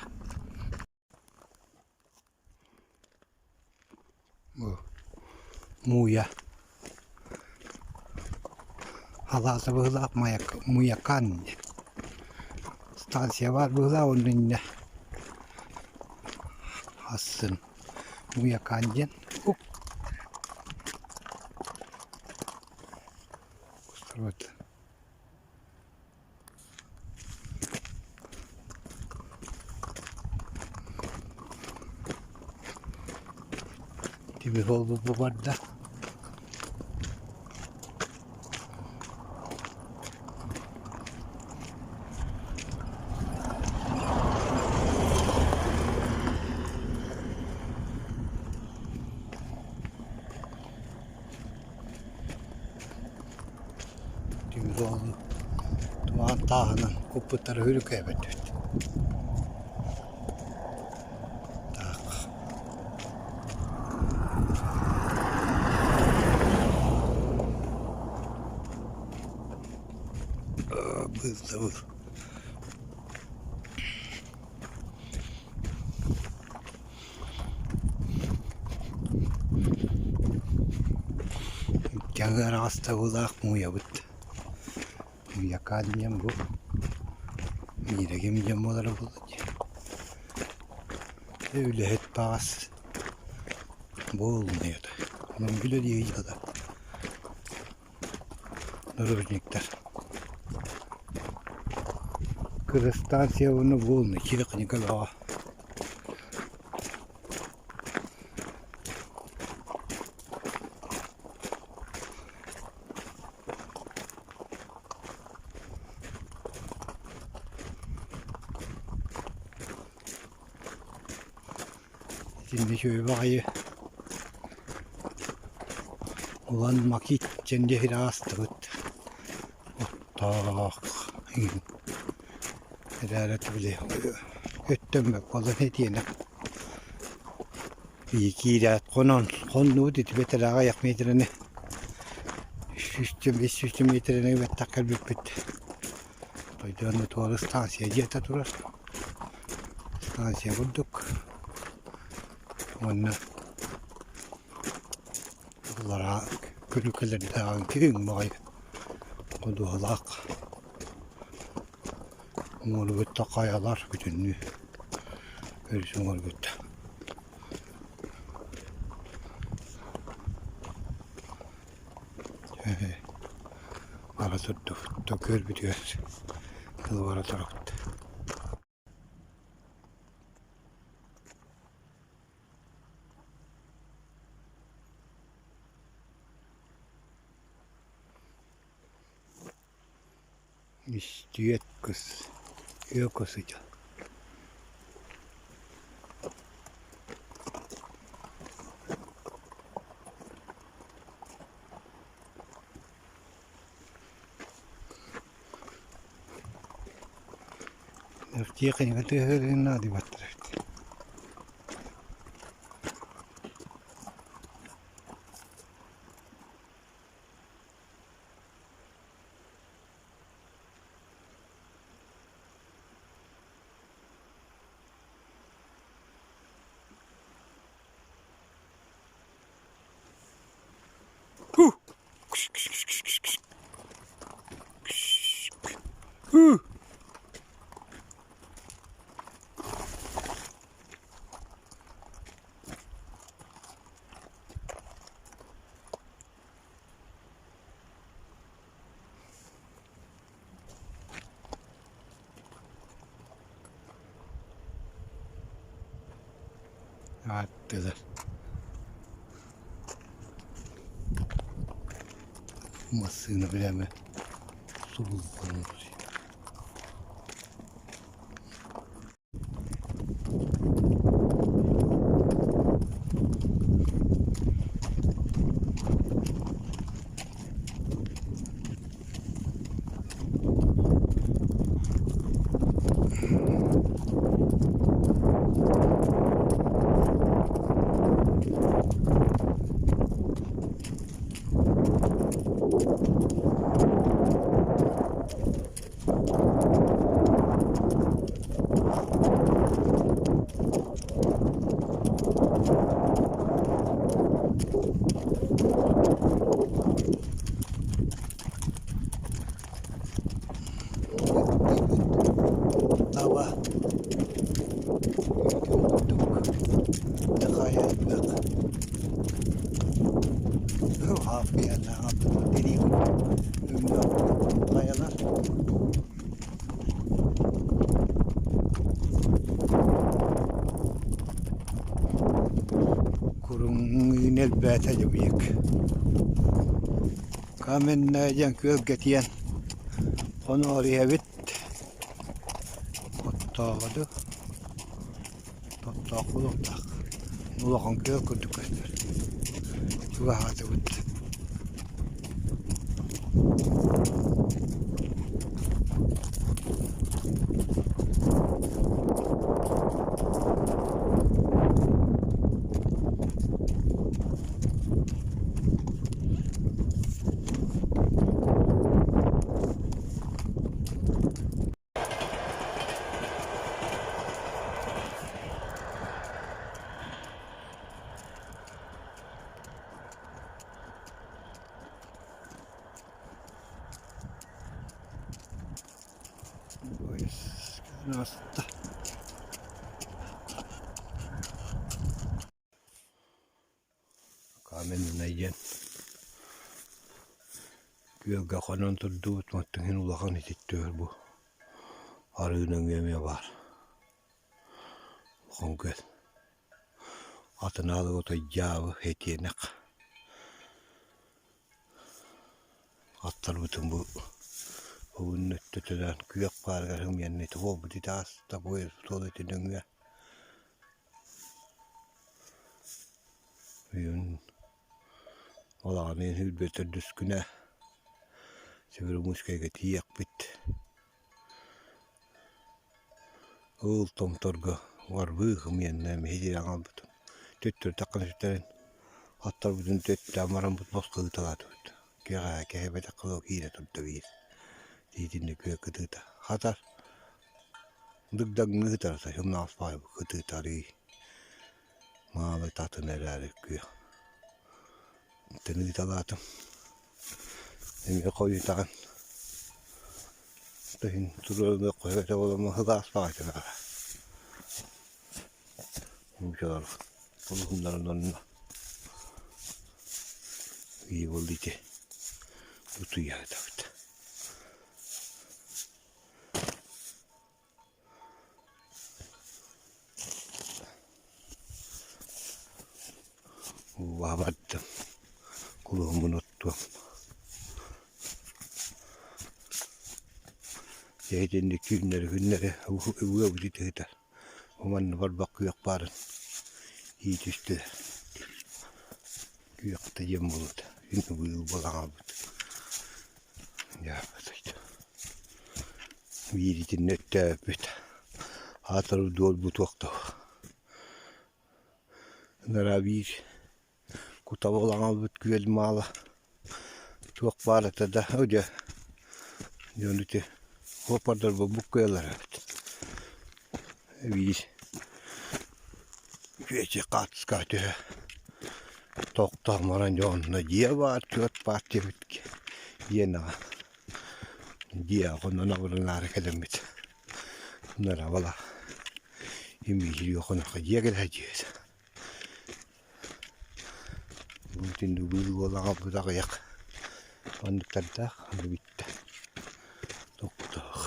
Бу мууйа алааса быһыылаах Муякан диэн станция баар быһыылаах онно инньэ астын Муякан диэн Тимир буолбут барда. Тимир тумаан тааһынан куппуттара үрүкээбэт эбит. Так. Быыл Дьаҥыар аҕыстабылаах мууйабыт. Муйакаан диэн бу биирэгим диэн буолара буолуо дии. Үлэһит баҕас буолунай ото. Онон үлэлии дьыала дорожниктар. Кыргызстан уонна буолунай техника бөҕө. Итиннэ үчүгэй баҕайы Улан Макит диэн диэки аастыбыт. Оттоох иҥин эрээри били өттөммөт буолан итиэнэ киирээт хонон хоннубут ити бэтэрээҕэ аҕыйах миэтэрэни сүүстэн биэс сүүстэн миэтэрэни бэттэх кэлбиппит. Тойдоон туора станция дьиэтэ турар. Станция курдук. Уонна аллараа күлүкэлэрдээҕин киэҥ баҕайы ходуһалаах уҥуоргутта хайалар бүтүннүү өрүс уҥуоргутта. Бара турдубут, көрбүтүгэр тыл бара турабыт. Үстүөт кыс, үөкө сыдьа. Тиэхиньикэ тыаһыырын наадыйбаттар эбит. Ааттылар. Массыына бирээмэ субуллан Таба курдук такая элбэх хайалар Куруҥ элбээтэ дьабыйык Каменная диэн күөлгэ тиийэн хоноору иһэбит Оттооҕоду Оттоох буолуохтаах Улахан күөл курдук көстөр Чугаһаатыбыт Ааста. Каменнай диэн күөлгэ хонон турдубут, оттон иһин улахан ититтүөр бу арыы нөҥүө эмиэ баар. Улахан күөл. Атын аалы отой дьаабы этиэнэх. Аттарбытын бу уһун өттө күөх паарыгар ымыйанна ити буолбут ити ааста бу суол ити нөҥүө. Үйүн Балаҕанын сүүрбэ төрдүс күнэ Североморскайга тиийиэхпит. Ол томторго барбыы хымыйанна мэһийдири аҥалбытым. Төттөрү таххан сүтэрэн аттарбытын төттө амараммыт босхо ыыталаатыбыт. Кэҕэ кэһэбэтэх кылыл киирэ турда биир. Тиитиннэ күө кытыыта. Хатар дыгдаҥҥы ыытарса сымнаҕас баҕайы кытыыта арыый Маалай татын эрээри күөх тыныыталаатым эмиэ хойутаан иһин туруорумуохха этэ буолан сылаас баҕайы Нууччалар улуһуннарын онно ии буолла ити утуйа сытабыт Убаабардым, кулуһуммун оттуом. Дьэ итинник түүннэри-күннэри ыабыт ытыһыта. Манна барбах күөх баарын ии түстэ. Күөх да диэн буолуо быыл буолан хаалбыт. Биир итиннэ өттөөбүт аатырар дуолбутуох да Ынараа биир кутабыл аҥалбыт күөл маала туох баар этэ да дьэ дьон ити суоппардар буккуйаллар эбит биир күөчэ хаартыскаҕа түһэ. Тохтоон баран дьэ онно дьиэ баар, түөрт баар диэбит диэн аҕа дьиэ хонон абыранаары кэлэммит Нара имиирии хоноххо дьиэ кэлэ дьиэт Бу итинник быыл уол аҕалбыт аҕыйах оннуктардаах аны бүттэ тохтоох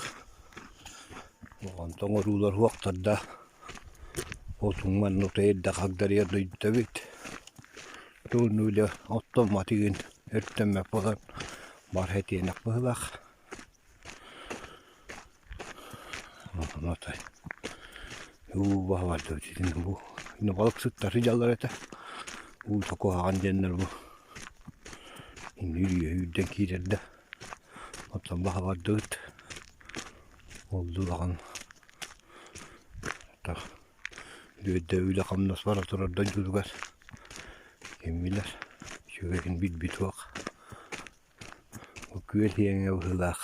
Онтон оҥоруулар уохтарда отуҥ манна утуйарда хагдарыйар дойдута эбит Тууннуля оттоммот игин өртөммөт буолан бар этиэнэх быһыылаах Уу баһабар бу балыксыттар сылдьаллар этэ уута куһаҕан диэннэр бу үрүйэ үүрдэн киирэр да оттон баһабардыбыт ол дуулаҕын Үөрдэ үлэ-хамнас бара турар дойдутугар ким билэр үчүгэйин билбит суох Бу күөл иэҥэ быһыылаах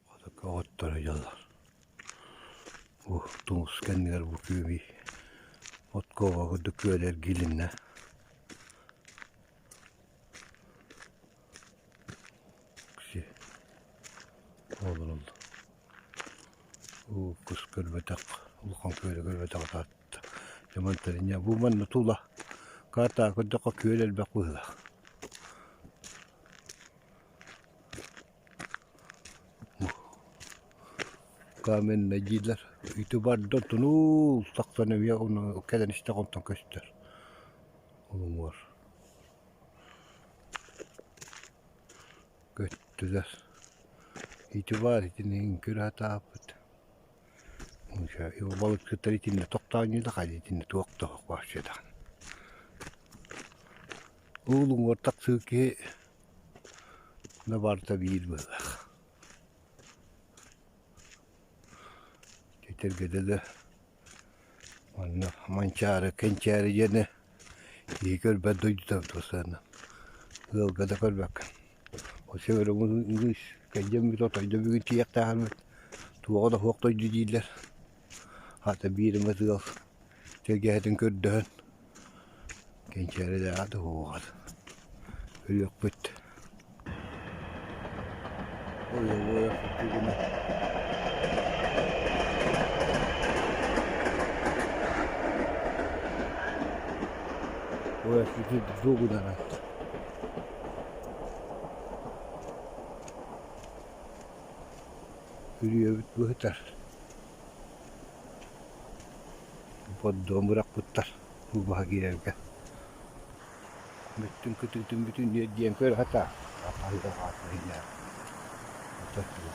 Хототтор дьоллор Бу тумус кэннигэр бу күөмүй откова курдук күөл эргилиннэ Олороллор Уу кус көрбөтөх улахан күөлү көрбөтөх таатта Дьэ бу манна тула картаҕа көрдөххө күөл элбэх быһыылаах Каменнай дииллэр ити барда тунул тахсан эмиэ кэлэн истэх онтон көстөр улуҥуор Көттүлэр ити баар итини үҥкүрэ сатаабыт балыксыттар итиннэ тохтоон хайа итиннэ туох да суох вообще даҕаны Уул уҥуор тахсыы киһи да барыта биир быһыылаах. Этэргэ дылы манна Манчаары, Кэнчээри диэни киһи көрбөт дойдута туосаана ыалга да көрбөккүн. Өссө кэлдьэммит отойдо бүгүн тиийиэхтээхпит туоҕа да суох дойду дииллэр. Хата биир эмэ ыал тэлгэһэтин көрдөһөн Кэнчээрилээҕи да уоҕар өлүөхпүт Үрүйэбит быһытар Поддуом бырахпыттар убаһа киирэргэ. Бүттүн кытыытын бүтүн диэн көр хата курдук.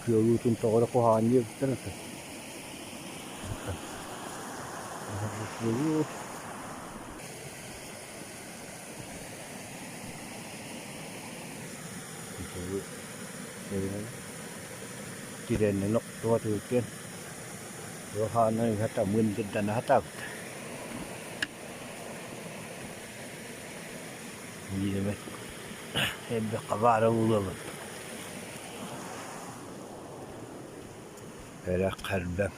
Күөл уутун тоҕо эрэ куһаҕан диэбиттэр этэ. Тирэннэн охтубат үһүккэн Туохааннан үһэ мындырдана сатаабыт. Биир элбэххэ баара буолуо Эрэх хэрбэм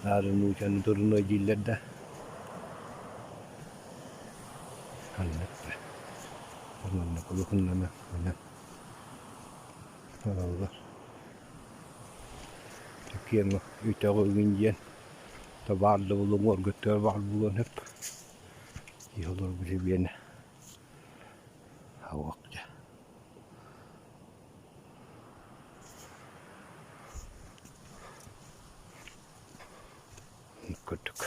Наар нуучаны турунуо дииллэр да Ханнык да Онно кулуһуннана Олороллор. Киэҥ үтэҕи үгүн диэн табаар да булуҥ оргуттар баар буолуон сөп. Киһи олорбут эбиэнэ ауах дьэ. Курдук.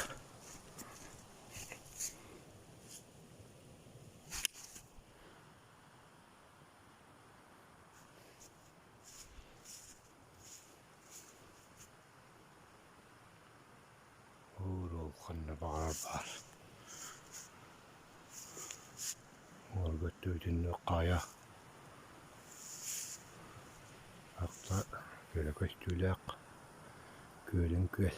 Уурул ханна баҕарар баар. Уолга өттүбүтүн хайа Ахта күөлэ көстүүлээх күөлүн күөл.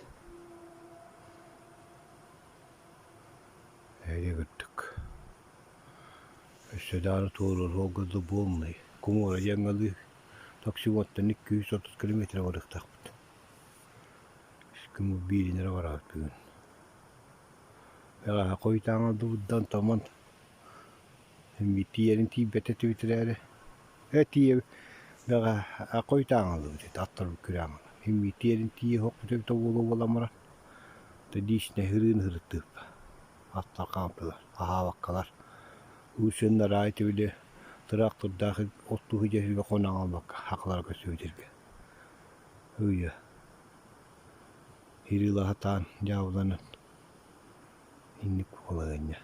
Эйэ кырдык. Өссө даҕаны туоруур суолга да буолунай. Кумуора дьаҥалыы таксиботтан 230 километр барыахтаахпыт. Күн биирин эрэ барабыт бүгүн. Бэҕэһээ хойутаан алдыбыт томон тиийэрин тиийбэтэ этибит эрээри ээ тиийэ бэҕэһээ хойутаан алдыбыт этэ аттарбыт күрээн тиийэрин тиийэ оһохпут эбитэ буолуо буолан баран личнэй ырыын ырыттыыппа аттар хаамтылар аһаабаккалар уусеннара ити били тыраахтырдаах оттуу сылдьар хонон хаалбакка хахалара көстүбүт Ыя Кирилл аһатаан дьаабыланан инник балаһыанньа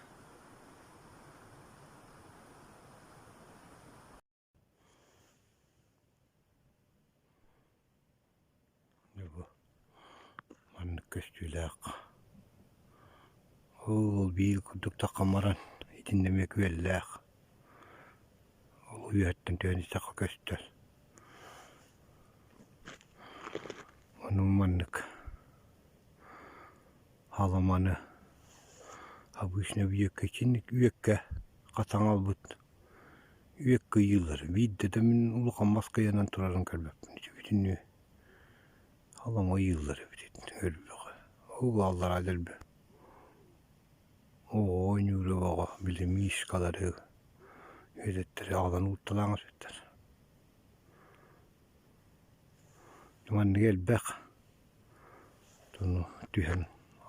Дьэ бу маннык көстүүлээх ол биир курдук таххан баран итиннэ эмиэ күөллээх ол үөһэттэн түһэн истэххэ көстөр Ону маннык халаманы обычно үөккэ итинник үөккэ хатан ылбыт үөккэ ыйыыллар. Биирдэ да мин улахан мас кыйанан турарын көрбөппүн. Ити бүтүннүү халама ыйыыллар эбит өлбөҕө. Ол аллараа дэлби оҕо оонньуура бөҕө били мишкалары үөдэттэри аҕалан уурталаан эбиттэр. Маннык элбэх дьону түһэн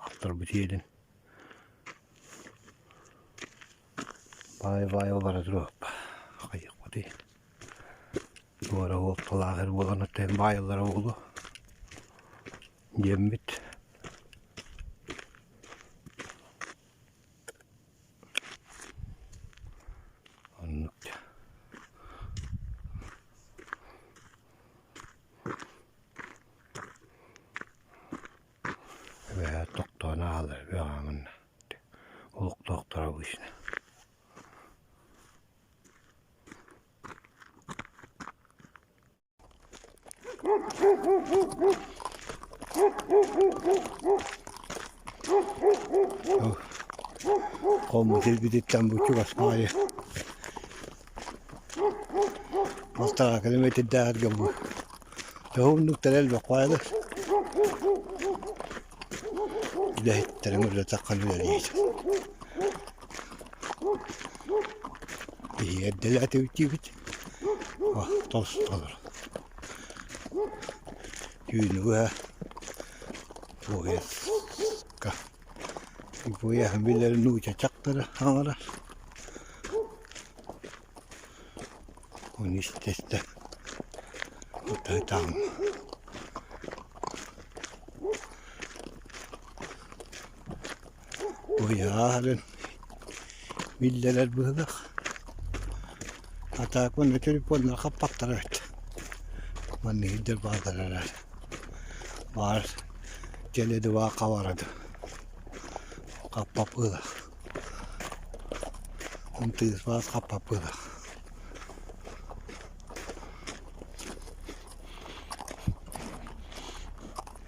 аттарбыт иһин баай-баай бара туруохпа хайыахпытый туора уолталаах эр буолан оттон баайаллара буолуо диэммит Оннук Эбээ тохтоон аалар бэҕэһээҥҥин олохтоохтор обычно Хоммут илбититтэн бу чугас баайы Балтараа километрдээҕэргэ бу төһө элбэх баайылар үлэһиттэрин үлэтэ-ханна үлэлиир Биһиги эрдэлээтибит толору Түүнү быһа поездка поеһын билэр нууча чахтара хаҥара Ону истэ-истэ ытаан Уйаарын биллэрэр быһыылаах. А так уонна телефоннар хаппаттар эбит. Манна иһирдэр бааллар эрэ. Баар теле-два хабарады. Хаппап быһыылаах. Ымтыыс баас хаппап быһыылаах.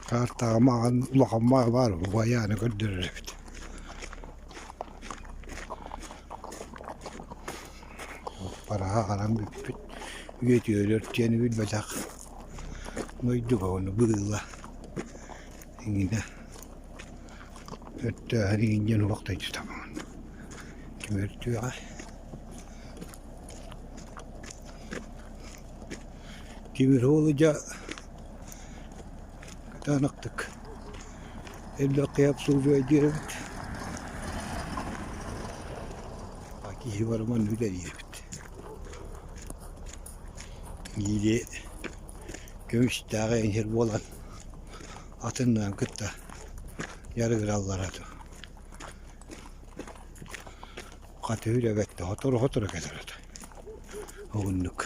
Картаҕа маҕан улахан баа баар убайааны көрдөрөр эбит. Бараһа харан бүппүт үөтүөлөр диэни билбэтэх дойдуга ону быыла иҥинэ өртөөһөн иҥин диэн олох дойдутаммын ким өртүөҕэй Тимир уолу дьэ кытаанахтык элбэххэ обслуживайдыыр эбит. Киһи барыман үлэлиир эбит. Биири көмүстээх эҥир буолан атыннаан кытта дьарыгыраллара дуу. Хата үлэбэттэ сотору-сотору кэлэр этэ. Уһуннук.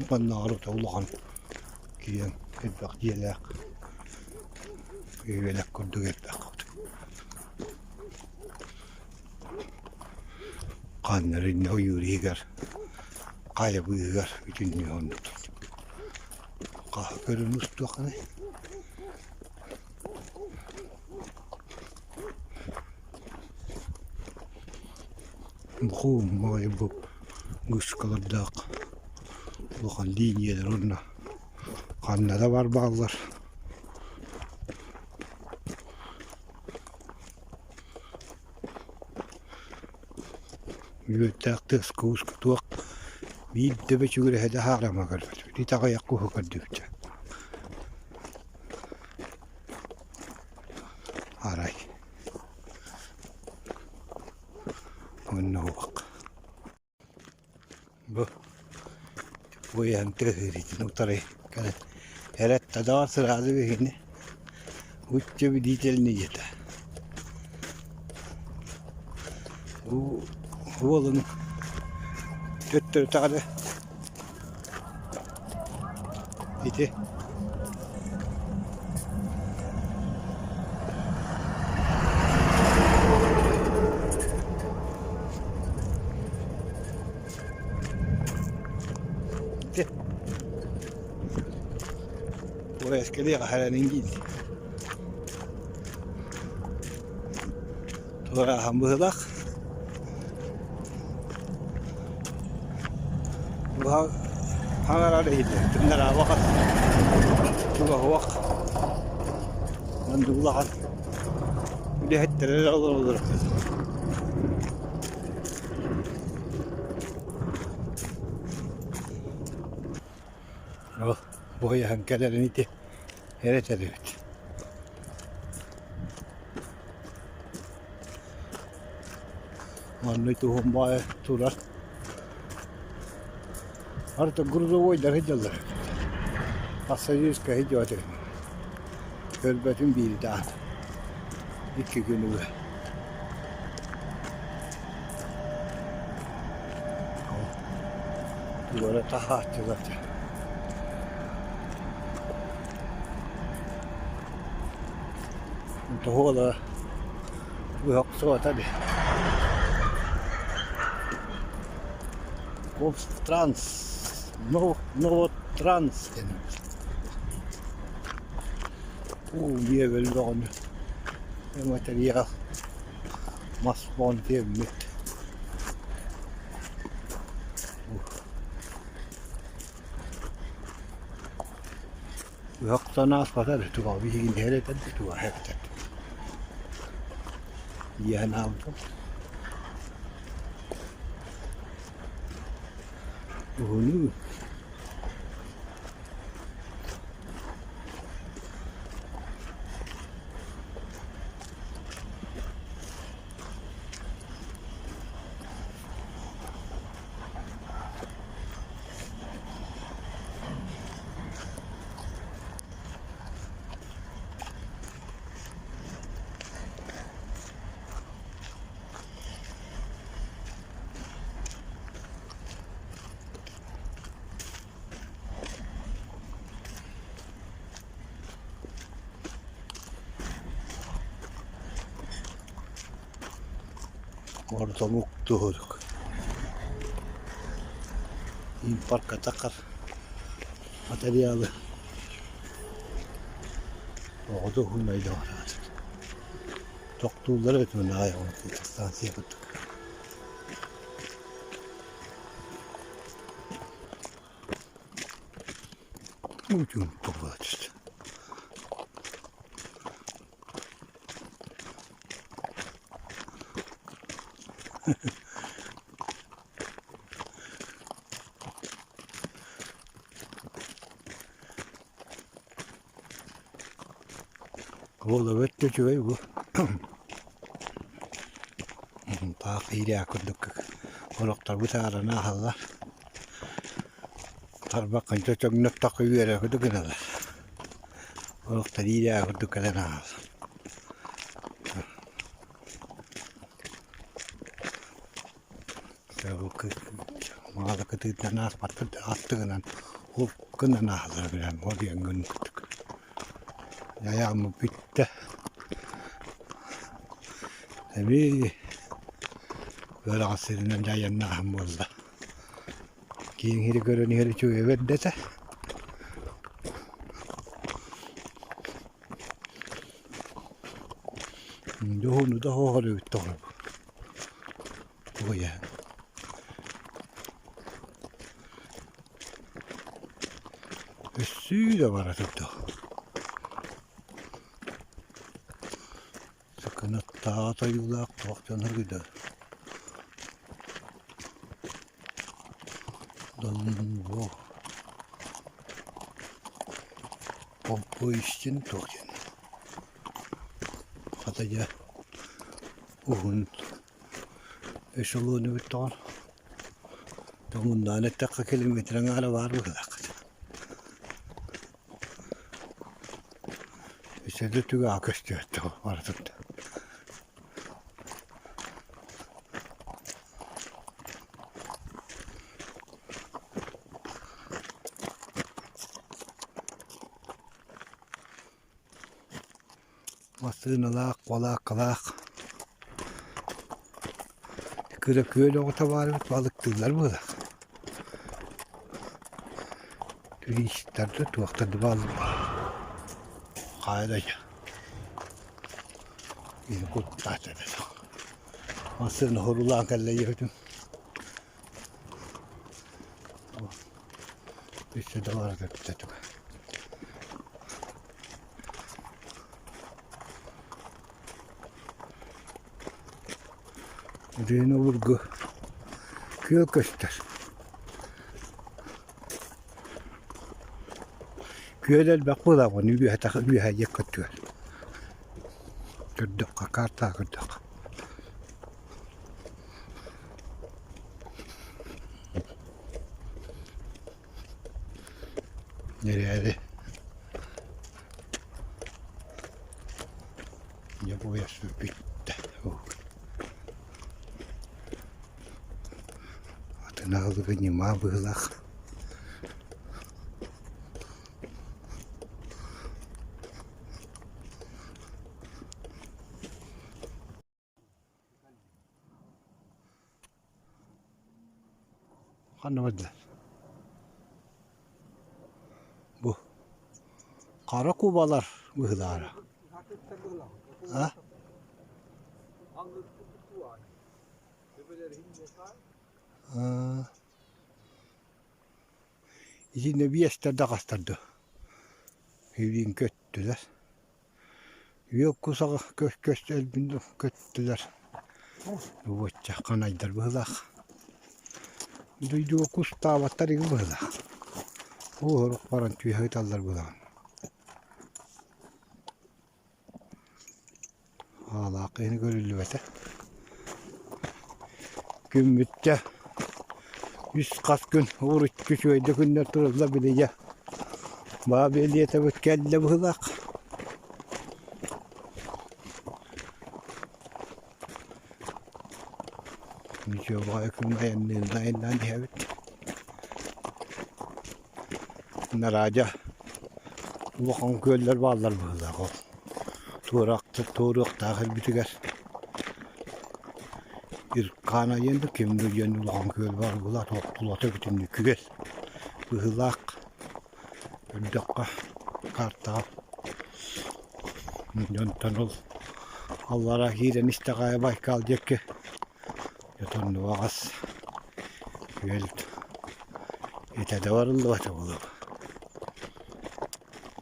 Маннааҕар улахан киэҥ элбэх дьиэлээх үөлэх курдук элбэх Ханна эрэ ойуур иһигэр хайа быыһыгар бүтүннүү оннук хаһа көрөн устуохханый Бу бу. Вышкалардаах улахан линиялар уонна ханна да бар бааллар. Мүөттээх тыаска ууска туох биир да бөчүгүрэһэ да хаарама көрбөтүм. Ити аҕыйах куһу көрдүбүт Арай Онно уох. Бу буйан тыаһыырытын утары кэлэн эрэттэ сразу биһигини учебедительный диэтэ. Бу уолун төттөрү таҕары ити Ити Туора эскэлиэҕэ иҥгиил Туорааһын быһыылаах Хаҥарар иһиллэр тымнараабакат туга суох маннык улахан үлэһиттэрэ эрэ олороллор Ол буойаһан кэлэрин ити эрэ эбит Манна туһун баайа турар. Арыта грузовойдар сылдьаллар. Пассажирскай сылдьыбат этим. Көрбөтүм биирдэ аат. Икки күн ыга. Туора таһааччылар. Тоһуола быһах суота дии. Транс, Новотранс диэн. Уу миэбэл бөҕөнү материал мас буолан тиэммит. Ыһыктан ааспата эрэ туга биһигини эрэтэр да туга эбитэр. Иэһэн аабытым. Уһунуу Ортомук туһурук Импортка таххар материалы оҕото уһунайдаҕар тохтууллар эбит маны аайы станция курдук Утюг түстэ Уола бэрт үчүгэй бу таах иирээ курдук олохторбут ааран ааһаллар Тарбаххын чөчөҥнөттөххө үөрэ курдук гыналлар. Олохтор иирээ курдук кэлэн ааһаллар. Маала кытыытынан ааспаттар аттыгынан ол гынан ааһаллар билэн ол диэн курдук. Айаҕым бүттэ. Эбии ыарахан сиринэн дьайаннааһын буолла. Киэҥ сири көрөн иһэр үчүгэй бэрдэ этэ. Дьоһуну да хоһор эбит тоҕо. Тугуйа. Өссүү да бара турда. Сыкынаттааҕа тойуулаах туох дьон да Доллуо Помпуистин туох диэн хата дьэ уһун эшелону бүттэҕин Тоҥуннаан эттэххэ километр аҥаара баар быһыылаах. Үсэдэ түгэҕэ көстүбэт барытын. Массыыналаах, балааккалаах кыра күөл оҕото баар эбит, балыктыыллар быһыылаах. Туристар да туохтар да бааллар. Хайа да киһи куттаата эбит. Массыына хорулаан кэллэ диэбитим. Өссө да барыта эбитэ Дьиэни обургу күөл көстөр. Күөл элбэх буолаҕын үөһэ үөһэ диэки көттүгэр. Көрдөххө, картаҕа көрдөххө. Нэрээри дьэ буойаспыт бүттэ Атын аҕылыгы ньымаа быһыылаах Ханна бардылар? Бу хара кубалар быһыылаара. А? Итиннэ биэстэр да хастар Илиин көттүлэр. Үөл кусаҕа көс өлбүн көттүлэр. Уочча ханайдар быһыылаах. Дойдуга кустаабаттар игин быһыылаах. Уорук баран түһэ ыталлар быһыылаах. Аалаах киһини көрүллүбэтэ. Күммүттэ үс хас күн уруччу үчүгэйдик күннэр тураллар билигэ. Баа бэлиэтэбит кэллэ быһыылаах. Ничего күн айанныын айаннаан иһэбит. Нараадьа улахан күөллэр бааллар быһыылаах ол. Туоруохтаах ирбитигэр Иркаана диэн да ким да диэн улахан күөл баар буолаат тулата бүтүннүү күөл быһыылаах көрдөххө картаҕа дьонтон ол аллара киирэн истэҕэ Байкал диэки Отоннуоҕас күөл этэ да барыллыбата буолуо.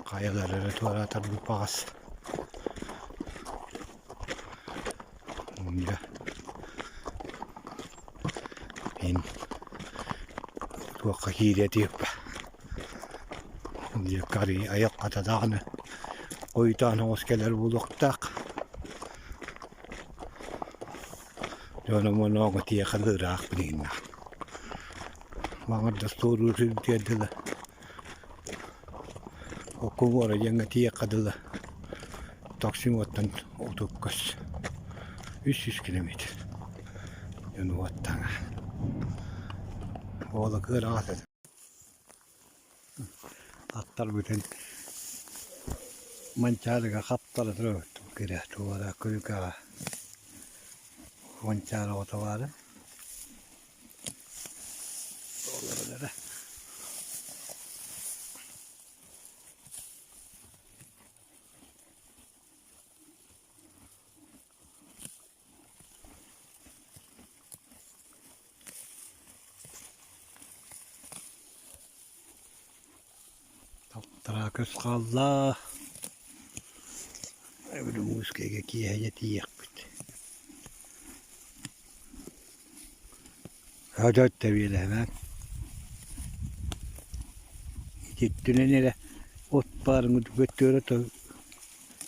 Хайалар эрэ туораатарбыт баҕас. Дьэ мин туохха киириэ диэппэ. Диэки арыый айаххата даҕаны хойутаан оҕус кэлэр буолуохтаах. Дьоно монооҕу тиэхэ ыраах билигиннэх. Маҥырдас туоруур сирдиэр дылы Оккумуора диэҥҥэ тиийиэххэ дылы Токсимуоттан утуккас 300 километр дьон уоттаҥа. Уола кыараҕас этэ. Аттар бүтэн Манчаарыга хаптара турабыт кирэ туора күлүкэҕэ Манчаары оҕото баара Олорор Балтараа көс хаалла. Бүлүмүскэйгэ киэһэ тиийиэхпит. Ходьот тэбиэлэһимэҥ. Ититтинэн эрэ от баарын көттүөрэ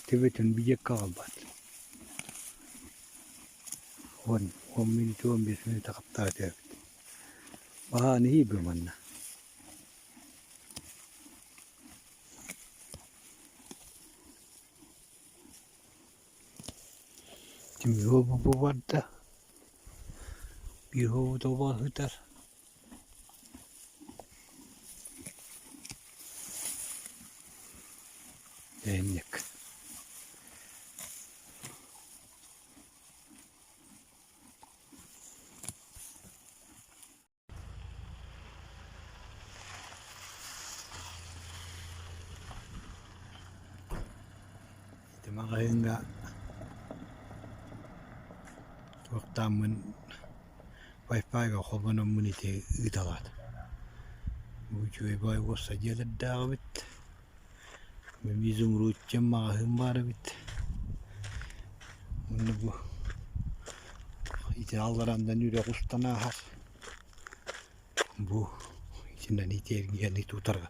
төбөтүн билиэккэ аҕалбат. 10 мүнүүтэ, 15 мүнүүтэ хаптаата эбит. Баһаан иһийбэ манна. Тимир бу барда. Биир тобо сытар. Энник. Ити маҕаһыыҥҥа туохтааммын Wi-Fi-га холбономмун ити ыыталаатым. Бу үчүгэй баҕайы уопсай дьиэлэрдээх эбит. Изумруд диэн маҕаһыын баар эбит. Уонна бу ити алларандан үрэх устан ааһар. Бу итинэн ити эргийэн тутарга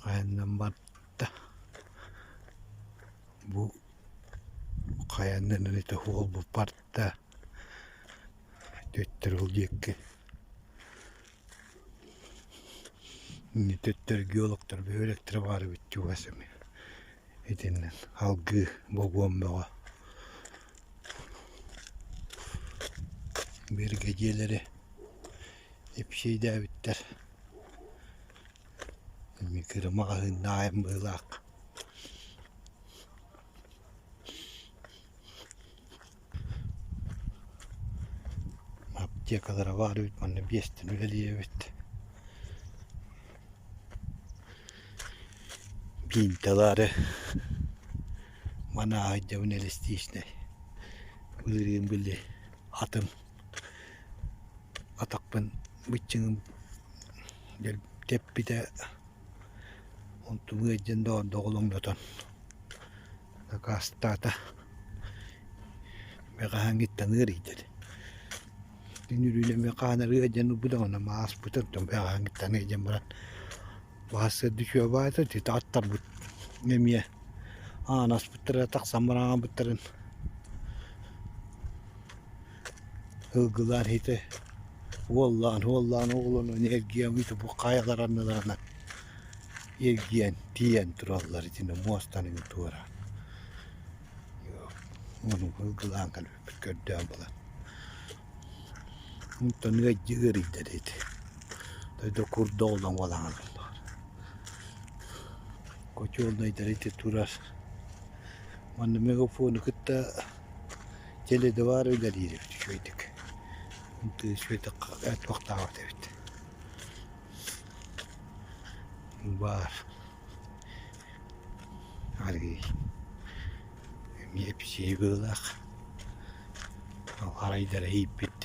хайаннан барда. Бу хайаннан ити уолбут барда. Төттөрү ол диэки Төттөрү геологтар бөһүөлэктэрэ баар эбит чугас эмиэ. Итинэн алгыы богуон бөҕө. Биригэдьиэлэри ипсиэйдээбиттэр. Эмиэ кыра маҕаһыыннаах айан быһыылаах. Аптекалара баар эбит манна биэстэн үлэлиир эбит. Биинтэлээри манааһыйдьабын элистиичнэй былырыын били атым атахпын быччыҥым тэппитэ онтум ыалдьан доҕолоҥнотон Акаастаата бэҕэһээҥҥиттэн ыарыйда Күн үрүүнэ эмиэ хаан арыа диэн ылбыта уонна ааспыта оттон бэҕэһээҥҥиттэн ыалдьан баран баһассыарда үчүгэй баайта ити аттарбыт эмиэ аан аспыттара тахсан баран аҕалбыттарын ылгылаан иһитэ уоллаан уоллаан оҕолонон эргийэн бу хайалар анныларынан эргийэн тиийэн тураллар итиннэ муостаны туора Ону ылгылаан кэлбиппит көрдөөн булан. Онтон ыалдьы ыарыйда ити. Дойду курда олоҥ олаҥалаллар. Хочуолунайдар ити турар. Манна мегафону кытта теледивар үлэлиир эбит үчүгэйдик. Үчүгэйдик туохтаабат эбит. Баар. Аргыый эмиэ эпсиэй быһыылаах арайдара ииппит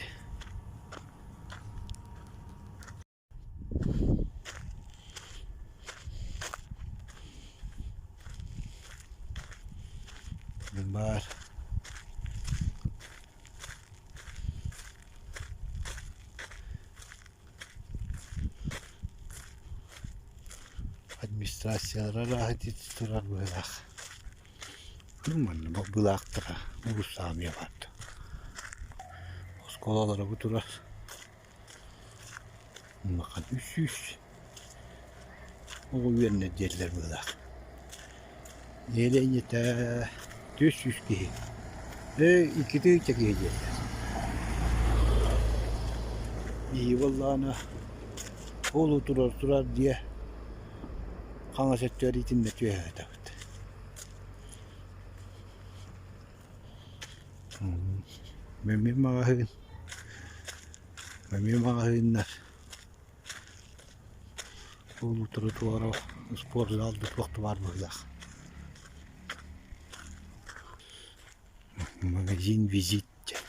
Баар Администрациялара арааһа ити турар быһыылаах. Манна былаахтара улуустааҕы баар Оскуолалара бу турар. Улахан 300 оҕо үөрэнэр диэтилэр быһыылаах. Нэһилиэнньэтэ 400 киһи. Ээ иккитэ киһи диэтилэр. Биһиги буоллаҕына ол турар турар дьиэ хаҥас өттүгэр итиннэ түһэ сытабыт. Эмиэ маҕаһыын, эмиэ маҕаһыыннар. Ол тротуара спортзал да туох да баар быһыылаах. Магазин визит диэн.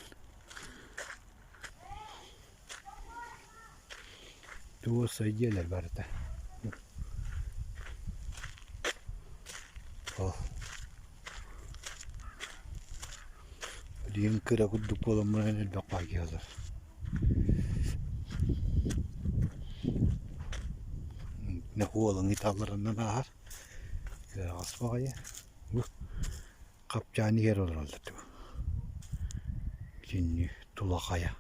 Туос дьиэлэр барыта. Ол Билигин кыра курдук буолан баран элбэх баайгыалар. Уолуҥ ыталларынан ааһар. Кыаҕас баҕайы. Бу хапчаан иһэр олороллор дуу. Бүтүннүү тула хайа.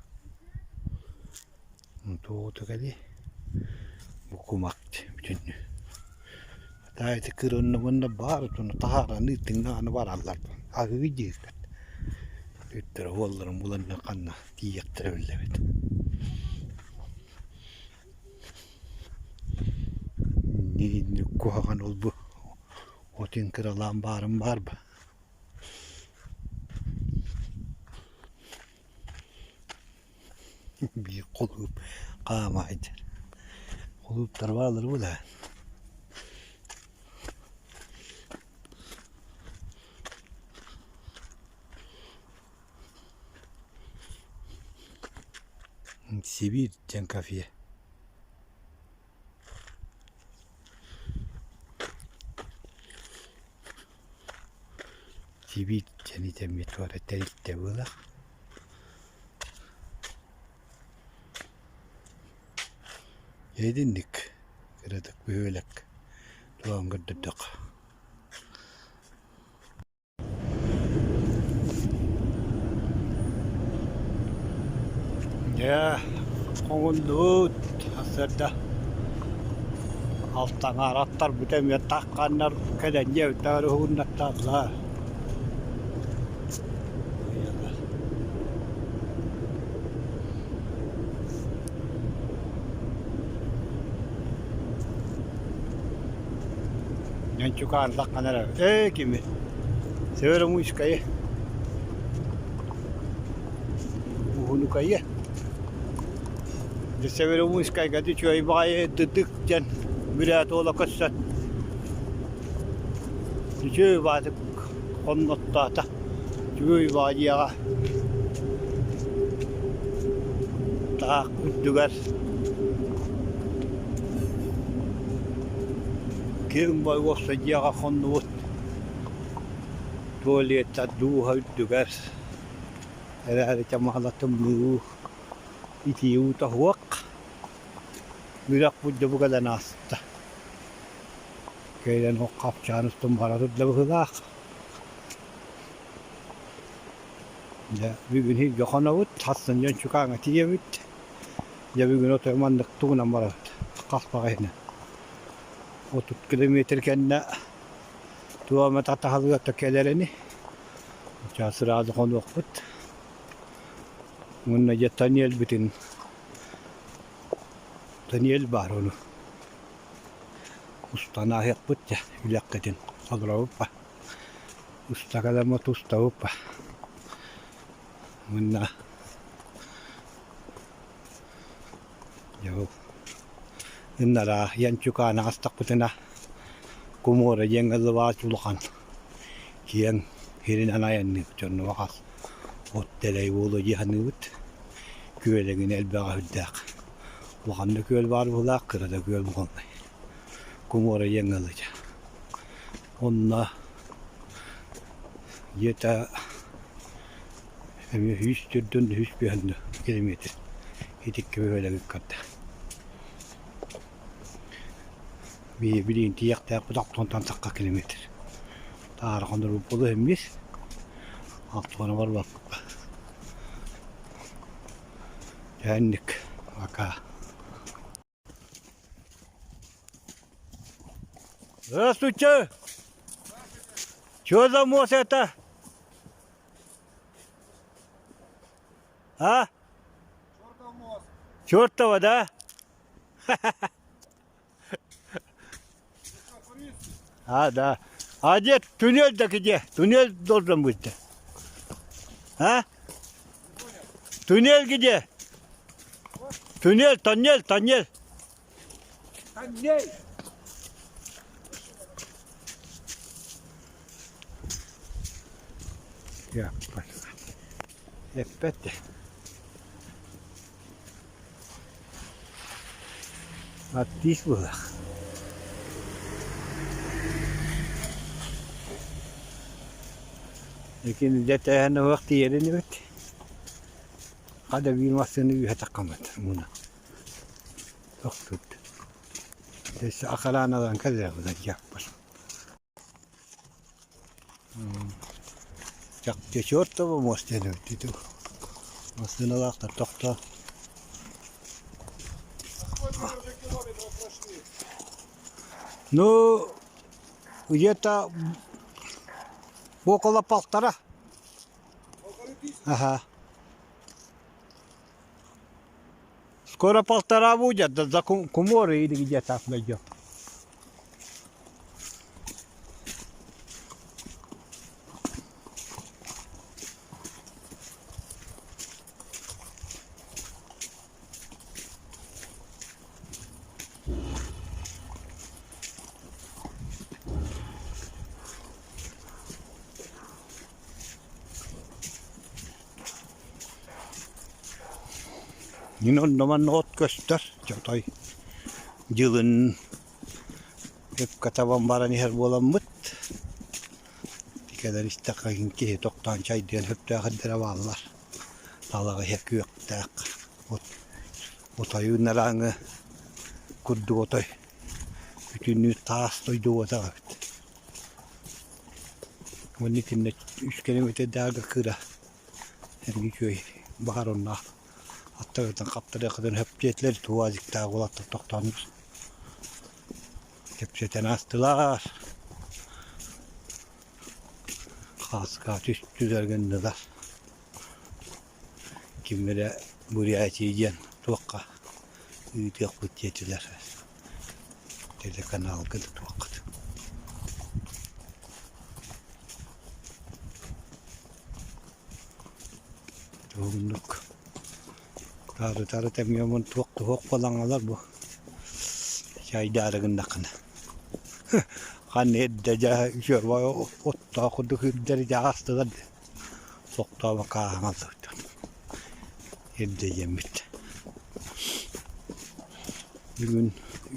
Туоҕута кэлиэй бу кумах бүтүннүү. Таай ити кырынна уонна баар отону таһааран ыыттыҥнаҕына бараллар аһыы диирбит. Үттэрэ уолларын булан ханна тиийиэхтэрэ биллибэт. Инник куһаҕан ол бу отун кыралаан баарын баар ба. Биир холууп хаама сылдьар. Холууптар бааллар буолаа. Сибиир диэн кафе. Сибиир диэн итэммит туора тэрилтэ буолар. Итинник кыратык бөһүөлэк туһаан көрдөрдөххө. Дьэ, хоҥуннубут сарсыарда алтаҥаараттарбыт эмиэ тахханнар кэлэн дьиэбиттэр уһугуннаттаатылар. Ньанчукаан таххан эрэ ээ кими Северомуйскайы Уһунукайы Дьэ Северомуйскайга үчүгэй баҕайы дыдык диэн бүрээт уола көрсөн үчүгэй баатык хонноттоото үчүгэй баҕайы таах үрдүгэр Киэҥ уопсай дьиэҕэ хоннубут, туалетта дууһа үрдүгэр эрээри чамаала тымныы итии уута суох, үрэх бурдугу кэлэн ааста. Кэлэн ол хапчаан устун бара турда быһыылаах. Дьэ бүгүн иһирдьэ хонобут, сарсын дьон Чукааҥҥа тиийэбит. Дьэ бүгүн отой маннык тугунан барабыт, хаспах иһинэн. 30 километр кэннэ туох эмэ татаһалыга кэлэр ини. Сейчас сразу хонуохпут. Уонна дьэ тоннельбытын тоннель баар ону устан ааһыахпыт дьэ үлэххитин олоробут Уста кэлэммит устабыт Уонна дьэ ол ыннараа Янчукааны астахпытына Кумуора диэн ыллыбаат улахан киэҥ сиринэн айанныыбыт дьонно хас от дэлэй буолуо дии саныыбыт. Күөл эҥин элбэҕэ сүрдээх. Улахан да күөл баар быһыылаах, кыра да күөл буоллай. Кумуора диэн ыалдьа. Онно где-то эмиэ үс төрдүн үс биэһин километр итиккэ бөһүөлэги ыккарда. Билигин тиийиэхтээхпит алтуонтан тахха километр. Таара хонорбут буолуо эмиэ алтуона барбаппыт. Дьэ пока. Здравствуйте! Что за мост это? А? Чертов мост. Чертова, да? А, да. А где туннель-то где? Туннель должен быть-то. А? Туннель где? Туннель, тоннель, тоннель. Тоннель! Эппэт Артист быһыылаах. Икини дьэ тэһэн оһох тиийэрин эбит. Хада биир массыына үөһэ таххаммыт муна. Тохтут. Өссө охраналаан кэллэҕинэ дьааппар. Чахчы чертова мост диэн эбит ити. Массыыналаахтар тохтоо. Ну, где-то около полтора. Ага. Скоро полтора будет, да за Куморы или где-то найдем. Мин онно манна от көстөр, дьотой дьылын өпкө табан баран иһэр буоламмыт, кэлэн истэххэ киһи тохтоон чайдыан сөптөөх эрдэрэ бааллар. Талаҕа иһэ күөхтээх от отойун арааҥы курдук отой бүтүннүү таас дойду уотаҕа эбит. Уонна итиннэ үс километрдааҕы кыра эрги үчүгэй баҕар онно аттарыттан хаптарыаххытын сөп диэтилэр УАЗиктаах уолаттар тохтоон кэпсэтэн аастылар. Хааска түстүлэр гыннылар. Ким эрэ Бурятия диэн туохха ыытыахпыт диэтилэр. Телеканалга да туоххут. Туһуннук таары-таары тэҥҥэ туох туһуох буолаҥалар бу чайдаары гыннаххына ханна эрдэ дьэ үчүгэй оттоох курдук үрдэри дьэ аастылар Сохтообокко ааһан сылдьан ирдэйэммит. Бүгүн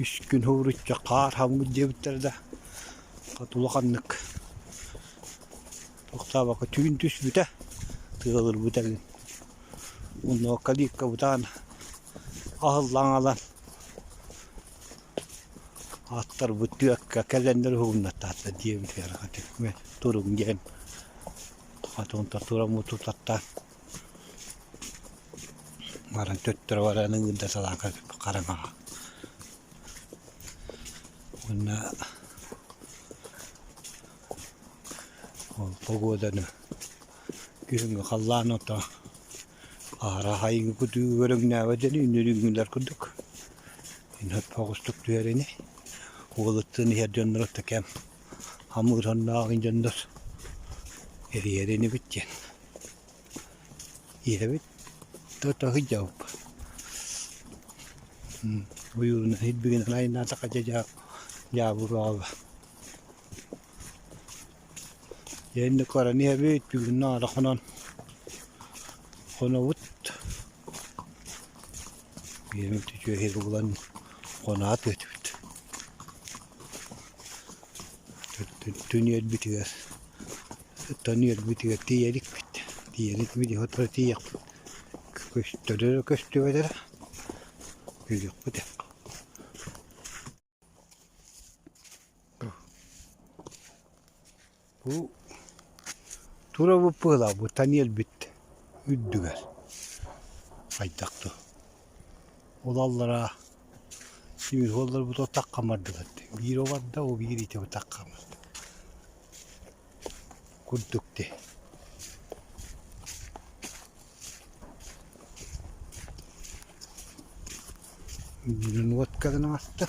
үс күн уһууручча хаар хаҥмыт диэбиттэрэ да, хат улаханнык тохтообокко түүн түспүтэ, тыалырбыта эҥин. Онно калиткабытаан аһыллан аҕалан аттарбыт түөккэ кэлэннэр уһугуннаттаата диэбитигэр туруҥ диэн Хотунтан тураммыт тутаттаан баран төттөрү баран ыҥырда салаака хараҥаҕа уонна ол погоданы күһүҥҥү халлаан ото аһара хайыҥы кутуу көрүҥнээбэт ини үнүрүүҥҥүлэр курдук оҕустук түһэр ини уолуттан иһэр дьоннор ото кэм Хамыырһаннаах дьоннор эрийэр инибит диэн иһэбит да сылдьабыт ойуурунан иһирбигинэн айаннаатахха дьэ дьаабылаҕа дьэ инник баран иһэбит бүгүн наада хонон хонобут биэримит үчүгэй булан хоноот этибит Түнүөрбүтүгэр төнүөрбүтүгэр тиийэ иликпит. Тиийэ иликпит сотору тиийиэхпит. Көстөрө көстүбэтэрэ көрүөхпүт ээ. Бу турабыт быһыылаах бу таниэлбит үрдүгэр хайдах дуу Ол аллараа тимир суолларбыт отахха бардылар дии. Биир барда, ол биир ити отахха барда. Курдук дии. Уот кэлэн ааста.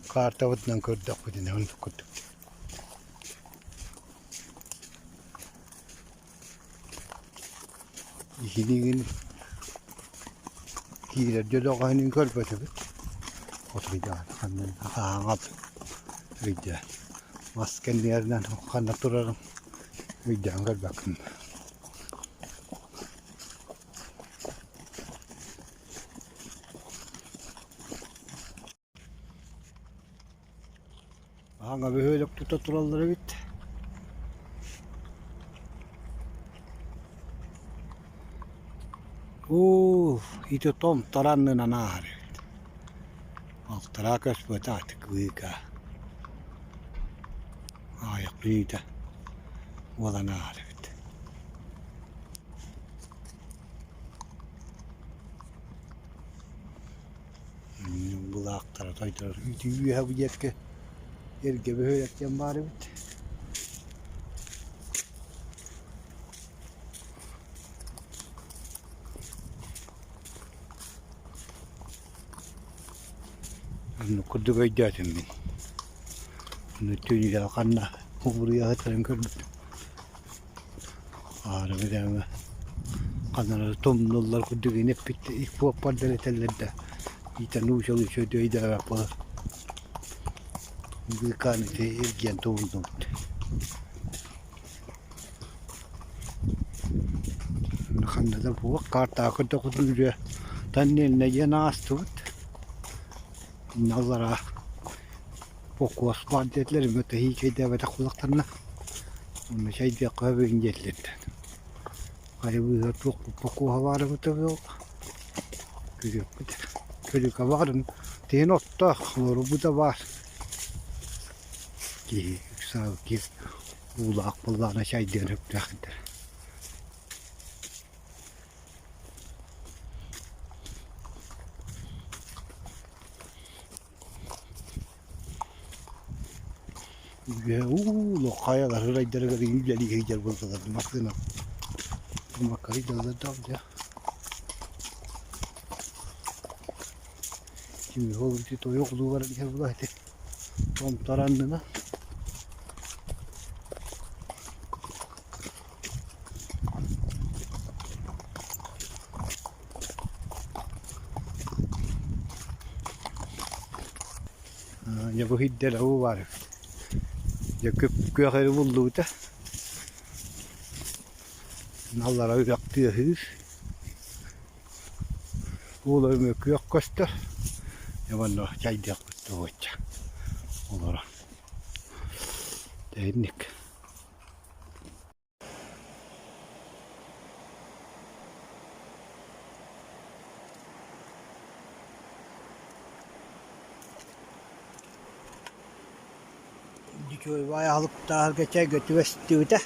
Картабытынан көрдөхпүтүнэ оннук курдук. Иһинигин киирэр дьөлөҕөһүнүн көрбөтүбүт. Отуйдаан ханна ааҥал өйдөөн мас кэннигэринэн ханна турарын өйдөөн көрбөккүн. Хаҥа бөһүөлэк тута тураллар эбит. Уу, ити томтор аннынан ааһар эбит. Алтараа көспөтө аты кыыка. Аҕыйах мүнүүтэ буолан ааһар эбит. Былаахтара тойдорор үтү үөһэ бу диэки эргэ бөһүөлэк диэн баар эбит. Оннук курдук өйдөөтүм мин. Ону түүнүгэр ханна угуруйа сытарын көрбүтүм. Аара бирээмэ ханна эрэ тумнуллар курдук инэппит иккуоппардар этэллэр да иитэн уучалыы үчүгэйдик өйдөөбөт буолар. Быыкаан ити эргийэн тумуннубут. Ханна да буох картаҕа көрдөхпүтүнэ үрүө Таннельнай диэн аастыбыт. Иннэ аллараа Бокуос баар диэтилэр, мөтөһүү чэйдээбэтэх кулактарына. Онно чэйдиэххэ бүгүн диэтилэр. Хайа быыһыгар туох бокуоһа баар эбитэ буолла. Күрүөппүт күрүкэ баарын тиһин оттоох, олорбута баар. Киһи ыксаабыт киһи уулаах буоллаҕына чэйдиэн сөптөөх этэ. Уу хайалар ырайдарыгар үлэлии сылдьар буоллалар массыына макка сылдьаллар да дьэ кими ол ити тойук улуу баран иһэр була ити томтор аннына Дьэ бу иһирдэр уу баар эбит. Дьэ күп-күөх эрэ буллубута. Аллара үрэх тыаһыыр. Уол өҥө күөх көстөр. Дьэ манна чайдыахпыт туһуочча олорон. Тэһинник. Дьүчүөй аһылыктааһарга чэйгэ түбэстибитэ.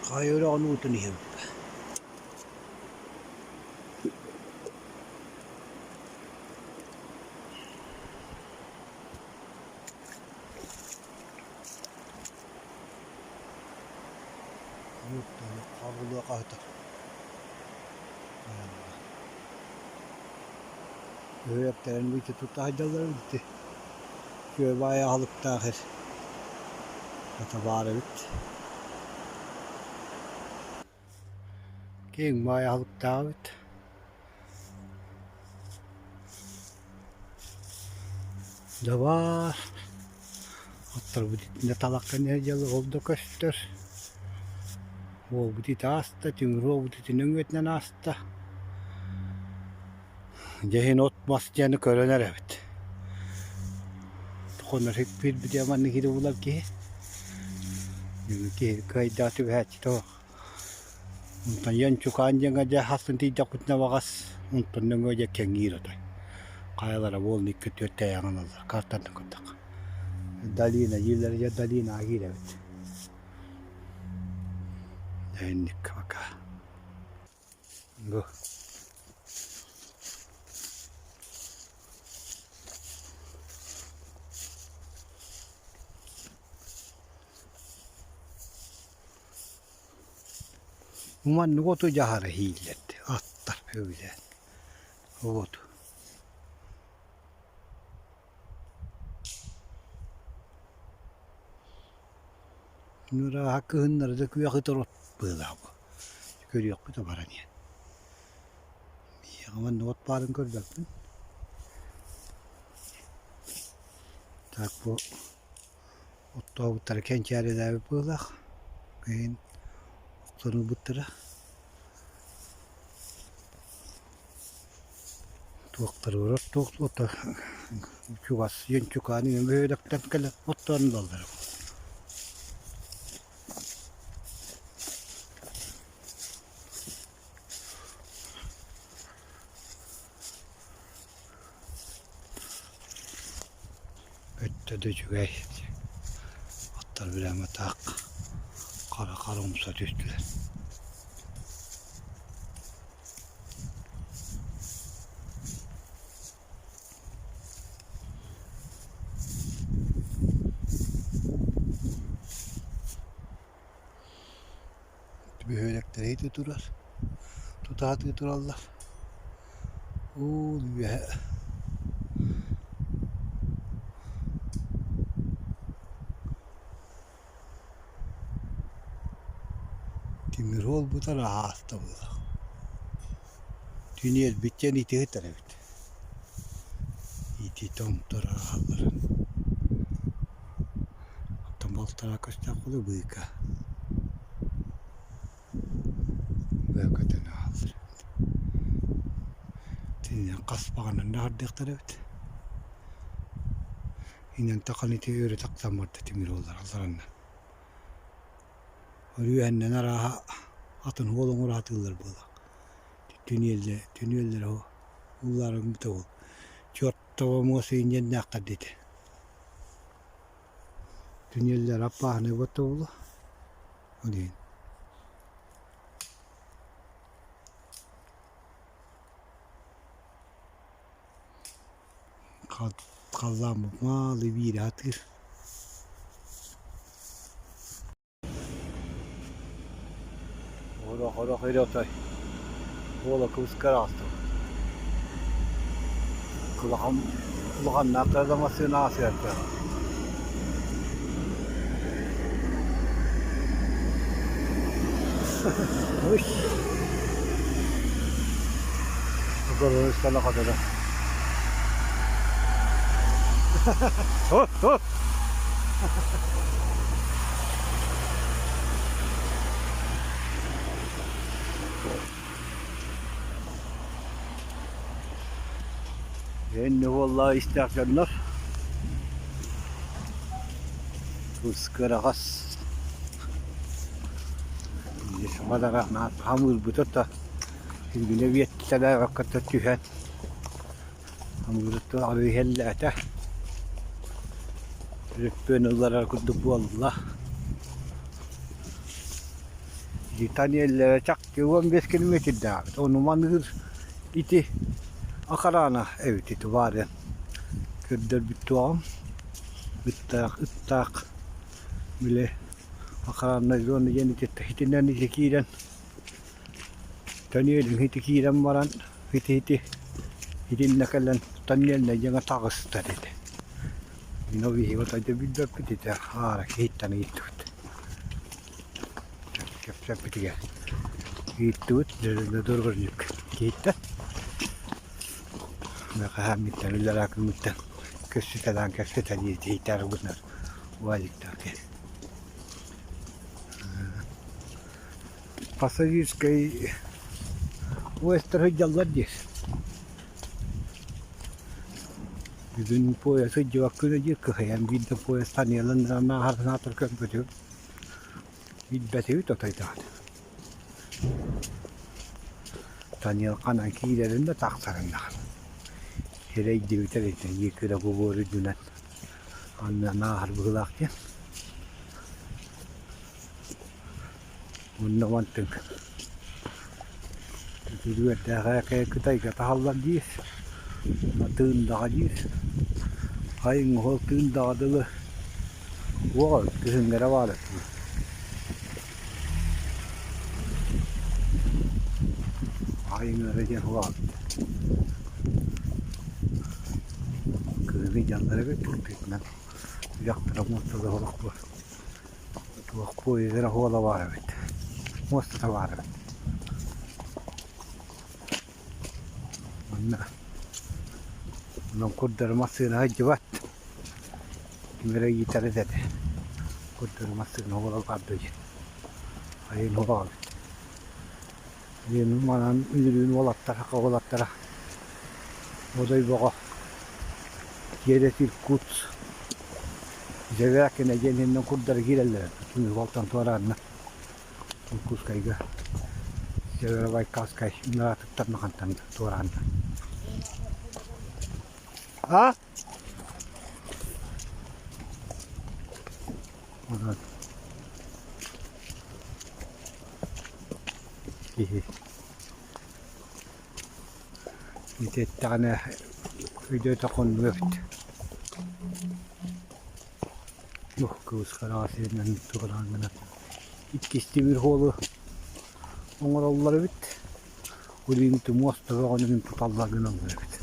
Хайа үрэҕин уутун иһэбит. Хабылыа хаһыта. Үрэхтэрин бүтэ тута сылдьаллар эбит Күөбаай аһылыктаах эр хата баар эбит. Киэҥ баай аһылыктаах эбит. Дьабаар оттор итиннэ талахха дьылы ол да көстөр. Уолбут ити ааста, түҥүр уолбут ити нөҥүөтүнэн ааста. Дьэ иһин от-мас диэни көрөн эрэбит. Хонор биирбит маннык киһи булар киһи. Киһи кыайдаах түбэһээччитэ суох. Онтон Янчукаан диэҥҥэ дьэ хасын тиийдэхпитинэ баҕас онтон нөҥүө дьэ кэҥиир отой. Хайалара буолан икки түөрт тэйэҕин ыллар картаны көрдөххө. Долина дииллэр дьэ долинаҕа киирэбит. Дьэ инник пока. Бу Маннык оту дьаһара иһииллэр аттар сөбүлээн вот Ырааһа кыһыннары да күөх ытыр от быылаах бу. Көрүөхпүт баран иһэн. Миэхэ манна от баарын көрбөппүн. Так бу оттообуттара кэнчээрилээбит быһыылаах. Кыһын охсон ылбыттара. Туохтарыгар оттуох чугас Йончукаан бөһүөлэктэн кэлэн оттоон ылаллар. Өттө да үчүгэй аттар прямо так хара-хара умса түстүлэр. Бөһүөлэктэрэ ити турар, тутаатыы тураллар. Уул үөһэ Тимир уолбутар аһааста буолар. Түнүөлбүт диэн ити ыытар эбит. Ити томтор аһаллар. Оттон балтараа көстөөх буолуо быыка. Быакатын аһаллар. Тининэн хас баҕанан да аһардыахтар эбит. Инэн тахан ити өрө тахсан барда тимир уоллар алларанна. Өрүһэннэн арааһа атын уол оҥораатыыллар буолла. Түнүөллэрэ түнүөллэрэ ууллаарыҥ ол чуортаба муос иинньэннээхтэр диэтэ. Түнүөллэрэ аппааһынай буолта буолуо. Ол иһин. Халлааммыт маалы биирэ сатыыр. Орох орох отой уола кыбыскар аҕыстым. Улахан улаханнаах да массыына аасыарда. Уй. Энни буолла истээх дьоннор кыраҕас хамыырбыта да Илгинэ биэттэлээҕэ түһэн амырыттан арыы иһэллээтэ. Өрөппүөн ылларар курдук буолла. Тоннеллэрэ чахчы 15 километрдээҕит. Ону маныыр ити охрана эбит ити баарыан көрдөрбүт туоҕум. Ыттаах ыттаах били охранная зона диэн итинэн ити киирэн Тоннель ити киирэн баран ити-ити итиннэ кэлэн тоннельнай дьаҥа таҕыста диэтэ. Мин ол иһи отойдо билбэппит ити аара киһиттэн ыйыттыбыт. Кэпсэппитигэр ыйыттыбыт доргорнюк киһиттэн. Хаһааммыттан үлэлээ күммүттэн көссүтэлээн кэпсэтэлии тиһийтээр гынар уазиктаах киһи. Пассажирскай поездтар сылдьаллар диир. Бүгүн поезд сылдьыбакка диир кыһыйан биирдэ поезд таныалан ааһар көрбөтүм. Билбэтибит отой даҕаны. Таныал ханан киирэрин да тахсарын даҕаны. Эрэйдибит эбит биир кыра буолуор үрдүнэн аннынан ааһар быһыылаах диэн. Онно мантыҥ Үтүрүөрдээҕи Кытайга таһаллар диир, тыындаҕа диир. Хайыҥ оһол тыындаҕа дылы уоҕа күһүҥҥэ эрэ баар этэ. Хайыҥ эрэ диэн уоҕа Кыһыҥҥы дьаллар эбит тыытынан дьахтара муостада олох Туох поездара оһуола баар эбит, муостата баар эбит. Манна онон курдары массыына сылдьыбат. Ким эрэ ыйытар этэ Курдары массыына буолан барда диэн. Айын уһаҕабыт. Диэн манан үнүрүүн уолаттара, уолаттара Бодойбоҕо через Иркутск Зевякина диэн иһинэн курдары киирэллэр эбит. Уолтан туораанна Иркутскайга Северобайкальскай ыраатыттан хантан туораанна. А? Онон киһи ити эттэҕинэ өйдөөтө хоннуга эбит. Ух, кыбыс хараҕа сиринэн туораан гынан иккис тимир суолу оҥороллор эбит. Улиин тумуос төбөҕүнэн туталлар гыналлар эбит.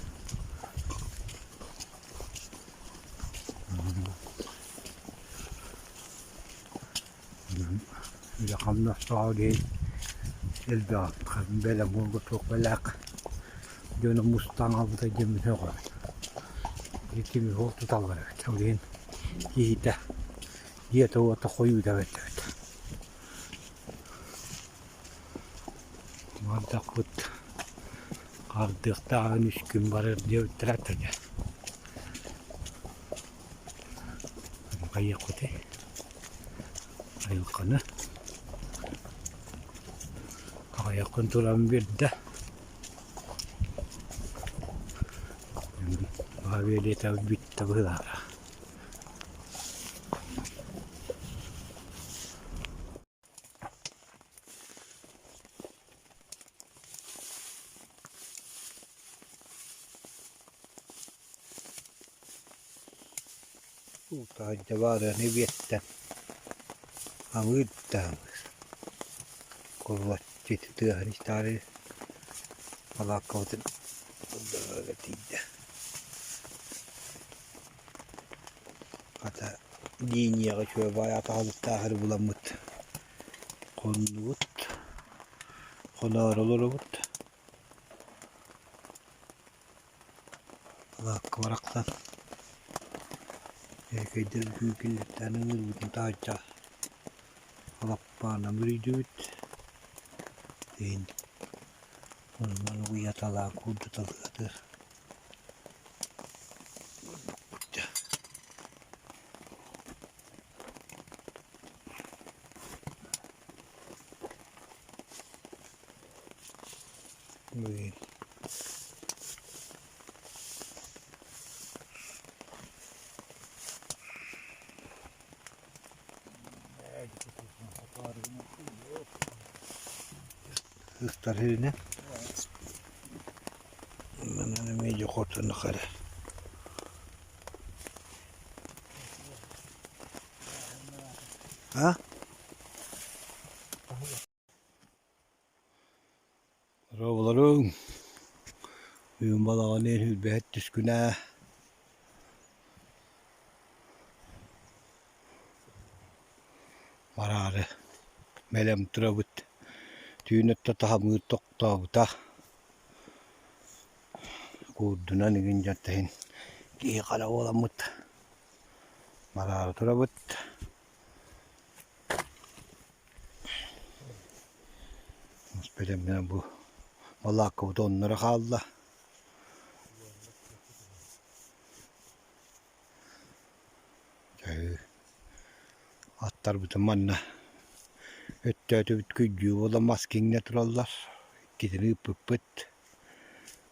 Үлэ-хамнас диэн элбэх бэлэм буолга туох бэлээх дьону мустан аҕалбыта диэммин сөҕөбүн. Ити ол туталлар эбит. Ол иһин киһитэ дьиэтэ-уота хойуута эбит эбит. Мардахпыт хардыахтааҕын үс күн барар диэбиттэрэ этэ. Хайыахпытый айылҕаны аҕыйахпын туран биэрдэ Авиалета бүттэ быһыылааҕа. Таһырдьа баарыаны биэртэ, аҥыыр да аҥыыр, курулаччы тыаһын истээри балааккабытын ылларарга тиийдэ. Хата линияҕа үчүгэй баҕайы атаҕалыктаах эрэ буламмыт хоннубут, хоноору олоробут. Балаакка барахсан ээкэйдэр бүтүн киллэртээн ыҥырбытын таһырдьа лаппаанан бүрүйдүбүт. Иһин онон уйаталаан куурдуталыатыр. Блин. Ыстар сиринэн манан эмиэ дьохуотуну хара А? Дорооболоруҥ! Бүгүн балаҕан иһин үрбэһит түскүнэ бараары бэлэм турабыт. Түүн өттө таһамыыр тохтообута. Куурдунан игин дьон иһин киһи хара буоламмыт бараары турабыт. Бэлэмнээн бу балааккабыт онно эрэ хаалла. Аттарбытын манна өттөөтүбүт күрдьүү буолан мас киҥнэ тураллар. Иккитин ыыппыппыт.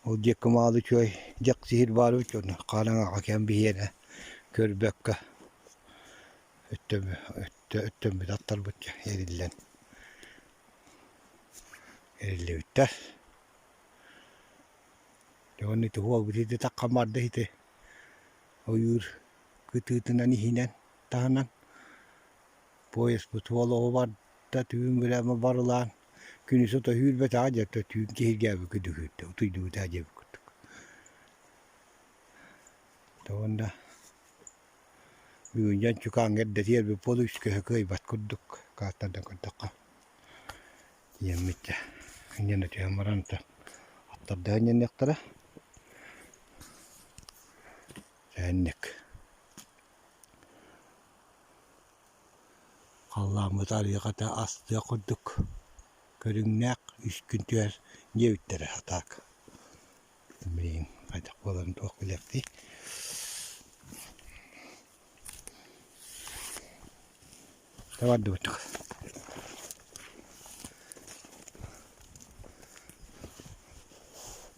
Ол диэки маалы үчүгэй дьэксиһир баар эбит онно хараҥаҕа кэм биһиэнэ көрбөккө өттөммүт аттарбыт эриллэн эриллибиттэр. Дьэ уонна ити уолбут ити таххан барда ити ойуур кытыытынан иһинэн таһынан поезпыт уол оҕо барда түүн бирэмэ барылаан күнүс ото үүрбэтэҕэ дьэ түүн киһиргээбиккэ дүһүрдэ утуйдубута диэбит курдук. Уонна Бүгүн дьон чукааҥҥа эрдэтигэр буолу үскөһө кыайбат курдук каартардан көрдөххө тиийэммит дьэ инньэ түһэн баран аттардаһан иһиэхтэрэ сэһэнник. Халлааммыт арыйҕата астыа курдук көрүҥнээх үс күн түһэр диэбиттэрэ атаак. Билигин хайдах буоларын туох билиэхтий. Табардыбыт.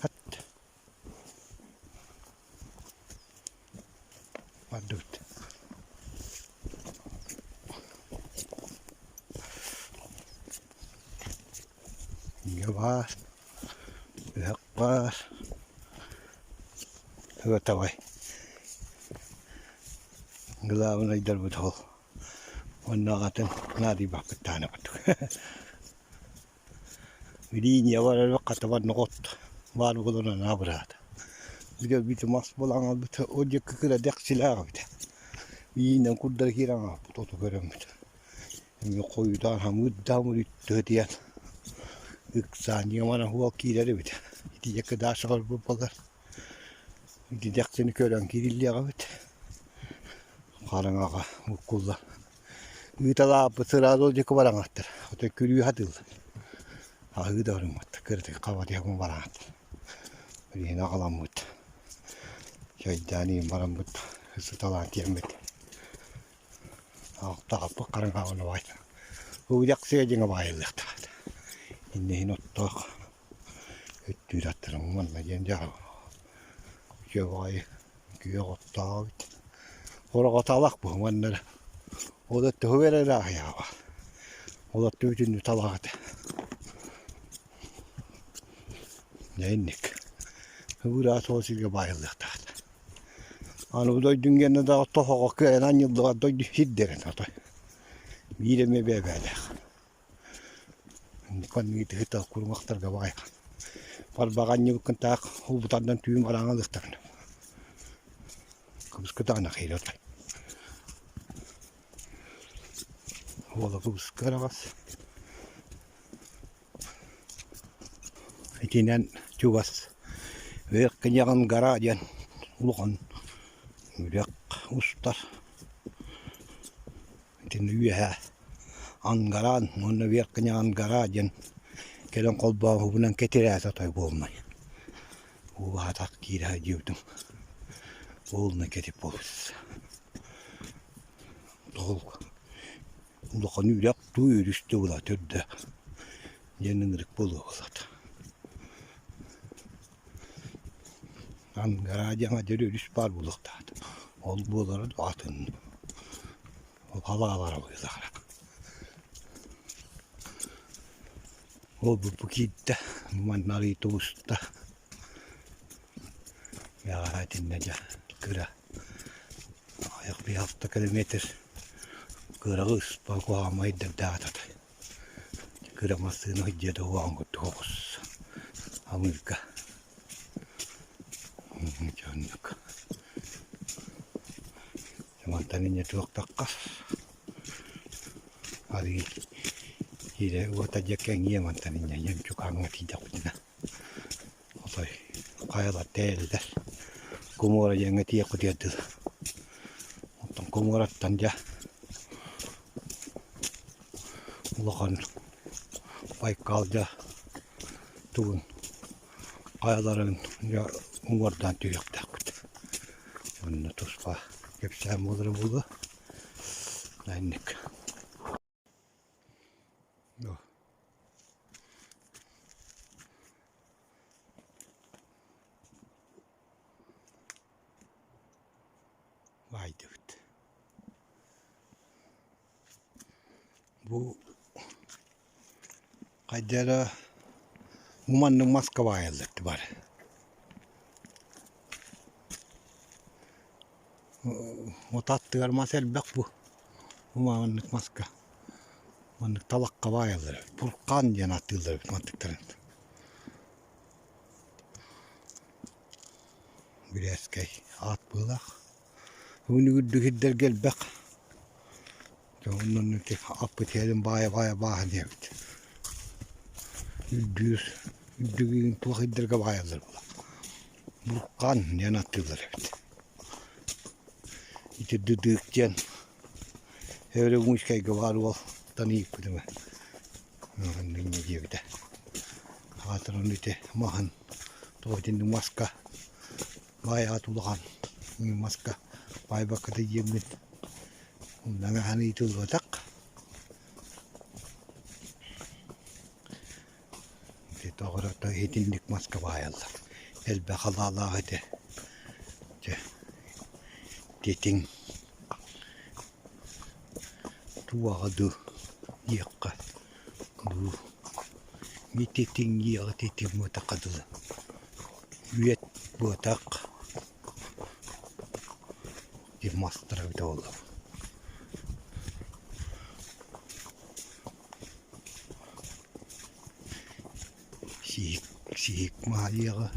Хат. Бардыбыт. Инньэ баар, ыһыах баар. Ыатабай. Главнайдарбыт ол. Уонна аҕатын наадыйбаппыт даҕаны курдук. Линия барар хата ноҕот баар буолан абыраата. Бүтэ мас буолан хаалбыт ол диэки кыра дэхсилээх эбит. Иинэн курдары киирэн хаалбыт оту көрөммүт. Эмиэ хойутаан хамыыр да үттүһэтийэн ыксаан дьиҥэ уол киирэр эбит. Ити диэки Даша олорбут буоллар ити дэхсини көрөн киириллиэх эбит. Хараҥаҕа буккулла Ыыталаабыт сразу ол диэки бараҥаттар. Отой күрүү хатыыллар. Аһыы да барымматтар. Кыратык хабатыйа бараҥаттар. Билигин аҕаламмыт. Чайдаан иһин бараммыт сыталаан тиэммит. Алтаҕаппыт хараҥаҕын баайта. Уудьахсыга дьиҥэ баайыллыахтаах. Иннин оттоох өттүүр аттарым манна диэн дьаһал. Үчүгэй баҕайы күөх оттоох эбит. Хороҕоталах бу манна эрэ. Ол өттүгү эрэ ырааһыйаҕа. Ол өттү бүтүннүү талах этэ. Дьэ инник. Ыраас ол сиргэ баайыллыахтаах этэ. Аны бу дойдуҥ гиэнэ да тоһоҕо кыайан анньыллыбат дойду сирдэрин отой. Биир эмэ бэйбээлээх. Ханныгы куруҥахтарга баайаҕын. Барбаҕа анньыбыккын таах улбутардан түүн бараҥа ылыахтарын. Кыбыскытаана хиирэ отой. Уола кыбыска араҕас. Итинэн чугас Үөх гора диэн улахан үрэх устар. Итини үөһэ Ангараан уонна Верхняя Ангара диэн кэлэн холбооһугунан кэтирээтэ отой буолмай. Уулаатах киирэ диэбитим. Полный кэтип буолбут. Тоҕул улахан үрэх туу өрүстэ була төрдө диэн ынырык буолуо буоллаҕа. Ангара диэн адьыр өрүс баар буолуохтаах. Ол буолара атын халаалара быһыылаах. Ол бу киирдэ, манна арыый тубуста. Бэҕэһээ итиннэ дьэ кыра аҕыйах биэс километр кыраҕы ыспа куһаҕаммай дэбдээх этэ. Кыра массыына сылдьыа да уоҕун курдук оҕус амыырга. Дьэ оннук. Мантан инньэ туохтахха арыый киирэ уота дьэ кэҥиэ мантан инньэ Емчукааҥҥа тиийдэхпитинэ отой хайалар тээллэр Кумуора диэҥҥэ тиийиэхпитигэр дылы. Оттон Кумуораттан дьэ улахан Байкал дьэ тугун хайаларын дьэ уҥуордаан түһүөхтээхпит. Онно туспа кэпсээн буолара буолуо. Инник. Баайдыбыт. Бу хайда эрэ маннык маска баайаллар бары. От аттыгар мас элбэх бу. Маннык маска. Маннык талахха баайаллар эбит. Буркаан диэн ааттыыллар эбит мантыктарын. Бүрээскэй аат быһыылаах. Бүгүн үрдүк сирдэргэ элбэх. Дьэ онон ити аппыт иһэрин баайа-баайа бааһын иһэбит. Үрдүүр, үрдүгүн туох сирдэргэ баайаллар буолла. Буркаан диэн ааттыыллар эбит. Ити дыдыык диэн. Өрөмүүскэйгэ баар уолтан ыйыппытым инньэ диэбитэ. Аатыран ити маһын тоҕо итинник маска баай аат улахан маска баайбакка да диэммин умнаҥаһан ыйытыллыбатах. Ити тоҕо эрэ итинник маска баайаллар. Элбэх алаалаах этэ. Дьэ титиҥ туоҕа дуу диэххэ дуу ититиҥ диэҕи титиҥ буотахха дылы үөт буотах диэн мастара эбитэ буолла. Сиһик сиһик маайыаҕа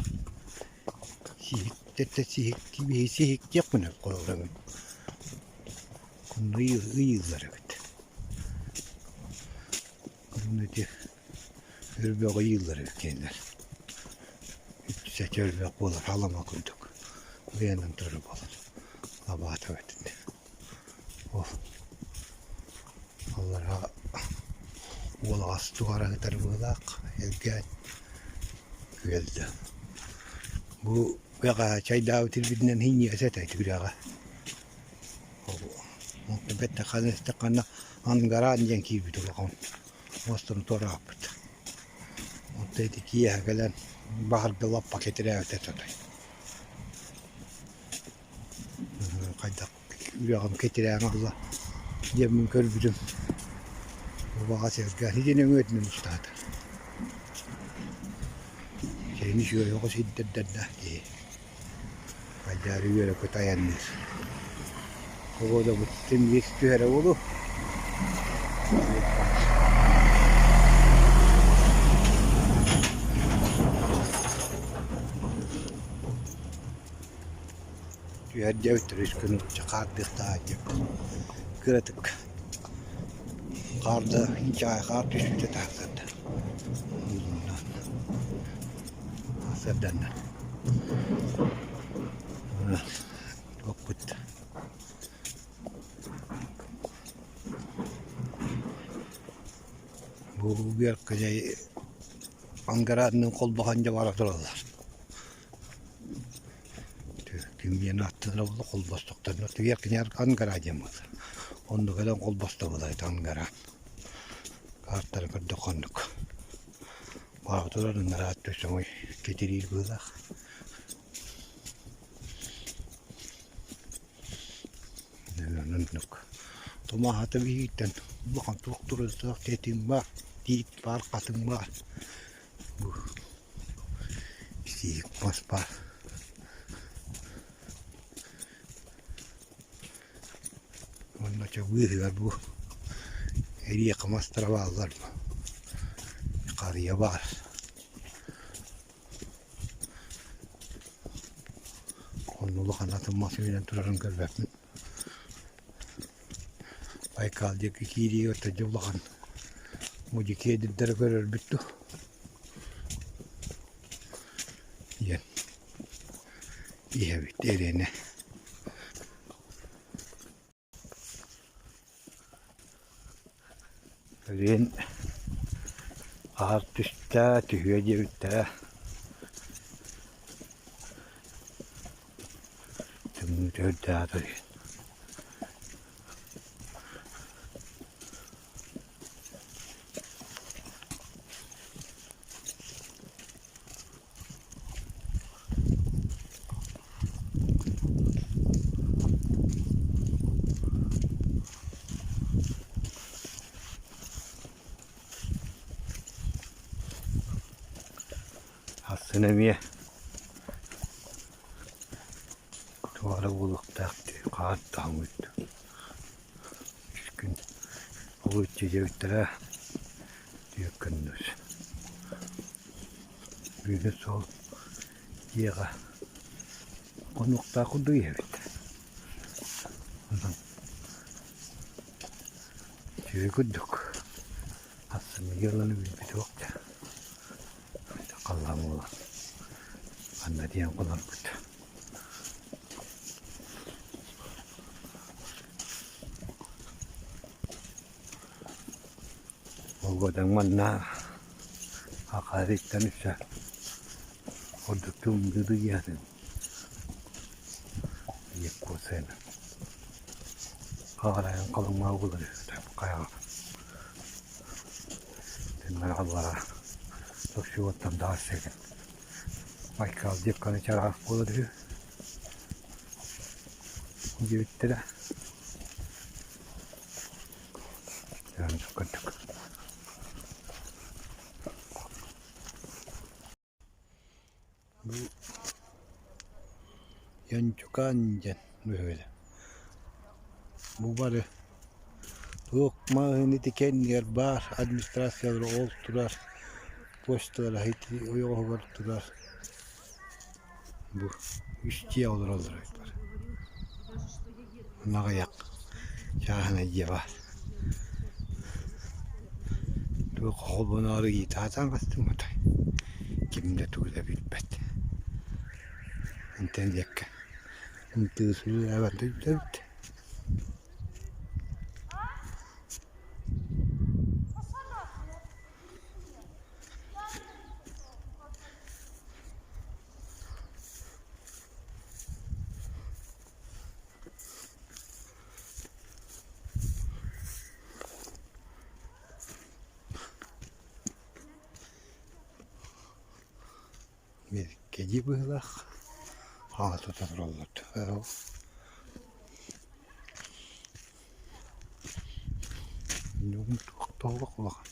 сиһиктэртэ сиһик биһи сиһиктиэхпин холобура Онно ыйыыллар эбит. Онно ити өрбөҕү ыйыыллар эбит кинилэр. Үксэ өрбөх буолар халыма курдук ыйанан турар буолар. Лабаата эбит. Ол аллараа уолаҕас туора ыытар быһыылаах элгээн күөл да. Бу бэҕэһээ чайдаабыт ирбитинэн синньигэс этэ түгэҕэ. Бэттэххэ Ангараан диэн киирбит улахан муостаны туорааппыт. Онто ити киэһэ кэлэн баһарга лаппа кэтирээбитэ тотой. Хайдах үрэҕим кэтирээн ылла диэммин көрбүтүм убаҕас сиргэ ити нөҥүөтүнэн устаата. Киһини сүөһүҕэ сирдэрдэрдээх киһи. Айдаары үөрэ-көтө айанныыр. Погодабыт тимир түһэрэ буолуо. Түһэр диэбиттэр үс күн хаардыахтаах диэбиттэр. Кыратык хаарда инчэҕэй хаар түспүтэ таһаарда. Сырданна. Оппут. Бу Беркелей ангараатынын холбоһон дьэ бара тураллар. Ким диэн ааттанара буолла холбостуктарына Верхний Ангара диэн буолар. Онно кэлэн холбосто буолар ити Ангара. Ааттара көрдөххө оннук. Баҕатылар ыныраа өттө кэтириир быһыылаах. Оннук. Тумаһата биһигиттэн улахан туох турар тэтиҥ баар, тиит баар, хатыҥ баар. Бу сиик мас баар. Уонна чэ быыһыгар бу эриэхэ мастара бааллар харыйа баар. Онно улахан атын мас үүнэн турарын көрбөппүн. Байкал диэки киириигэ өттө улахан мудикиэдирдэри көрөрбүт дуу диэн иһэбит эриэнэ. Билигин хаар түстэ, түһүө диэбиттэрэ. Тымныыта үрдээх үһү. Ахсын эмиэ туора буолуохтаах дии хаар таһымыт күн олуччу диэбиттэрэ Күндүс Бүгүн суол дьиэҕэ хонуохтаах курдук иһэбит. Онон үчүгэй курдук ахсынньы дьыаланы билбит суох дьэ. Халлаан буолан ханна диэн хонорбут. Ол манна Акариттан үсэ ордук тымныйыатын Якутсен хаҕарайан халыҥмаа буолар хайаҕа Тыннараллара тохсуоттан даҕассыгын Байкал диэкканы чараас буолар үһү диэбиттэрэ Курдук Бу Янчукаан диэн бөһүөлэк. Бу бары туох маҕаһыын ити кэннигэр баар администрациялара ол турар, почталара ити ойоҕоһугар турар. Бу үс дьиэ олороллор эбит бары. Аҕыйах чааһынай дьиэ баар. Туох холбоноору ыйытаатаан хастыммытай ким да тугу да билбэт. Интэн диэккэ ынтыы-сыылаабат эбит. Мэлкэдьи быһыылаах хаала тута тураллар Туох улахан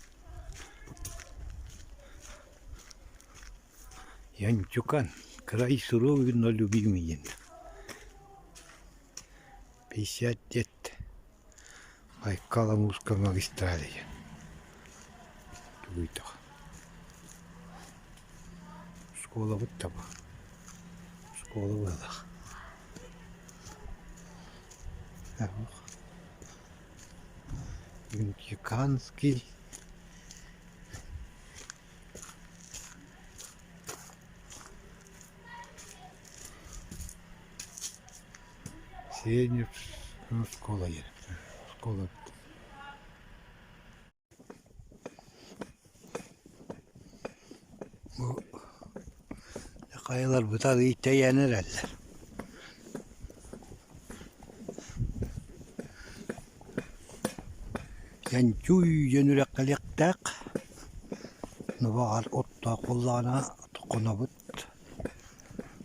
Янчукан край суровый, но любимый диэн 50 лет Байкало-Амурская магистраль диэн тугуйдах Школабыт таба школа быһыылаах Юнтиканский Средняя школа диэн школа Бу хайаларбыт арыый тэйэн эрэллэр. Янчуй диэн үрэххэлиэхтээх, нубаҕар оттоох буоллаҕына хонобут,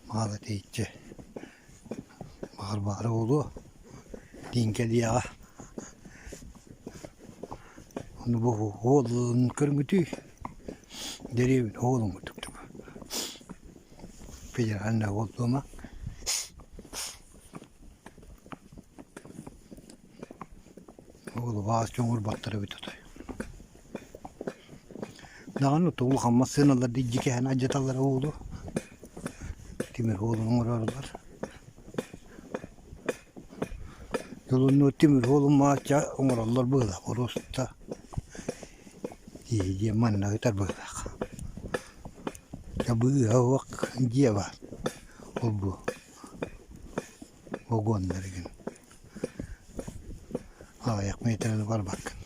маала тэйиччи баҕар баара буолуо, диэн кэлиэҕэ. Ону бу уолун көрүҥүтүй, дэриэбинэ уолун курдук федеральнай уол дуома. Уолу чоҥурбаттар эбит отой. Даҕаны улахан массыыналар дьикэһэн алдьаталлара буолуо. Тимир уолун оҥорорулар. Дьолуннуу тимир уолун маачча оҥороллор быһыылаах оруоста киһи диэн манна ыытар быһыылаах. Быыһа суох дьиэ баар ол-бу вагоннар игин аҕыйах миэтэрэни барбаккын.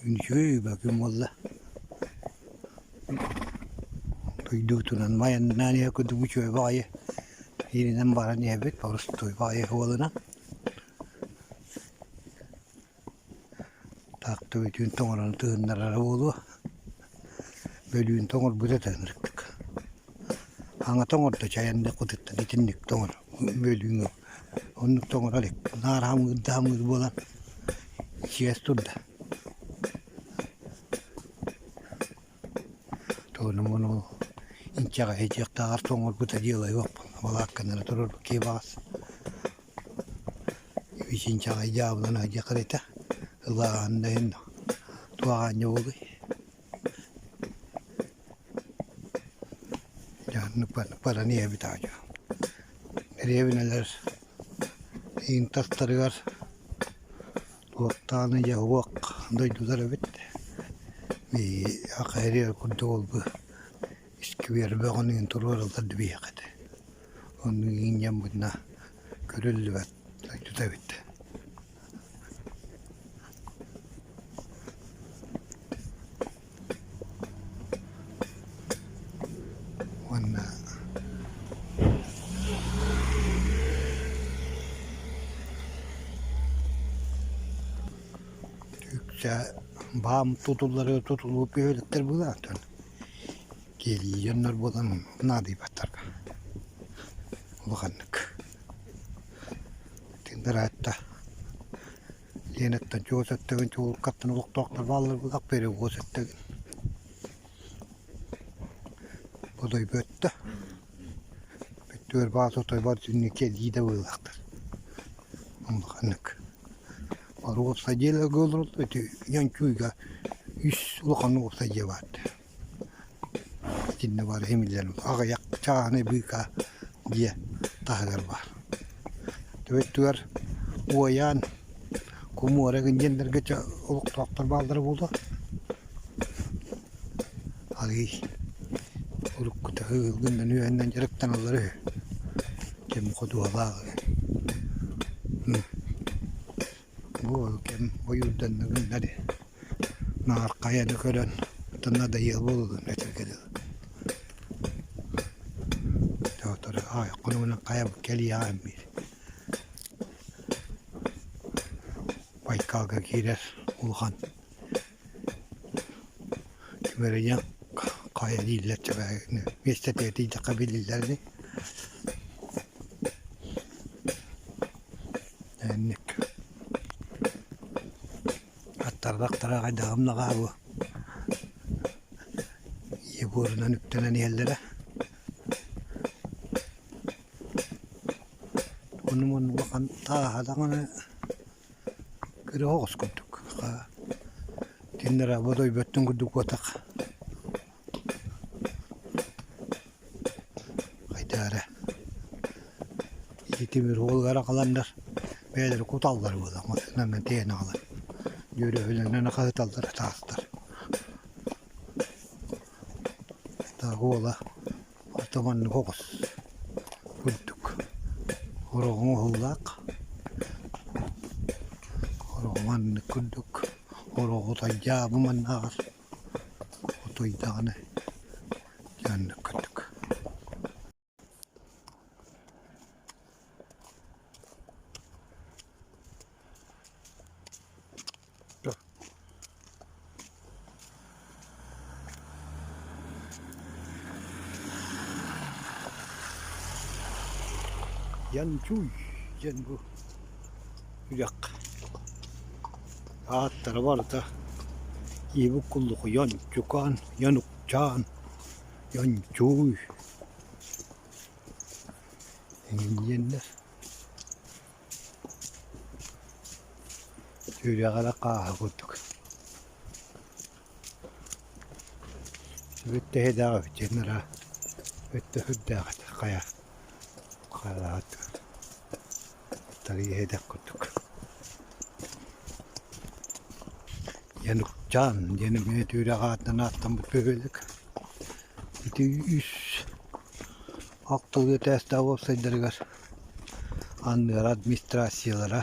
Үчүгэй күн буолла. Дойдубутунан айаннаан иһэ курдук үчүгэй баҕайы ииринэн баран иһэбит боростуой баҕайы суолунан. Так төбөтүн тоҥорон тыыннарара буолуо. Бөлүүн тоҥорбут этэ ынырыктык. Аҥа тоҥордо чайаннык кутуттан итинник тоҥор бөлүүҥҥэ оннук тоҥоро илик. Наар хамыыр да хамыыр буолан ичигэс турда. Тугунан ол инчэҕэйи дьиэхтээҕэр тоҥорбута дьыала суох балаакканан турар киһи баҕас Ичинчэҕэй дьаабылана сылдьыаххар этэ ылааһын да иһин туох аанньа буолуой Дьэ оннук баран иһэбит аадьуо Дэриэбинэлэр иин тастарыгар туохтааны дьэ уох дойдулар эбит Биһиэхэ курдук ол-бу искибиэр бөҕөнү туруораллар да биһиэхэ этэ Оннук иҥнэммитинэ көрүллүбэт дойдута эбит. Чэ, баам тутуллары тутуллубут бөһүөлэктэр быһыылаахтар. Киэлии дьоннор буолан наадыйбаттар улаханнык. Тындараатта Ленаттан чугас өттүгүн чугуркаттан олохтоохтор бааллар буоллах перевоз өттүгүн Бодойбо өттө. Өттүгэр баас отойбор итинник кэлии да быһыылаахтар. Улаханнык. Бары уопсай дьиэлэргэ олороллор ити Янчуйга үс улахан уопсай дьиэ баар Итиннэ бары симиллэн аҕыйах чааһынай быыкаа дьиэ таһыгар баар. Төбөттүгэр уойаан кумуора гын диэннэргэ олохтоохтор бааллара буолуо. Арыый уруккута ыылгыннан үөһэннэн дьарыктаналлара үһү. Ким ходуһалаах Бу кэм ойуурданныгын эрэ наар хайаны көрөн надоел буолуон этэргэ дылы. Тоҕо хонугунан хайа кэлиэҕэ биир Байкалга киирэр улахан Түмэрийэн хайа дииллэр миэстэтигэр тиийдэххэ билиллэр ини. Инник аттарбахтара хайдаҕым наҕаа бу ийэ буорунан үктэнэн иһэллэрэ. Ону уонна улахан тааһа даҕаны Кыра оҕус курдук кинилэр бодойботтун курдук буотах хайдах эрэ ити тимир уолугар аҕаланнар бэйэлэрэ куталлар буолан массыынанан тиэйэн аҕалан дьүөрүһүлэнэн хаһыталлар таастар уола Ото маннык оҕус курдук ороҕуҥ уһуллаах ороҕу маннык курдук ороҕу тайдьаабы маннааҕар отуйдаҕына дьэ оннук курдук. Янчуй диэн бу үрэх ааттара барыта иибит куллуку Янчукаан, Янукчаан, Янчуй эҥин диэннэр Үрэҕэ эрэ хааһы курдук. Бүттэ эһэдээх эбит дьэ нара өттө сүрдээх этэ хайа хайалаах тарыйа эһэдэх курдук. Янукчаан диэн эмиэ түүрэх аатынан ааттаммыт бөһүөлэк. Ити үс алталыы этээстээх уопсайдарыгар анныгар администрациялара,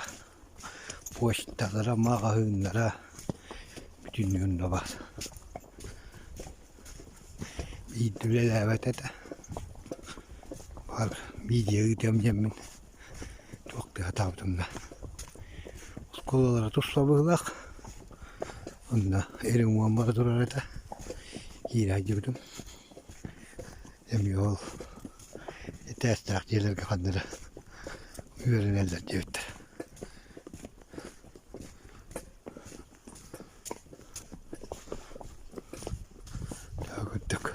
почталара, маҕаһыыннара бүтүннүү онно баар. Биирдэ үлэлээбэт этэ. Баар видео ыытыам диэммин туох да сатаабытым да. Оскуолалара туспа быһыылаах. Онно ремонт бара турар этэ. Киирэ сылдьыбытым. Эмиэ ол этээстээх дьиэлэргэ ханна эрэ үөрэнэллэр диэбиттэр. Кырдьык.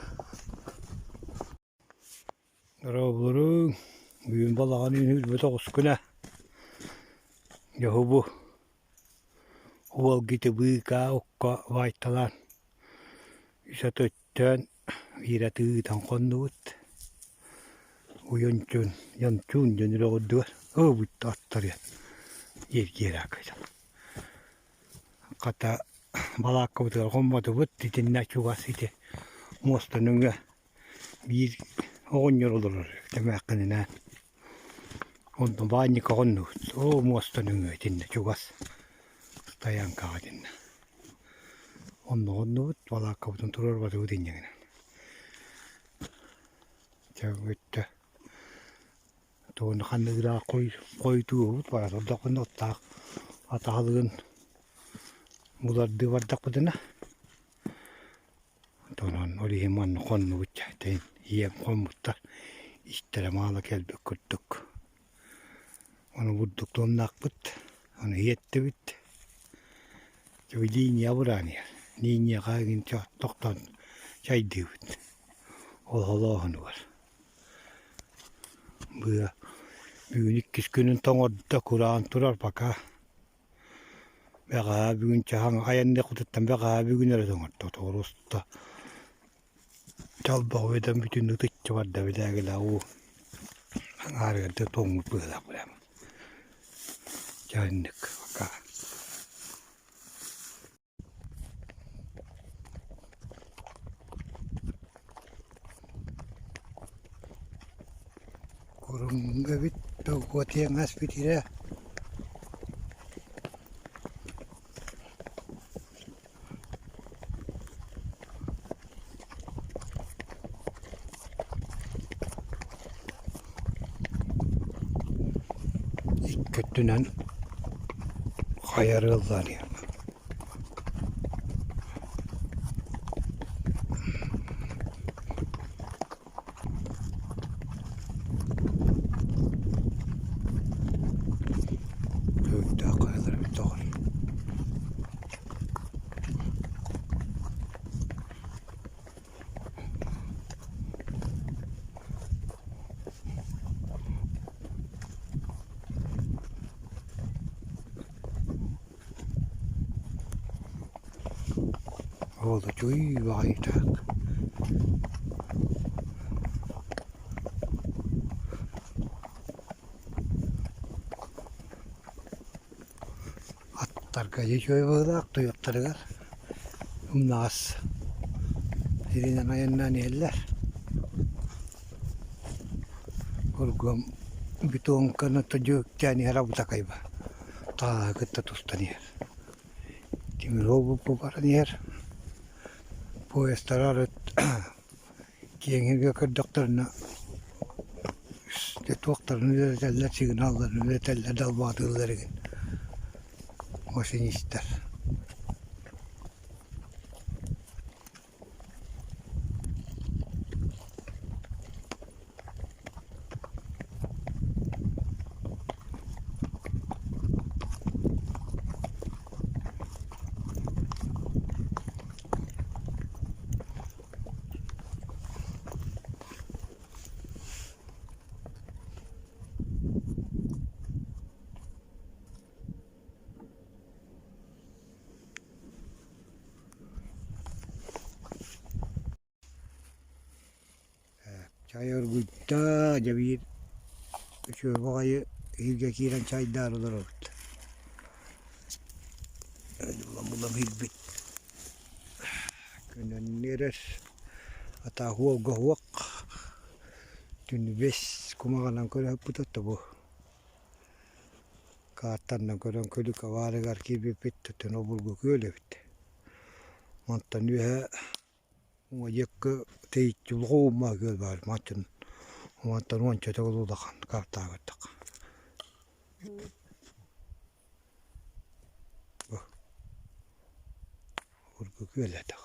Дорооболоруҥ, бүгүн балаҕан үүнүүрбүт оҕус күнэ. Дьоһу бу уолгиты быыкаа окко баайталаан үс аты өттөөн биир аты ыытан хоннубут. Уйунчун, Янчуун диэн үрэх үрдүгэр ыы аттарыан иэргиэрэ акыйдан. Хата балааккабытыгар хоммотубут итиннэ чугас ити муоста нөҥүө биир оҕонньор олорор эмээххининээн. Онно баанньык оҕоннубут оо муоста нөҥүө итиннэ чугас стоянкаҕа итиннэ. Онно оҕоннубут балааккабытын туруорбатыбыт инньэ гынан. Дьэ бүттэ. Тугун ханныгыраах хойутуубут бара турдахпына оттоох атаҕалыгын. Булардыы бардахпытына онон ол иһин манна хоннубут дьэ ийэм хоммуттар истэрэ маала кэлбит курдук. Ону бурдук туомнаахпыт, ону иһиэттибит. Линия бураан иһэр. Линияҕа игин тохтоон чайдыыбыт. Ол холооһунугар. Быа бүгүн иккис күнүн тоҥордо, кураан турар пока. Бэҕэһээ бүгүн чаһаҥ айанныахпытыттан бэҕэһээ бүгүн эрэ тоҥордо тоҕуруста чалбах үөдэн бүтүн ытычча барда билээгилэ уу аҥаарыгар да тоҥмут быһыылаах прямо. Дьэ инник пока. Курумҥа эбит догуотуйаҥ ас бүтэрэ Икки өттүнэн хайа арыаллаан иһэр. Үүттээх хайалар эбит доҕор. Ол үчүгэй баҕайытаах. Аттарга үчүгэй быһыылаах туйахтарыгар умнаҕас сиринэн айаннаан иһэллэр. Кургуом бетонканы дьүөктээн иһэр абытакайба тааһы кытта тустан иһэр. Тимир уолбут баран иһэр. Поездтара арыт киэҥ көрдөхтөрүнэ туохтарын үлэлэтэллэр, сигналларын үлэлэтэллэр, далбаатыыллар игин машинистар. Чай оргуйда, дьэ биир үчүгэй баҕайы иһиргэ киирэн чайдаан олоробут. Булан-булан иһирбит. Күнэн эрэр, атаах уолга уох, түнүбэс кумаҕынан көрөһүппүт ото бу. Каартанан көрөн күлүк аваарыгар киирбиппит төттөн обургу күөл эбит. Онтон үөһэ уҥа тэйиччи улахан күөл баар мантан мантан уонча төгүл улахан каартаабыттах. Обургу күөл этэх.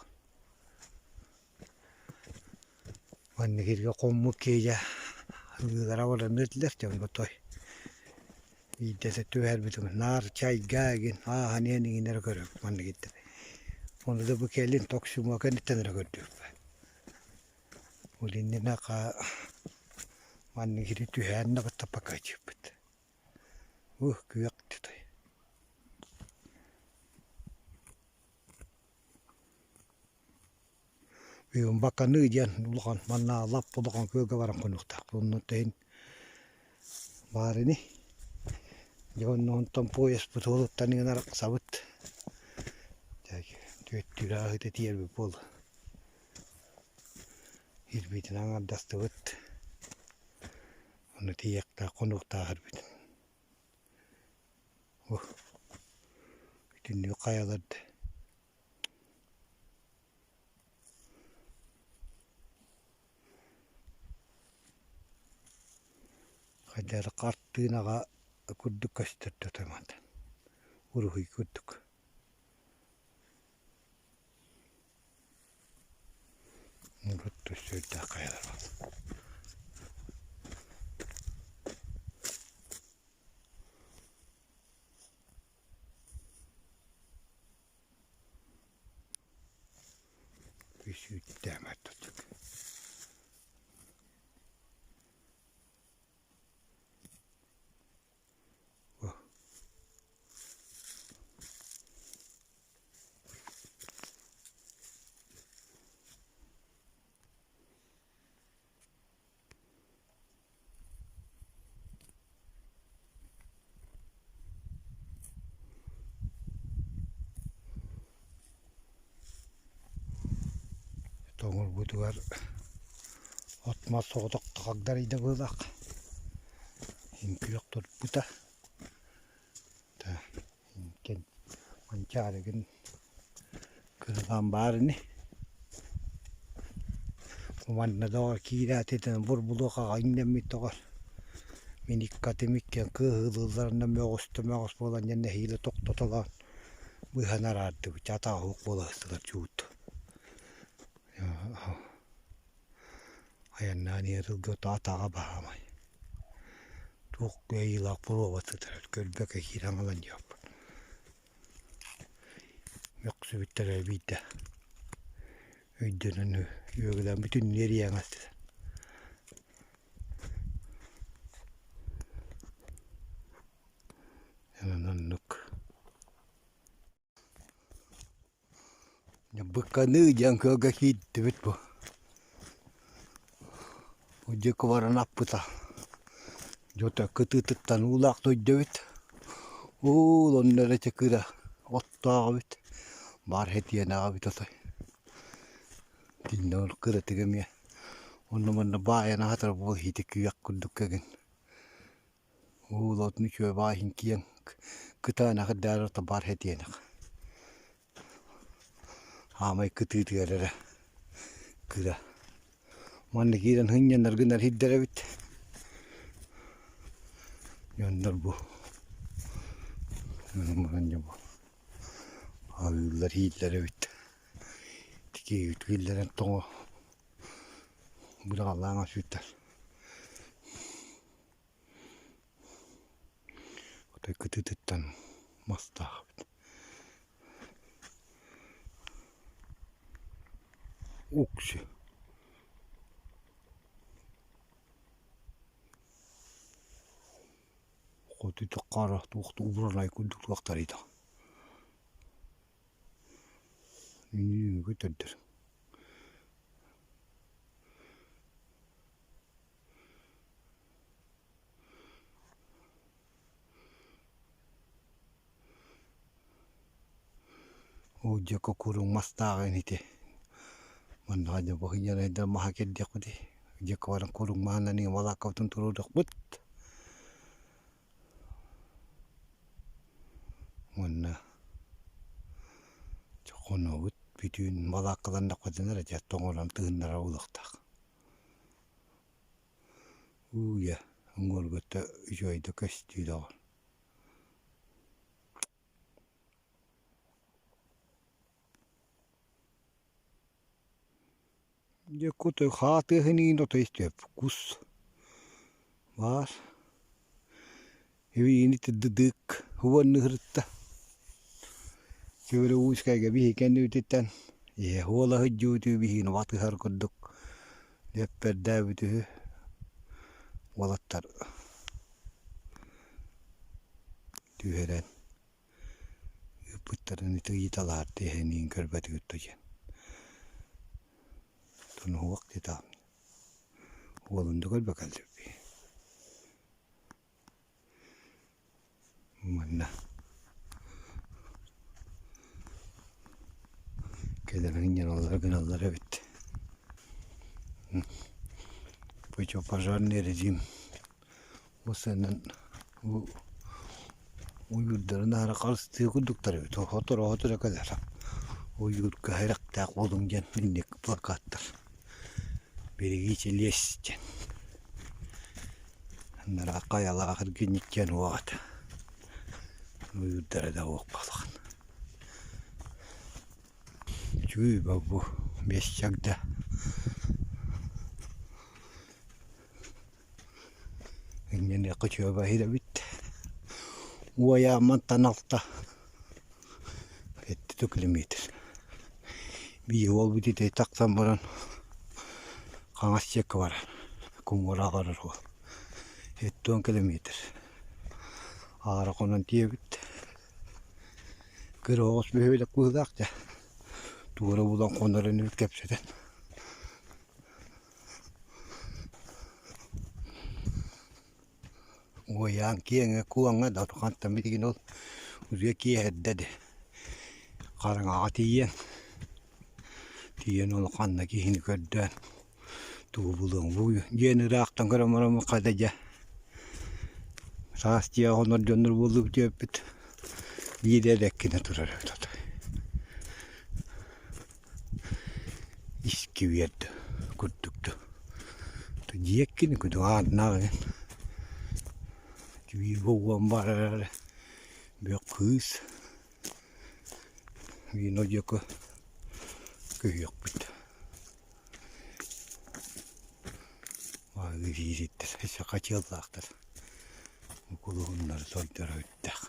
Маннык сиргэ хоммут киһи ылыылара баранныыр этилэр дьон отой биирдэ түһэрбитим наар чайга игин ааһан иһэн иҥин эрэ көрөбүт маннык иттэн ону да бу кэлин токсумуо кэнниттэн эрэ көрдүбүт ол иннинэ маннык сири түһээн да баттаппакка сылдьыбыппыт ух күөх той. Баканыы диэн улахан манна лаппа улахан күөлгэ баран хонуохтаахпыт. Онно иһин баар ини. Дьэ онно онтон поезпыт уолуттан ыҥан арахсабыт. Түөттүүр ааһыыта тиийэрбит буолла. Ирбиитин аҥардастыбыт. Ону тиийиэхтээх хонуохтаах ирбит. Итинник хайалар да Хайда эрэ хартыынаҕа курдук көстөр да мантан уруһуй курдук. Урут сүрдээх хайалар бааллар. Сүүттээм ортотук. Тоҥорбутугар от-мас соҕотох хагдарыйда быһыылаах. Үҥкүөх турбута. Манчаарыгын кыралаан баар ини. Манна доҕор киирээт бурбулуох аҕай иҥнэммит доҕор. Мин икки атым иккиэн кыаһыылыылларынан мөҕүстэ-мөҕүс буолан дьэ нэһиилэ тохтотолоон быыһан араардыбыт атаҕа суох буола сыстылар чуут. Айаннаан иһэр сылгы атаҕа баһаамай. Туох кыайыылаах боруоба сытар көрбөккө киирэн ылан диэхпин. Мөхсүбүттэрэ биирдэ өйдөнөн үөгүлээн бүтүннүү эрийэн астыта. Онон оннук. Быканыы диэн кыалга киирдибит бу. Бу диэки баран аппыта. Дьота кытыытыттан уулаах дойду эбит. Уул онно эрэ чыкыра оттоох эбит. Баар хэтиэнэҕэ эбит отой. Итиннэ ол кыратык эмиэ онно-манна баайан аһатар буол иһити күйэх курдук кэгин. Уул отун үчүгэй баайын киэҥ кытаанах эрдээр ото баар хэтиэнэх. Аамай кытыытыгар эрэ кыра. Манна киирэн сынньанар гынар сирдэр эбит. Дьоннор бу бу аһыыллар ииллэр эбит. Тикиэйбит киллэрэн тоҥо быраҕалаан асыыттар. Отой кытыытыттан мастаах эбит. Укси. Хоту хара туох ууралай курдук туохтарыйда. Көтөрдөр. Ол дьэ куруҥ мастааҕын ити маннаҕа дьэ баһыйарайдар маһа кэрдиэхпитий дьэ баран куруҥ маһынан балааккабытын туруордахпыт уонна хонобут бүтүүн балааккаланнахпытына эрэ дьэ тоҥорон тыыннара буолуохтаах. Ууйа, уҥуоргута үчүгэй да көстүү доҕор. Дьэ кутай хаатыаһын иин отой истиэп кус баар Ибиини тыдыдык уонныһырытта Сүөрэ уускайга биһи кэннибититтэн иһэ уола сылдьыбытыы биһигини батыһар курдук лэппэрдээбит үһү уолаттар түһэрэн ыыппыттарын ити ыйыталаһар тиэхэниин көрбөтүгүт дуо диэн тунуһуох диэтэҕим уолун да көрбөкөллөр Манна кэлэрин дьаналлара гыналлар эбит. Противопожарный режим осанан бу уйуурдарын аһара харыстыы курдуктар эбит. Сотору-сотору кэлэр. Уйуурга сэрэхтээх буолуҥ диэн инник плакаттар. Берегите лес диэн. Анараа хайалаах эргинньиккиэн уоҕат ойуурдара да уоххалахан Үчүгэй бу бэс чагда. Сынньаныахха үчүгэй эбит. Уойааммантан алта сэттэ километр. Биир уолбут ити тахсан баран хаҥас диэки барар. Куҥура барар уол. 70 километр. Аара хонон тиийэбит. Кыра оҕус бөһүөлэк быһыылаах дьэ. Туора булан хонор инибит кэпсэтэн. Уойаан киэҥэ куоҥа да хантан билигин ол утуйа киэһэрдэ дии хараҥаҕа тиийэн тиийэн ол ханна киһини көрдөөн тугу булуоҥ бу дьиэни ыраахтан көрөн баран хата дьэ саас дьиэҕэ хонор дьоннор буоллубут диэбиппит биир эрэ эккинэ турар эбит отой Искибиэр да курдук да дьиэккин кудук ааннаах эҥин биир уон баар эрэ бөх кыыс вино диэки көһүөхпүт киириттэр өссө хачыаллаахтар кулуһуннары сойдоро үрдээх.